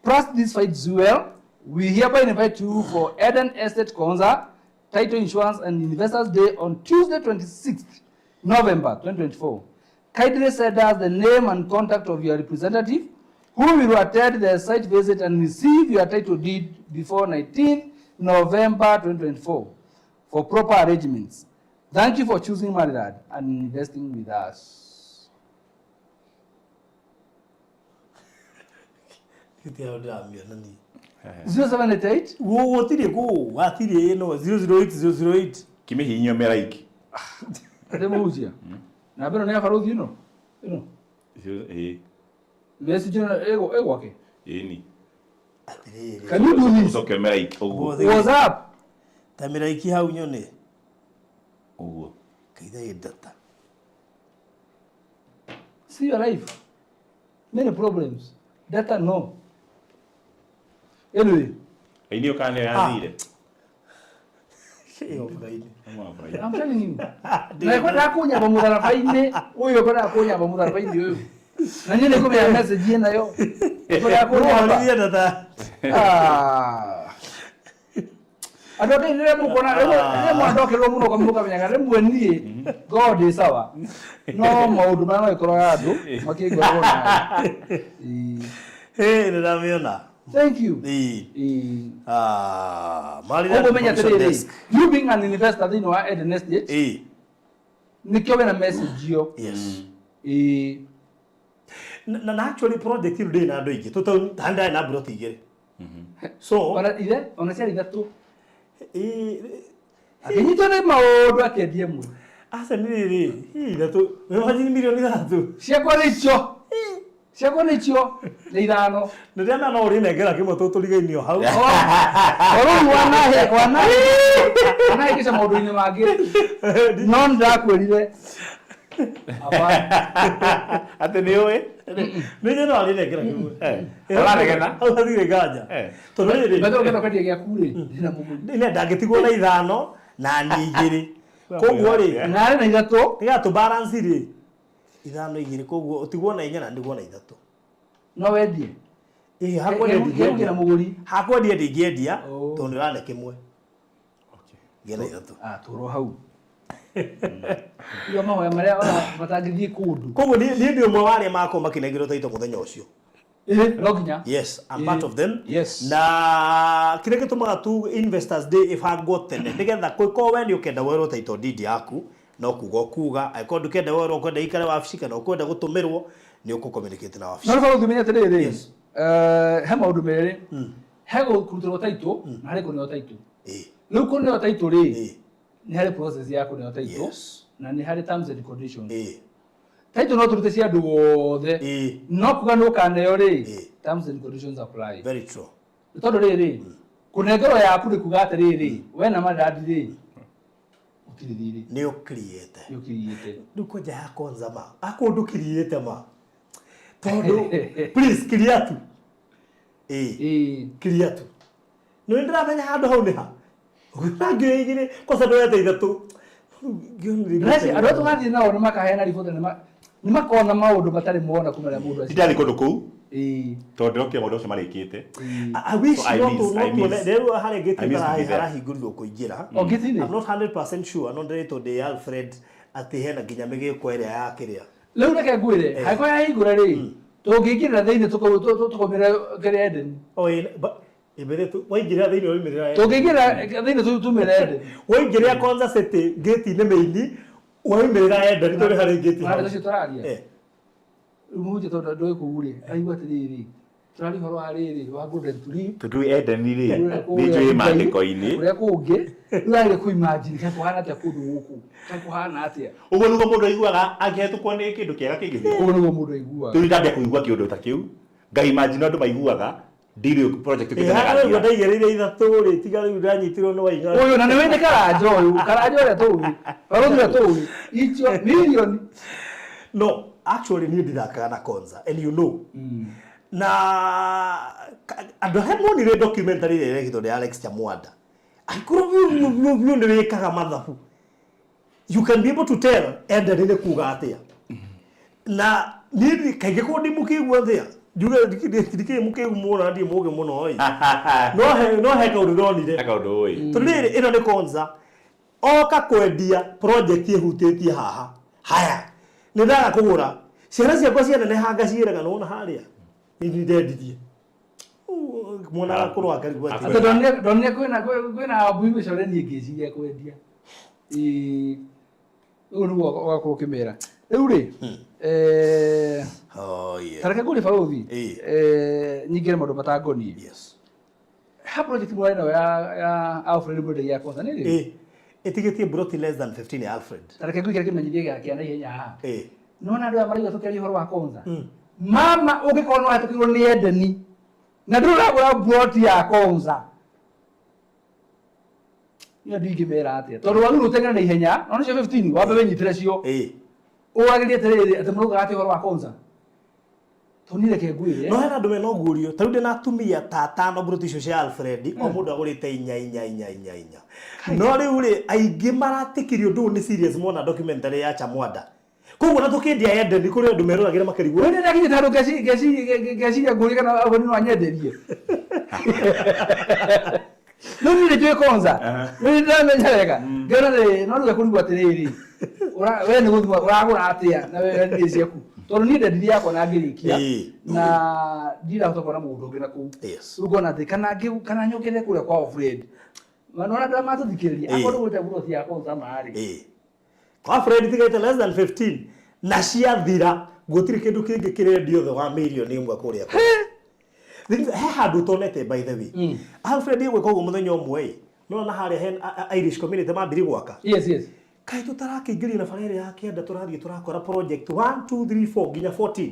Trust this fight well. We hereby invite you for Eden Estate Konza Title Insurance and Investors Day on Tuesday 26th November 2024. Kindly send us the name and contact of your representative who will attend the site visit and receive your title deed before 19th November 2024 for proper arrangements. Thank you for choosing Maryland and investing with us. Gĩtĩo ndĩramĩona niĩ. 0788 Gũtirĩ kũu, hatirĩ ĩno 008 008. Kĩmĩhihinyo mĩraiki. Atĩ mũhunjia. Namba ĩno nĩ ya barũthi ĩno. Ĩno. Ĩĩ. Message ĩno ĩ gwake. Ĩni. Atĩrĩrĩ. Can you do this? Ũcoke mĩraiki ũguo. WhatsApp. Ta mĩraiki hau nyone. Ũguo. Kaitha ĩ data. See your life. Many problems. Data no. Anyway. Ĩni ũkana nĩyo yathire. I'm telling you. Na ikwendaga kũnyamba mũtharaba-inĩ ũyũ ũkwendaga kũnyamba mũtharaba-inĩ ũyũ. Na niĩ nĩngũmenya message ĩnayo. Ũkwendaga kũnyamba. Ah. Andũ a Ngai rĩrĩa mũkuona rĩrĩa mwandokerwo mũno mũkamenyaga rĩmwe niĩ ngoragwo ndĩ sawa no maũndũ marĩa magĩkoraga andũ makĩngoragwo nayo. Ĩĩ nĩndamĩona. Thank you. Ĩĩ. Ah, Maryland Koguo menya Information atĩrĩrĩ, Desk. you being an investor thĩinĩ wa Eden Estate, Ĩĩ. nĩkĩo wĩna message ĩyo. Yes. Ĩĩ. Na na actually project ĩno ndĩrĩ na andũ aingĩ. Tũtaũni ta ndarĩ na mburoti igĩrĩ. So Ona ithe, ona ciarĩ ithatũ. Ĩĩ. Akĩnyitwo nĩ maũndũ akĩendia ĩmwe. Aca nĩ rĩrĩ, hihi ithatũ, nĩ mirioni ithatũ. Ciakwa nĩ icio. Ciakwa nĩ icio nĩ ithano. Nĩ ndĩrona no ũrĩnengera kĩmwe tũtũrigainio hau. O rĩu wanahe wanahe wanahĩngĩca maũndũ-inĩ mangĩ. No nĩ ndakwĩrire. Atĩ nĩ ũĩ? Nĩ njũĩ no arĩnengera kĩmwe. Ũraregena? Hau hatirĩ nganja. Tondũ rĩrĩ. Mbere ũngĩenda kwendia gĩaku rĩ, ndĩna mũgũri. Nĩ ndangĩtigwo na ithano na niĩ igĩrĩ. Koguo rĩ. Na arĩ na ithatũ. Nĩgetha tũ balance rĩ. Ithano igĩrĩ koguo ũtigwo na inya na ndigwo na ithatũ. No wendie? Ĩĩ hakwendia Kĩna ndingĩendia. mũgũri. Hakwendia ndingĩendia tondũ nĩ ũrane kĩmwe. Ngĩe na ithatũ. Ah, tũrwo hau. Rĩu mahoya marĩa ona matangĩthiĩ kũndũ. Koguo niĩ ndĩ ũmwe wa arĩa makorwo makĩnengerwo taito mũthenya ũcio. Ĩĩ, no nginya. Yes, I'm part of them. Yes. Na kĩrĩa gĩtũmaga tu Investors Day ĩbangwo tene nĩgetha kũngĩkorwo we nĩ ũkenda werwo title deed yaku no kuga ũkuga, angĩkorwo ndũkenda werwo ũkwenda ĩikare wabici kana ũkwenda gũtũmĩrwo nĩ ũkũ communicate na wabici. No rĩu ũngĩmenya atĩrĩrĩ, he maũndũ merĩ, he kũrutĩrwo title na harĩ kũneo title. Rĩu kũneo title rĩ, nĩ harĩ process ya kũneo title na nĩ harĩ terms and conditions. Title no tũrute cia andũ othe, no kuga nĩ ũkaneo rĩ, terms and conditions apply. Very true. Nĩ tondũ rĩrĩ, kũnengerwo yaku nĩ kuga atĩrĩrĩ, we na marandi rĩ, ũtirĩ thirĩ. Nĩ ũkiriĩte. Nĩ ũkiriĩte. Rĩu kwanja ya kwanza ma, akorwo ndũkiriĩte ma, tondũ please kiria tu. Ĩĩ. Kiria tu. Nĩ ndĩramenya handũ hau nĩ ha. Ũngĩra igĩrĩ, kwanza ndoete ithatũ. Ndĩreciria andũ arĩa tũgathiĩ nao nĩ makaheana riboti na nĩ makona maũndũ matarĩ mona kuma rĩrĩa mũndũ aciarirwo. Ndirarĩ kũndũ kũu tondũ ndĩrokire maũndũ macio marĩkĩte. I wish So I no miss, to no I tuone miss. rĩu harĩa gate I miss to be there. harahingũrirwo kũingĩra. O gate-inĩ? I'm not 100% sure no ndĩretwo ndĩ Alfred atĩ hena nginya mĩgĩko ĩrĩa ya kĩrĩa. Rĩu reke ngwĩre, angĩkorwo yahingũra rĩ, tũngĩingĩrĩra thĩinĩ tũkaumĩra kĩrĩa Eden. O ĩ Ĩmbere tu waingĩra thĩinĩ waumĩrĩra. Tũngĩingĩra thĩinĩ tumĩre Eden. Waingĩra Konza City gate-inĩ main waumĩrĩra Eden tondũ harĩ gate hau. Ũcio tũraria. Rĩu mũhunjia tondũ ndũĩ kũu rĩ, aigua atĩrĩrĩ, tũraria ũhoro wa rĩrĩ wa golden tulip. Tondũ Eden rĩ, nĩ njũĩ maandĩko-inĩ. Kũrĩa kũngĩ, rĩu arĩ kũ imagine kaĩ kũhana atĩa kũndũ gũkũ, kaĩ kũhana atĩa. Ũguo nĩguo mũndũ aiguaga angĩhetũkwo nĩ kĩndũ kĩega kĩngĩthiĩ. Ũguo nĩguo mũndũ aiguaga. Rĩu ndambia kũigua kĩũndũ ta kĩu, nga imagine andũ maiguaga Ndiri project ĩkĩte na Rĩu ndaigĩrĩire ithatũ rĩ tiga rĩu ndanyitirwo nĩ waiga. Ũyũ na nĩ wĩnĩ karanja ũyũ, karanja ũrĩa tũĩ. Barũthi ũrĩa tũĩ. Icio milioni. No, actually niĩ ndithakaga na Konza and you know. Na andũ arĩa monire documentary ĩrĩa ĩrekĩtwo nĩ Alex Chamwanda. Angĩkorwo biũ biũ biũ biũ nĩ wĩkaga mathabu. You can be able to tell enda nĩ kuga atĩa. Na niĩ kaingĩ korwo ndĩ mũkĩgu atĩa njuge ndikĩrĩ mũkĩgu mũno na ndirĩ mũgĩ mũno ĩ. No he no he kaũndũ ndonire. He kaũndũ ũĩ. Tondũ rĩrĩ ĩno nĩ Konza oka kwendia project ĩhutĩtie haha. Haya nĩ ndaga kũgũra ciana ciakwa cianeneha ngaciĩraga nĩwona harĩa nĩ ndendirie. Mwana akũrũ akarigwo atĩ Atĩ ndonire ndonire kwĩna kwĩna mbui mĩcore niĩ ngĩciria kwendia. Ĩĩ. Ũguo nĩguo ũgakorwo ũkĩmera. Rĩu rĩ, eh, Oh, yeah. ta reke ngũrie barũthi, Ĩĩ. eh, nyingĩre maũndũ matangoniĩ. Yes. Ha project mũrarĩ nayo ya ya Alfred mwendagia ya Konza nĩ rĩ? Ĩĩ. Ĩtigĩtie mburoti less than 15 ya Alfred. Ta reke ngwĩkĩre kĩmenyithia gĩa kĩa naihenya haha. Ĩĩ. Nĩwona andũ aya marauga tũkĩaria ũhoro wa Konza? Mama ũngĩkorwo nĩ wahĩtũkĩirwo nĩ Edeni na ndũrĩ ũragũra mburoti ya Konza niĩ ndingĩmera atĩa tondũ wagĩrĩirwo ũteng'ere na ihenya no nĩcio 15 wambe wĩnyitĩre cio Ĩĩ. ũragĩrie atĩrĩrĩ atĩ mũraugaga atĩ ũhoro wa Konza tondũ niĩ reke ngwĩre No hena andũ mena ũguũrio ta rĩu ndĩna atumia ta atano mburoti icio cia Alfred o mũndũ agũrĩte inya inya inya inya inya no rĩu rĩ aingĩ maratĩkirie ũndũ ũyũ nĩ serious mona documentary ya Chamwanda koguo na tũkĩendia Eden kũrĩ andũ meroragĩra makarigwo Wewe ndakinyĩte handũ ngeciria ngũrie kana Alfred no anyenderie rĩu niĩ nĩ njũĩ Konza rĩu nĩ ndĩramenya wega ngĩona rĩ no rĩu ekũrigwo atĩrĩrĩ we nĩ gũthima ũragũra atĩa na we nĩ ciaku tondũ niĩ ndendirie yakwa na ngĩrĩkia na ndirahota kuona mũgũnda ũngĩ na kũu rĩu ngona atĩ kana kana nyongerere kũrĩa kwa Alfred nona andũ arĩa matũthikĩrĩria akorwo ndũgũrĩte buroti ya Konza marĩ Kwa Fred tigĩte less than 15 na ciathira gũtirĩ kĩndũ kĩngĩ kĩrendio thĩ wa mirioni ĩmwe kũrĩa kũu. He handũ ũtonete by the way. Alfred egwĩka ũguo mũthenya ũmwe ĩ, nĩwona harĩa he Irish community mambirie gwaka. Yes, yes. Kaĩ tũtarakĩingĩria na bara ĩrĩa ya kĩanda tũrathiĩ tũrakora project 1 2 3 4 nginya 14.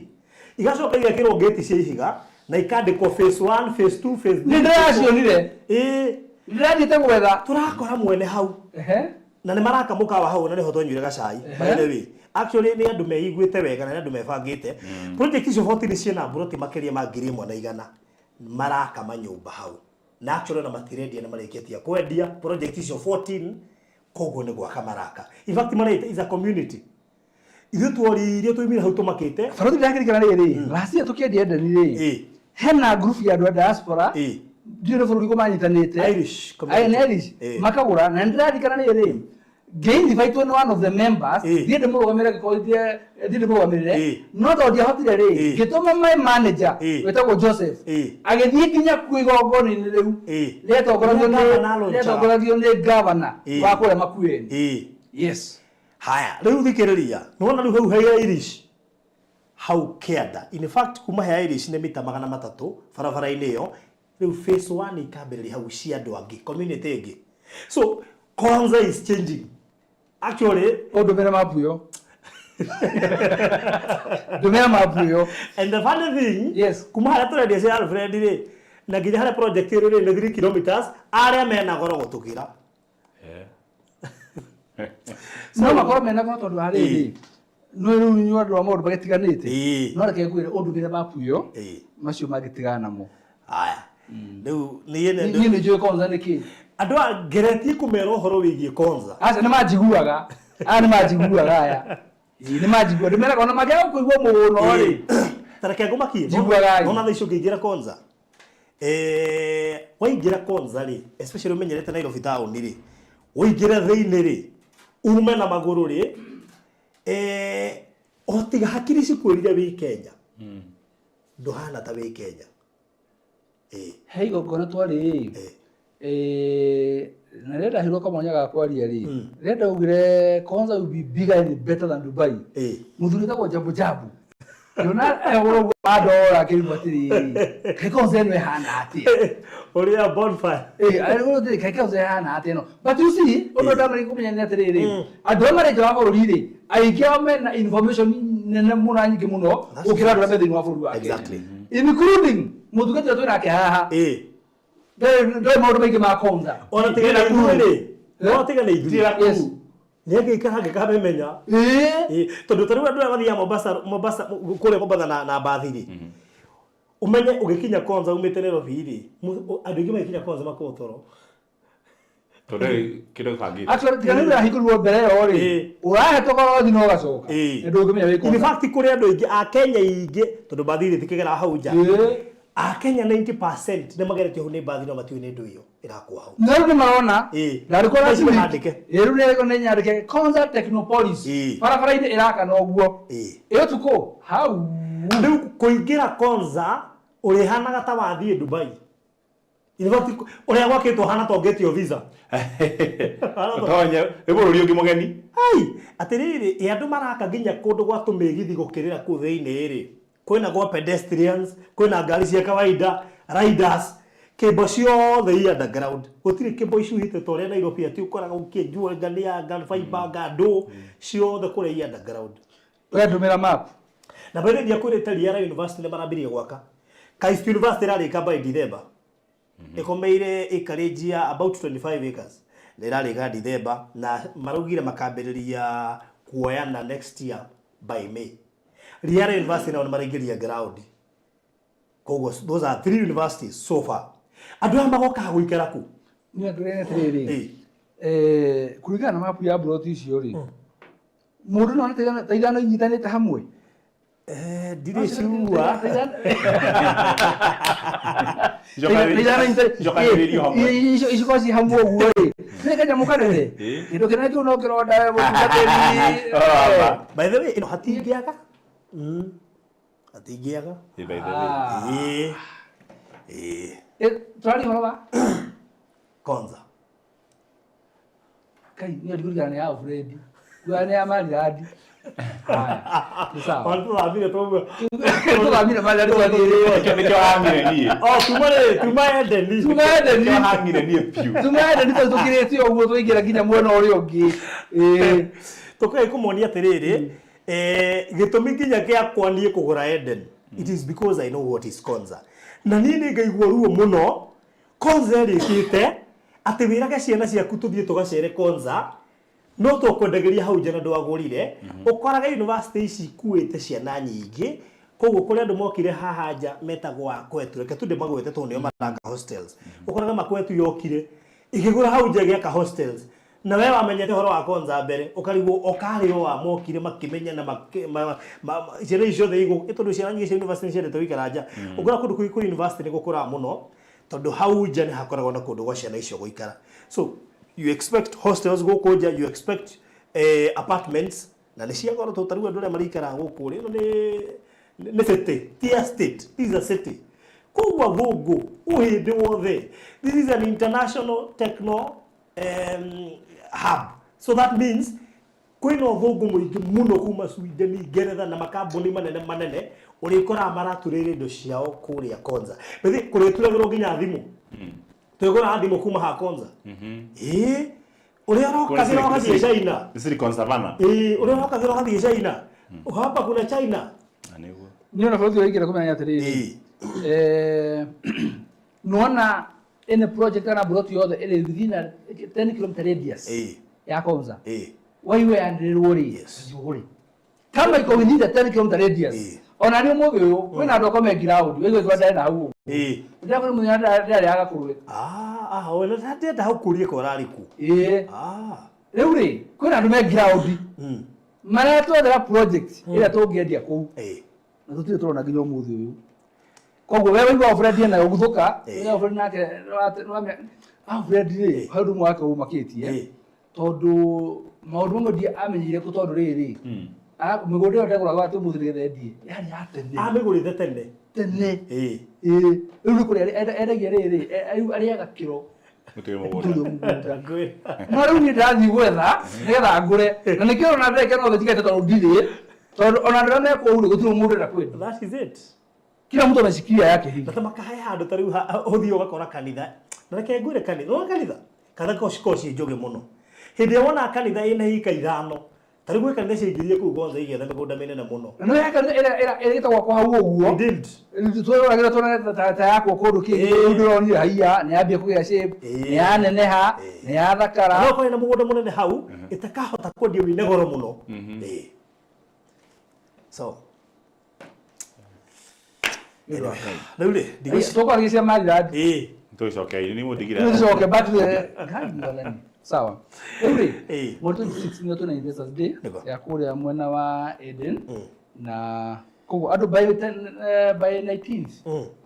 Igacoka igekĩrwo ngĩti cia ihiga na ikandĩkwo phase 1, phase 2, phase 3. Nĩ ndĩracionire. Ĩĩ. Ndĩrathiĩte gwetha. Tũrakora mwene hau. Ehe. Na nĩ maraka mũkawa hau na nĩho twanyuire gacai. By the way, actually nĩ andũ meiguĩte wega na nĩ andũ mebangĩte. Project icio 14 ciĩna mburoti makĩria ma 1,100 maraka manyũmba hau. Na actually ona matirendia nĩ marĩkĩtie kwendia project icio 14 koguo nĩ gwaka maraka. In fact maraita is a community. Ithuĩ tworirie twaumire hau tũmakĩte. Barũthi ndakĩririkana rĩrĩ, last year tũkĩendia Eden rĩ, hena group ya andũ a diaspora Ndiũĩ nĩ bũrũri kũ manyitanĩte. Irish community. Aye, nĩ Irish. Makagũra na nĩndĩraririkana rĩrĩ ngĩinvitwo nĩ one of the members thiĩ ndĩmũrũgamĩrĩre angĩkorwo thiĩ ndĩmũrũgamĩrĩre no tondũ ndiahotire rĩ ngĩtũma my manager wĩtagwo Joseph agĩthiĩ nginya kuo igongona-inĩ rĩu rĩatongoragio Nĩ nĩ governor launchaga. rĩatongoragio nĩ governor wa kũrĩa Makueni. Yes. Haya, rĩu thikĩrĩria, nĩwona rĩu hau he Irish hau kĩanda, in fact kuma he Irish nĩ mita 300 barabara-inĩ ĩyo, rĩu phase one ikambĩrĩria hau cia andũ angĩ, community ĩngĩ. So Konza is changing actually. Ũndũmĩre mapu ĩyo. Ndũmĩra mapu ĩyo. And the funny thing, Yes. kuma harĩa tũrendia cia Alfred rĩ, na nginya harĩa project ĩrĩ rĩ, nĩ 3 kilometers, arĩa mena goro gũtũkĩra. No makorwo mena goro tondũ wa rĩrĩ no rĩu inyuĩ andũ a maũndũ magĩtiganĩte. No reke ngwĩre ũndũmĩre mapu ĩyo macio mangĩtigana namo. Haya. Rĩu niĩ nĩ Niĩ nĩ njũĩ Konza nĩ kĩ. Andũ a ngeretie kũmera ũhoro wĩgiĩ Konza. Aca nĩ manjiguaga. Aya nĩ manjiguaga aya. Ĩĩ nĩ manjiguaga. Ndĩmeraga ona mangĩaga kũigua mũno rĩ. Ta reke ngũmakie. Njiguaga. Nona thaa ici ũngĩingĩra Konza. Waingĩra Konza rĩ, especially ũmenyerete Nairobi town rĩ, ũingĩre thĩinĩ rĩ, ume na magũrũ rĩ, o tiga hakiri cikwĩrire wĩ Kenya, ndũhana ta wĩ Kenya. He igongona twarĩ ĩ, na rĩrĩa ndaheirwo kamwanya ga kwaria rĩ, rĩrĩa ndaugire Konza will be bigger and better than Dubai, mũthuri wĩtagwo Jambo Jambo ngĩona ehũra ũguo andora akĩrigwo atĩrĩrĩ, kaĩ Konza ĩno ĩhana atĩa? Ũrĩa bonfire. Arĩrwo atĩrĩ, kaĩ Konza ĩhana atĩa ĩno? But you see, ũndũ ndamenya kũmenya nĩ atĩrĩrĩ, andũ arĩa marĩ nja wa bũrũri rĩ, aingĩ ao mena information nene mũno na nyingĩ mũno gũkĩra andũ arĩa me thĩinĩ wa bũrũri wa Kenya. Including mũtungatĩri ũrĩa twĩ nake haha. Ndoĩ maũndũ maingĩ ma Konza. Ona tiga na ithuĩ rĩ, no tiga na ithuĩ. Yes. Nĩ angĩikara angĩkamĩmenya. Tondũ ta rĩu andũ arĩa mathiaga Mombasa, Mombasa, kũrĩa Mombasa na mbathi rĩ, ũmenye ũgĩkinya Konza umĩte Nairobi rĩ, andũ aingĩ magĩkinya Konza makoragwo toro. Tondũ kĩndũ gĩbangĩte. Actually, tiga nĩ ũrahingũrirwo mbere ĩyo rĩ, ũrahĩtũka rothi na ũgacoka. Nĩ ndũngĩmenya wĩ In Konza. fact kũrĩ andũ aingĩ a Kenya aingĩ tondũ mbathi rĩ tikĩgeraga hau nja. A Kenya 90% nĩ mageretio hau nĩ mbathi no matiũĩ nĩ ndũ ĩyo ĩrakwo hau. Na rĩu nĩ marona. Na rĩu Thaa ici kũrĩa nĩ handĩke. Rĩu nĩ nĩ nyandĩke Konza Technopolis. Barabara-inĩ ĩrakana ũguo. Ĩ ũtukũ hau. Rĩu kũingĩra Konza ũrĩhanaga ta wathiĩ Dubai. In fact ũrĩa gwakĩtwo hana ta ũngĩtio visa. Ũtonye nĩ bũrũri ũngĩ mũgeni. Ai, atĩrĩrĩ, ĩ andũ maraka nginya kũndũ gwa tũmĩgithi gũkĩrĩra kũu thĩinĩ rĩ, kwĩna gwa pedestrians, kwĩna ngari cia kawaida, riders, kĩmbo ciothe i underground. Gũtirĩ kĩmbo icuhĩte ta ũrĩa Nairobi atĩ ũkoraga ũkĩenjwo anga nĩ anga fiber anga ndũ, ciothe kũrĩa i underground. We ndũmĩra map. Na by the way ndiakwĩrĩte Riara University nĩ marambirie gwaka. Kaist University ĩrarĩka by December. Ĩkomeire acreage ya about 25 acres. Na ĩrarĩka December na maraugire makambĩrĩria kuoyana next year by May. Riara University nao nĩ maraingĩria ground. Koguo those are three universities so far. Andũ aya magokaga gũikara kũ? Niĩ ndĩrenda atĩrĩrĩ, kũringana na mapu ya mburoti icio rĩ, mũndũ no one ta ithano inyitanĩte hamwe? Ndirĩ sure. Icokanĩrĩirio hamwe. Icio ci hamwe ũguo rĩ, nĩ kanyamũ kanene. Kĩndũ kĩnene kĩu no kĩronda we mũtungatĩri. By the way, ĩno hatingĩaga. Hatingĩaga. By the way. Tũraria ũhoro wa Konza. Kai, niĩ ndigũririkana nĩ ya Alfred. Kuga nĩ ya Marirandi. Haya, nĩ sawa. Ona tũthamire twauma. Tũthamire Marirandi twathiĩ. Nĩkĩo hang'ire niĩ. Oh, tuma rĩ, tuma Edeni. Tuma Edeni. Nĩkĩo hang'ire niĩ biũ. Tuma Edeni tondũ tũkĩrĩte ũguo twaingĩra nginya mwena ũrĩa ũngĩ. Ĩĩ. Tũkĩgeria kũmonia atĩrĩrĩ, gĩtũmi nginya gĩakwa niĩ kũgũra Eden, it is because I know what is Konza. Na niĩ nĩ ngaigua ruo mũno Konza ĩrĩkĩte atĩ wĩrage ciana ciaku tũthiĩ tũgacere Konza no tũkwendagĩria hau nja na ndwagũrire. Ũkoraga university ici ikuĩte ciana nyingĩ, koguo kũrĩ andũ mokire haha nja metagwo akwetu, reke tu ndĩmagwete tondũ nĩo maraka hostels. Ũkoraga makwetu yokire ĩkĩgũra hau nja ĩgĩaka hostels, na we wamenyete ũhoro wa Konza mbere ũkarigwo okarĩ o a mokire makĩmenya na ciana ici ciothe igũ, tondũ ciana nyingĩ cia university nĩ ciendete gũikara nja. Ũkora kũndũ kũngĩ kũrĩ university nĩ gũkũraga mũno. Tondũ hau nja nĩ hakoragwo na kũndũ gwa ciana icio gũikara. So you expect hostels gũkũ nja, you expect apartments na nĩ cia goro tondũ ta rĩu andũ arĩa marĩikaraga gũkũ rĩ, ĩno nĩ city, ti estate, this is a city. Koguo athũngũ ũhĩndĩ wothe, this is an international techno hub. So that means kwĩna ũthũngũ mũingĩ mũno kuma Sweden, Ngeretha na makambuni manene manene ũrĩkoraga maraturĩire indo ciao kũrĩa Konza. Bĩthi kũrĩturagĩrwo nginya thimũ. Twĩgũraga thimũ kuma ha Konza. Ĩĩ ũrĩa ũrokagĩra ũgathiĩ China. Nĩ Silicon Savannah. Ĩĩ ũrĩa ũrokagĩra ũgathiĩ China. Hapa kuna China. Na nĩguo. Niĩ ona bũrũri ũraingĩra kũmenya atĩrĩrĩ, nĩwona any project kana plot yothe ĩrĩ within a 10 km radius ya Konza, waigua yanĩrĩrwo rĩ, ũgũre kama iko within the 10 km radius. Ona nĩ ũmũthĩ ũyũ kwĩna andũ akwa me ground waigua igua ndarĩ na hau ũguo. Ndĩrakora mũthenya ndĩrarĩaga kũrũĩ. Ah, ah, wena ndenda hau kũrie ko ũrarĩ ku. Ĩĩ. Rĩu rĩ, kwĩna andũ me ground maratwethera project ĩrĩa tũngĩendia kũu, na tũtirĩ tũrona nginya ũmũthĩ ũyũ. Koguo we waigua Alfred ena ũguthũka. We Alfred nake Alfred rĩ, he ũndũ ũmwe wake ũmakĩtie, tondũ maũndũ mamwe ndi amenyeire kũ, tondũ rĩrĩ mĩgũnda ĩyo ndegũraga atĩ ũmũthĩ nĩgetha endie, yarĩ ya tene. Amĩgũrĩte tene. Tene. Ĩĩ, rĩu nĩ kũrĩa endagia rĩrĩ, rĩu arĩaga kĩro. Mũtũrĩ mũgũnda. Mũgũnda. No rĩu niĩ ndĩrathiĩ gwetha nĩgetha ngũre, na nĩkĩo ona ndĩrekena othe njigĩte, tondũ ndirĩ, tondũ ona andũ arĩa me kũu rĩ, gũtirĩ mũndũ ũrenda kwendia. That is it. Kila mtu ameshikilia yake hivi. Na ta makahe handũ ta rĩu ũthiĩ ũgakora kanitha. Na reke ngwĩre kanitha, wona kanitha? Kanitha ko cikoragwo ciĩ njũgĩ mũno. Hĩndĩ ĩrĩa wona kanitha ĩna ika ithano, ta rĩu gwĩ kanitha ciaingĩrire kũu Gonza igĩetha mĩgũnda mĩnene mũno. Na nĩ kanitha ĩrĩa ĩrĩa ĩtagwo kwa hau ũguo. Indeed. Tũroragĩra tuone ta yakwo kũndũ kĩngĩ. Rĩu ndĩronire haiya nĩ yambia kũgĩa shape, nĩ yaneneha, nĩ yathakara. No ũkorwo na mũgũnda mũnene hau ĩtakahota kwendio wĩna goro mũno. Ĩĩ. So anyway, rĩu rĩ ndigwĩciria Tũkwaragia cia Maryland. Ĩĩ. Tũgĩcoke nĩ mũndigire. Tũcoke, but Ngai mwathani. Sawa, rĩu rĩ, mweri 26 nĩyo twĩna Investors Day ya kũrĩa mwena wa Eden, na koguo andũ by 10, by 19th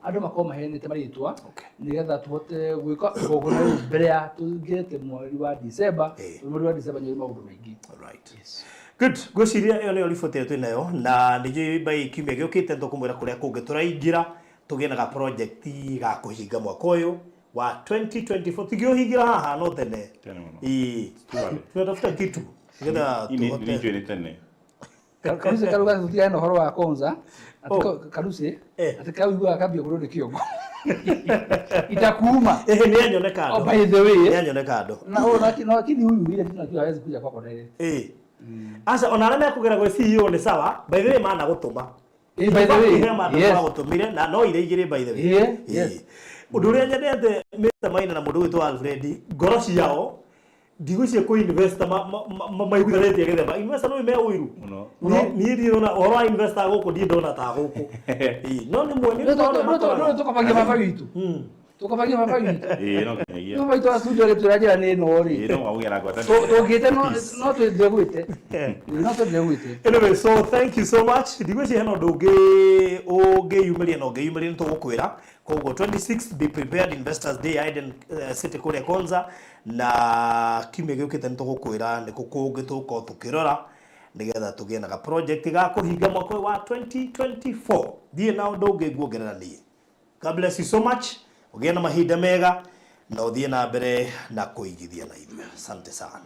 andũ makorwo maheanĩte marĩtwa nĩgetha tũhote gwĩka igongona rĩu mbere ya tũingĩrĩte mweri wa December, tondũ mweri wa December nĩ ũrĩ maũndũ maingĩ. Right. Good. Ngwĩciria ĩyo nĩyo riboti ĩrĩa twĩ nayo, na nĩ njũĩ by kiumia gĩũkĩte nĩ tũkũmwĩra kũrĩa kũngĩ tũraingĩra tũgĩe na ga project ga kũhinga mwaka ũyũ wa 2024. Tingĩũhingira haha no tene. Tene mũno. Ĩĩ. Early. Tunatafuta kitu nĩgetha Ini tũhote. Nĩ njũĩ nĩ tene. Karuce karuga tũtigane na ũhoro wa Konza atĩ Karuce atĩ kauiguaga kambia kũrĩo nĩ kĩongo itakuuma. Ĩhĩ, nĩ anyone kando. Oh, by the way. Nĩ anyone kando. Na oh, na lakini huyu ile kitu najua hawezi kuja kwako direct. Ĩĩ. Aca ona arĩa mekũgera gwĩ CEO nĩ sawa, by the way managũtũma. Ĩĩ, by the way. He mandũ magũtũmire na no ire igĩrĩ, by the way. Ũndũ ũrĩa nyendete Mr. Maina na mũndũ wĩtwo Alfred, ngoro ciao ndigwĩciria kwĩ investor maiguithanĩtie gĩthemba. Investor no me ũiru. Mũno. Niĩ ndirona ũhoro wa investor gũkũ, ndirĩ ndona ta gũkũ. Ĩĩ, no nĩ mwe nĩ Nĩ tũkabagia baba witũ. Tũkabagia baba witũ. Ĩĩ, no nginyagia. Baba witũ wa studio agĩtwĩra njĩra nĩ ĩno rĩ. Ĩĩ, no mũhaka na ngwatanĩro. Tũngĩte no twendire gwĩte. No twendire gwĩte. Anyway, so thank you so much. Ndigwĩciria hena ũndũ ũngĩ ũngĩyumĩria, na ũngĩyumĩria nĩ tũgũkwĩra. Koguo 26, be prepared, Investors Day, Eden City kũrĩa Konza, na kiumia gĩũkĩte nĩ tũgũkwĩra nĩ kũ kũngĩ tũgũkorwo tũkĩrora nĩgetha tũgĩe na ga project ga kũhinga mwaka ũyũ wa 2024. Thiĩ na ũndũ ũngĩ nguongerera niĩ. God bless you so much. Ũgĩe na mahinda mega na ũthiĩ na mbere na kũigithia na ithuĩ. Asante sana.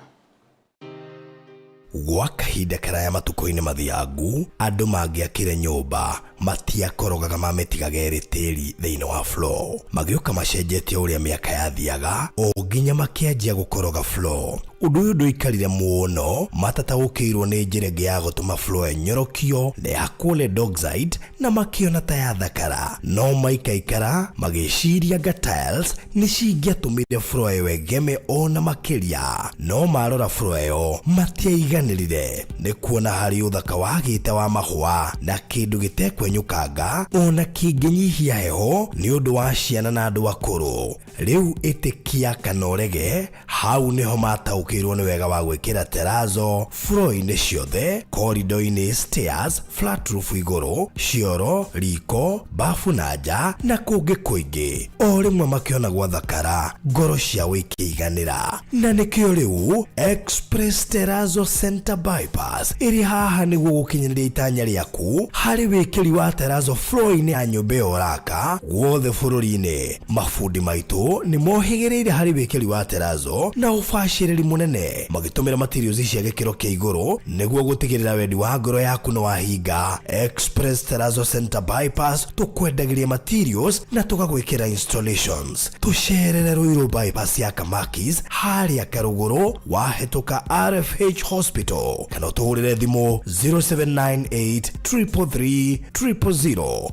Gwa kahinda karaya matukũ-inĩ mathiangu, andũ mangĩakire nyũmba matiakorogaga mamĩtigaga ĩrĩ tĩri thĩinĩ wa floor. Magĩũka macenjetie ũrĩa mĩaka yathiaga o nginya makĩanjia gũkoroga floor. Ũndũ ũyũ ndũikarire mũno matataũkĩirwo nĩ njĩra ĩngĩ ya gũtũma floor ĩnyorokio na yakwo lead oxide, na makĩona ta yathakara, no maikaikara magĩciria nga tiles nĩ cingĩatũmire floor ĩyo ĩgeme ona makĩria. No marora floor ĩyo matiaiganĩrire nĩ kuona harĩ ũthaka wagĩte wa mahũa na kĩndũ gĩtekwenyũkanga ona kĩngĩnyihia heho nĩ ũndũ wa ciana na andũ akũrũ. Rĩu ĩtĩkia kana ũrege, hau nĩho mataũkĩirwo. mataũkĩirwo nĩ wega wa gwĩkĩra terazo floor-inĩ ciothe, corridor-inĩ, stairs, flat roof igũrũ, cioro, riko, bafu na nja na kũngĩ kũingĩ. O rĩmwe makĩona gwathakara, ngoro ciao ikĩiganĩra. Na nĩkĩo rĩu Express Terrazzo Center Bypass ĩrĩ haha nĩguo gũkinyanĩria itanya rĩaku harĩ wĩkĩri wa terrazzo floor-inĩ ya nyũmba ĩyo ũraka guothe bũrũri-inĩ. Mabundi maitũ nĩ mohĩgĩrĩire harĩ wĩkĩri wa terrazzo na ũbacĩrĩri mũnene magĩtũmĩra materials cia gĩkĩro kĩa igũrũ nĩguo gũtigĩrĩra wendi wa ngoro yaku nĩ wahinga. Express Terrazzo Center Bypass tũkwendagĩria materials na tũgagwĩkĩra installations. Tũcerere Ruiru Bypass ya Kamakis harĩa Karũgũrũ wahĩtũka RFH Hospital kana ũtũhũrĩre thimũ 0798 333 000.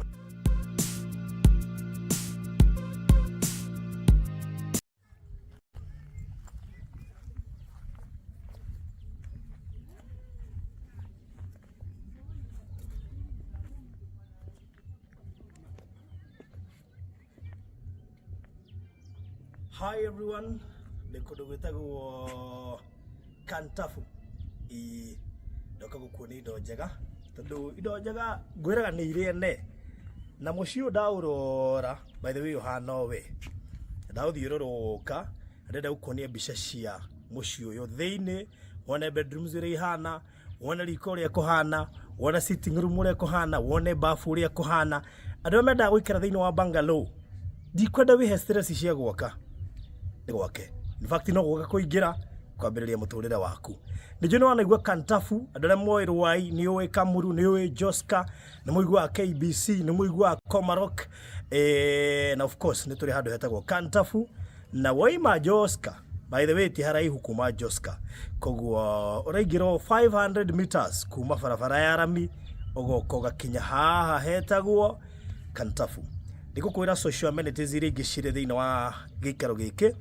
Hi everyone, nĩ kũndũ gwĩtagwo Kantafu. Ĩĩ, ndoka gũkuonia indo njega tondũ indo njega ngwĩraga nĩ irĩ ene na mũciĩ ũyũ ndaũrora by the way ũhana o we ndaũthiũrũrũka ndĩrenda gũkuonia mbica cia mũciĩ ũyũ thĩinĩ wone bedrooms ũrĩa ihana wone riko ũrĩa kũhana wone sitting room ũrĩa kũhana wone bafu ũrĩa kũhana andũ arĩa mendaga gũikara thĩinĩ wa bungalow ndikwenda wĩhe stress cia gwaka nĩ gwake in fact no gũka kũingĩra kwambĩrĩria mũtũrĩre waku nĩ njũĩ nĩ wanaigua Kantafu andũ arĩa moĩ Rwai nĩ ũĩ Kamuru nĩ ũĩ Joska nĩ mũiguaga KBC nĩ mũiguaga Komarok eh, na of course nĩ tũrĩ handũ hetagwo Kantafu na woima Joska by the way ti haraihu kuma Joska koguo ũraingĩra o 500 meters kuma barabara ya rami ũgoka ũgakinya haha hetagwo Kantafu ndikũkwĩra social amenities iria ingĩ cirĩ thĩinĩ wa gĩikaro gĩkĩ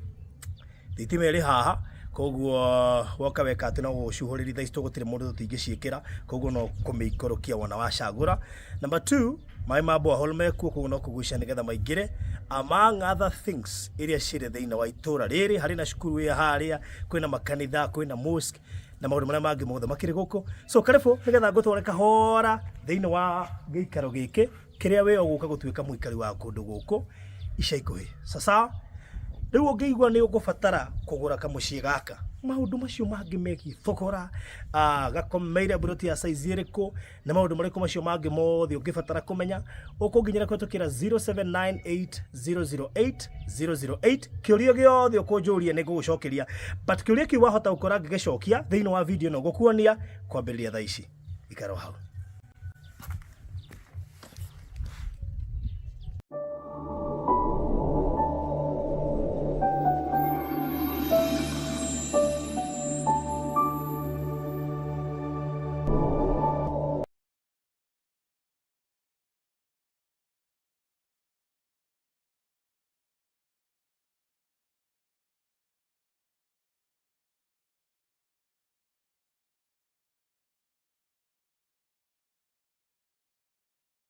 thitima ĩrĩ haha koguo woka weka atĩ no gũcuhũrĩria thaa ici tũgũtirĩ mũndũ tũtingĩciĩkĩra koguo no kũmĩikũrũkia wona wacagũra number 2 maĩ ma borehole mekuo koguo no kũgucia nĩgetha maingĩre among other things iria cirĩ thĩinĩ wa itũra rĩrĩ harĩ na cukuru ĩ harĩa kwĩna makanitha kwĩna mosque na maũndũ marĩa mangĩ mothe makĩrĩ gũkũ so karibu nĩgetha ngũtware kahora thĩinĩ wa gĩikaro gĩkĩ kĩrĩa we ũgũka gũtuĩka mũikari wa kũndũ gũkũ ica ikuhĩ sasa rĩu ũngĩigua nĩ ũkũbatara kũgũra kamũciĩ gaka maũndũ macio mangĩ megiĩ thogora gakomeire mburoti ya size ĩrĩkũ na maũndũ marĩkũ macio mangĩ mothe ũngĩbatara kũmenya ũkũnginyĩra kũhetũkĩra 0798008008 kĩũria gĩothe ũkũnjũria nĩ ngũgũcokeria but kĩũria kĩu wahota gũkora ngĩgĩcokia thĩinĩ wa video ĩno ngũkuonia kwambĩrĩria thaa ici ikara o hau.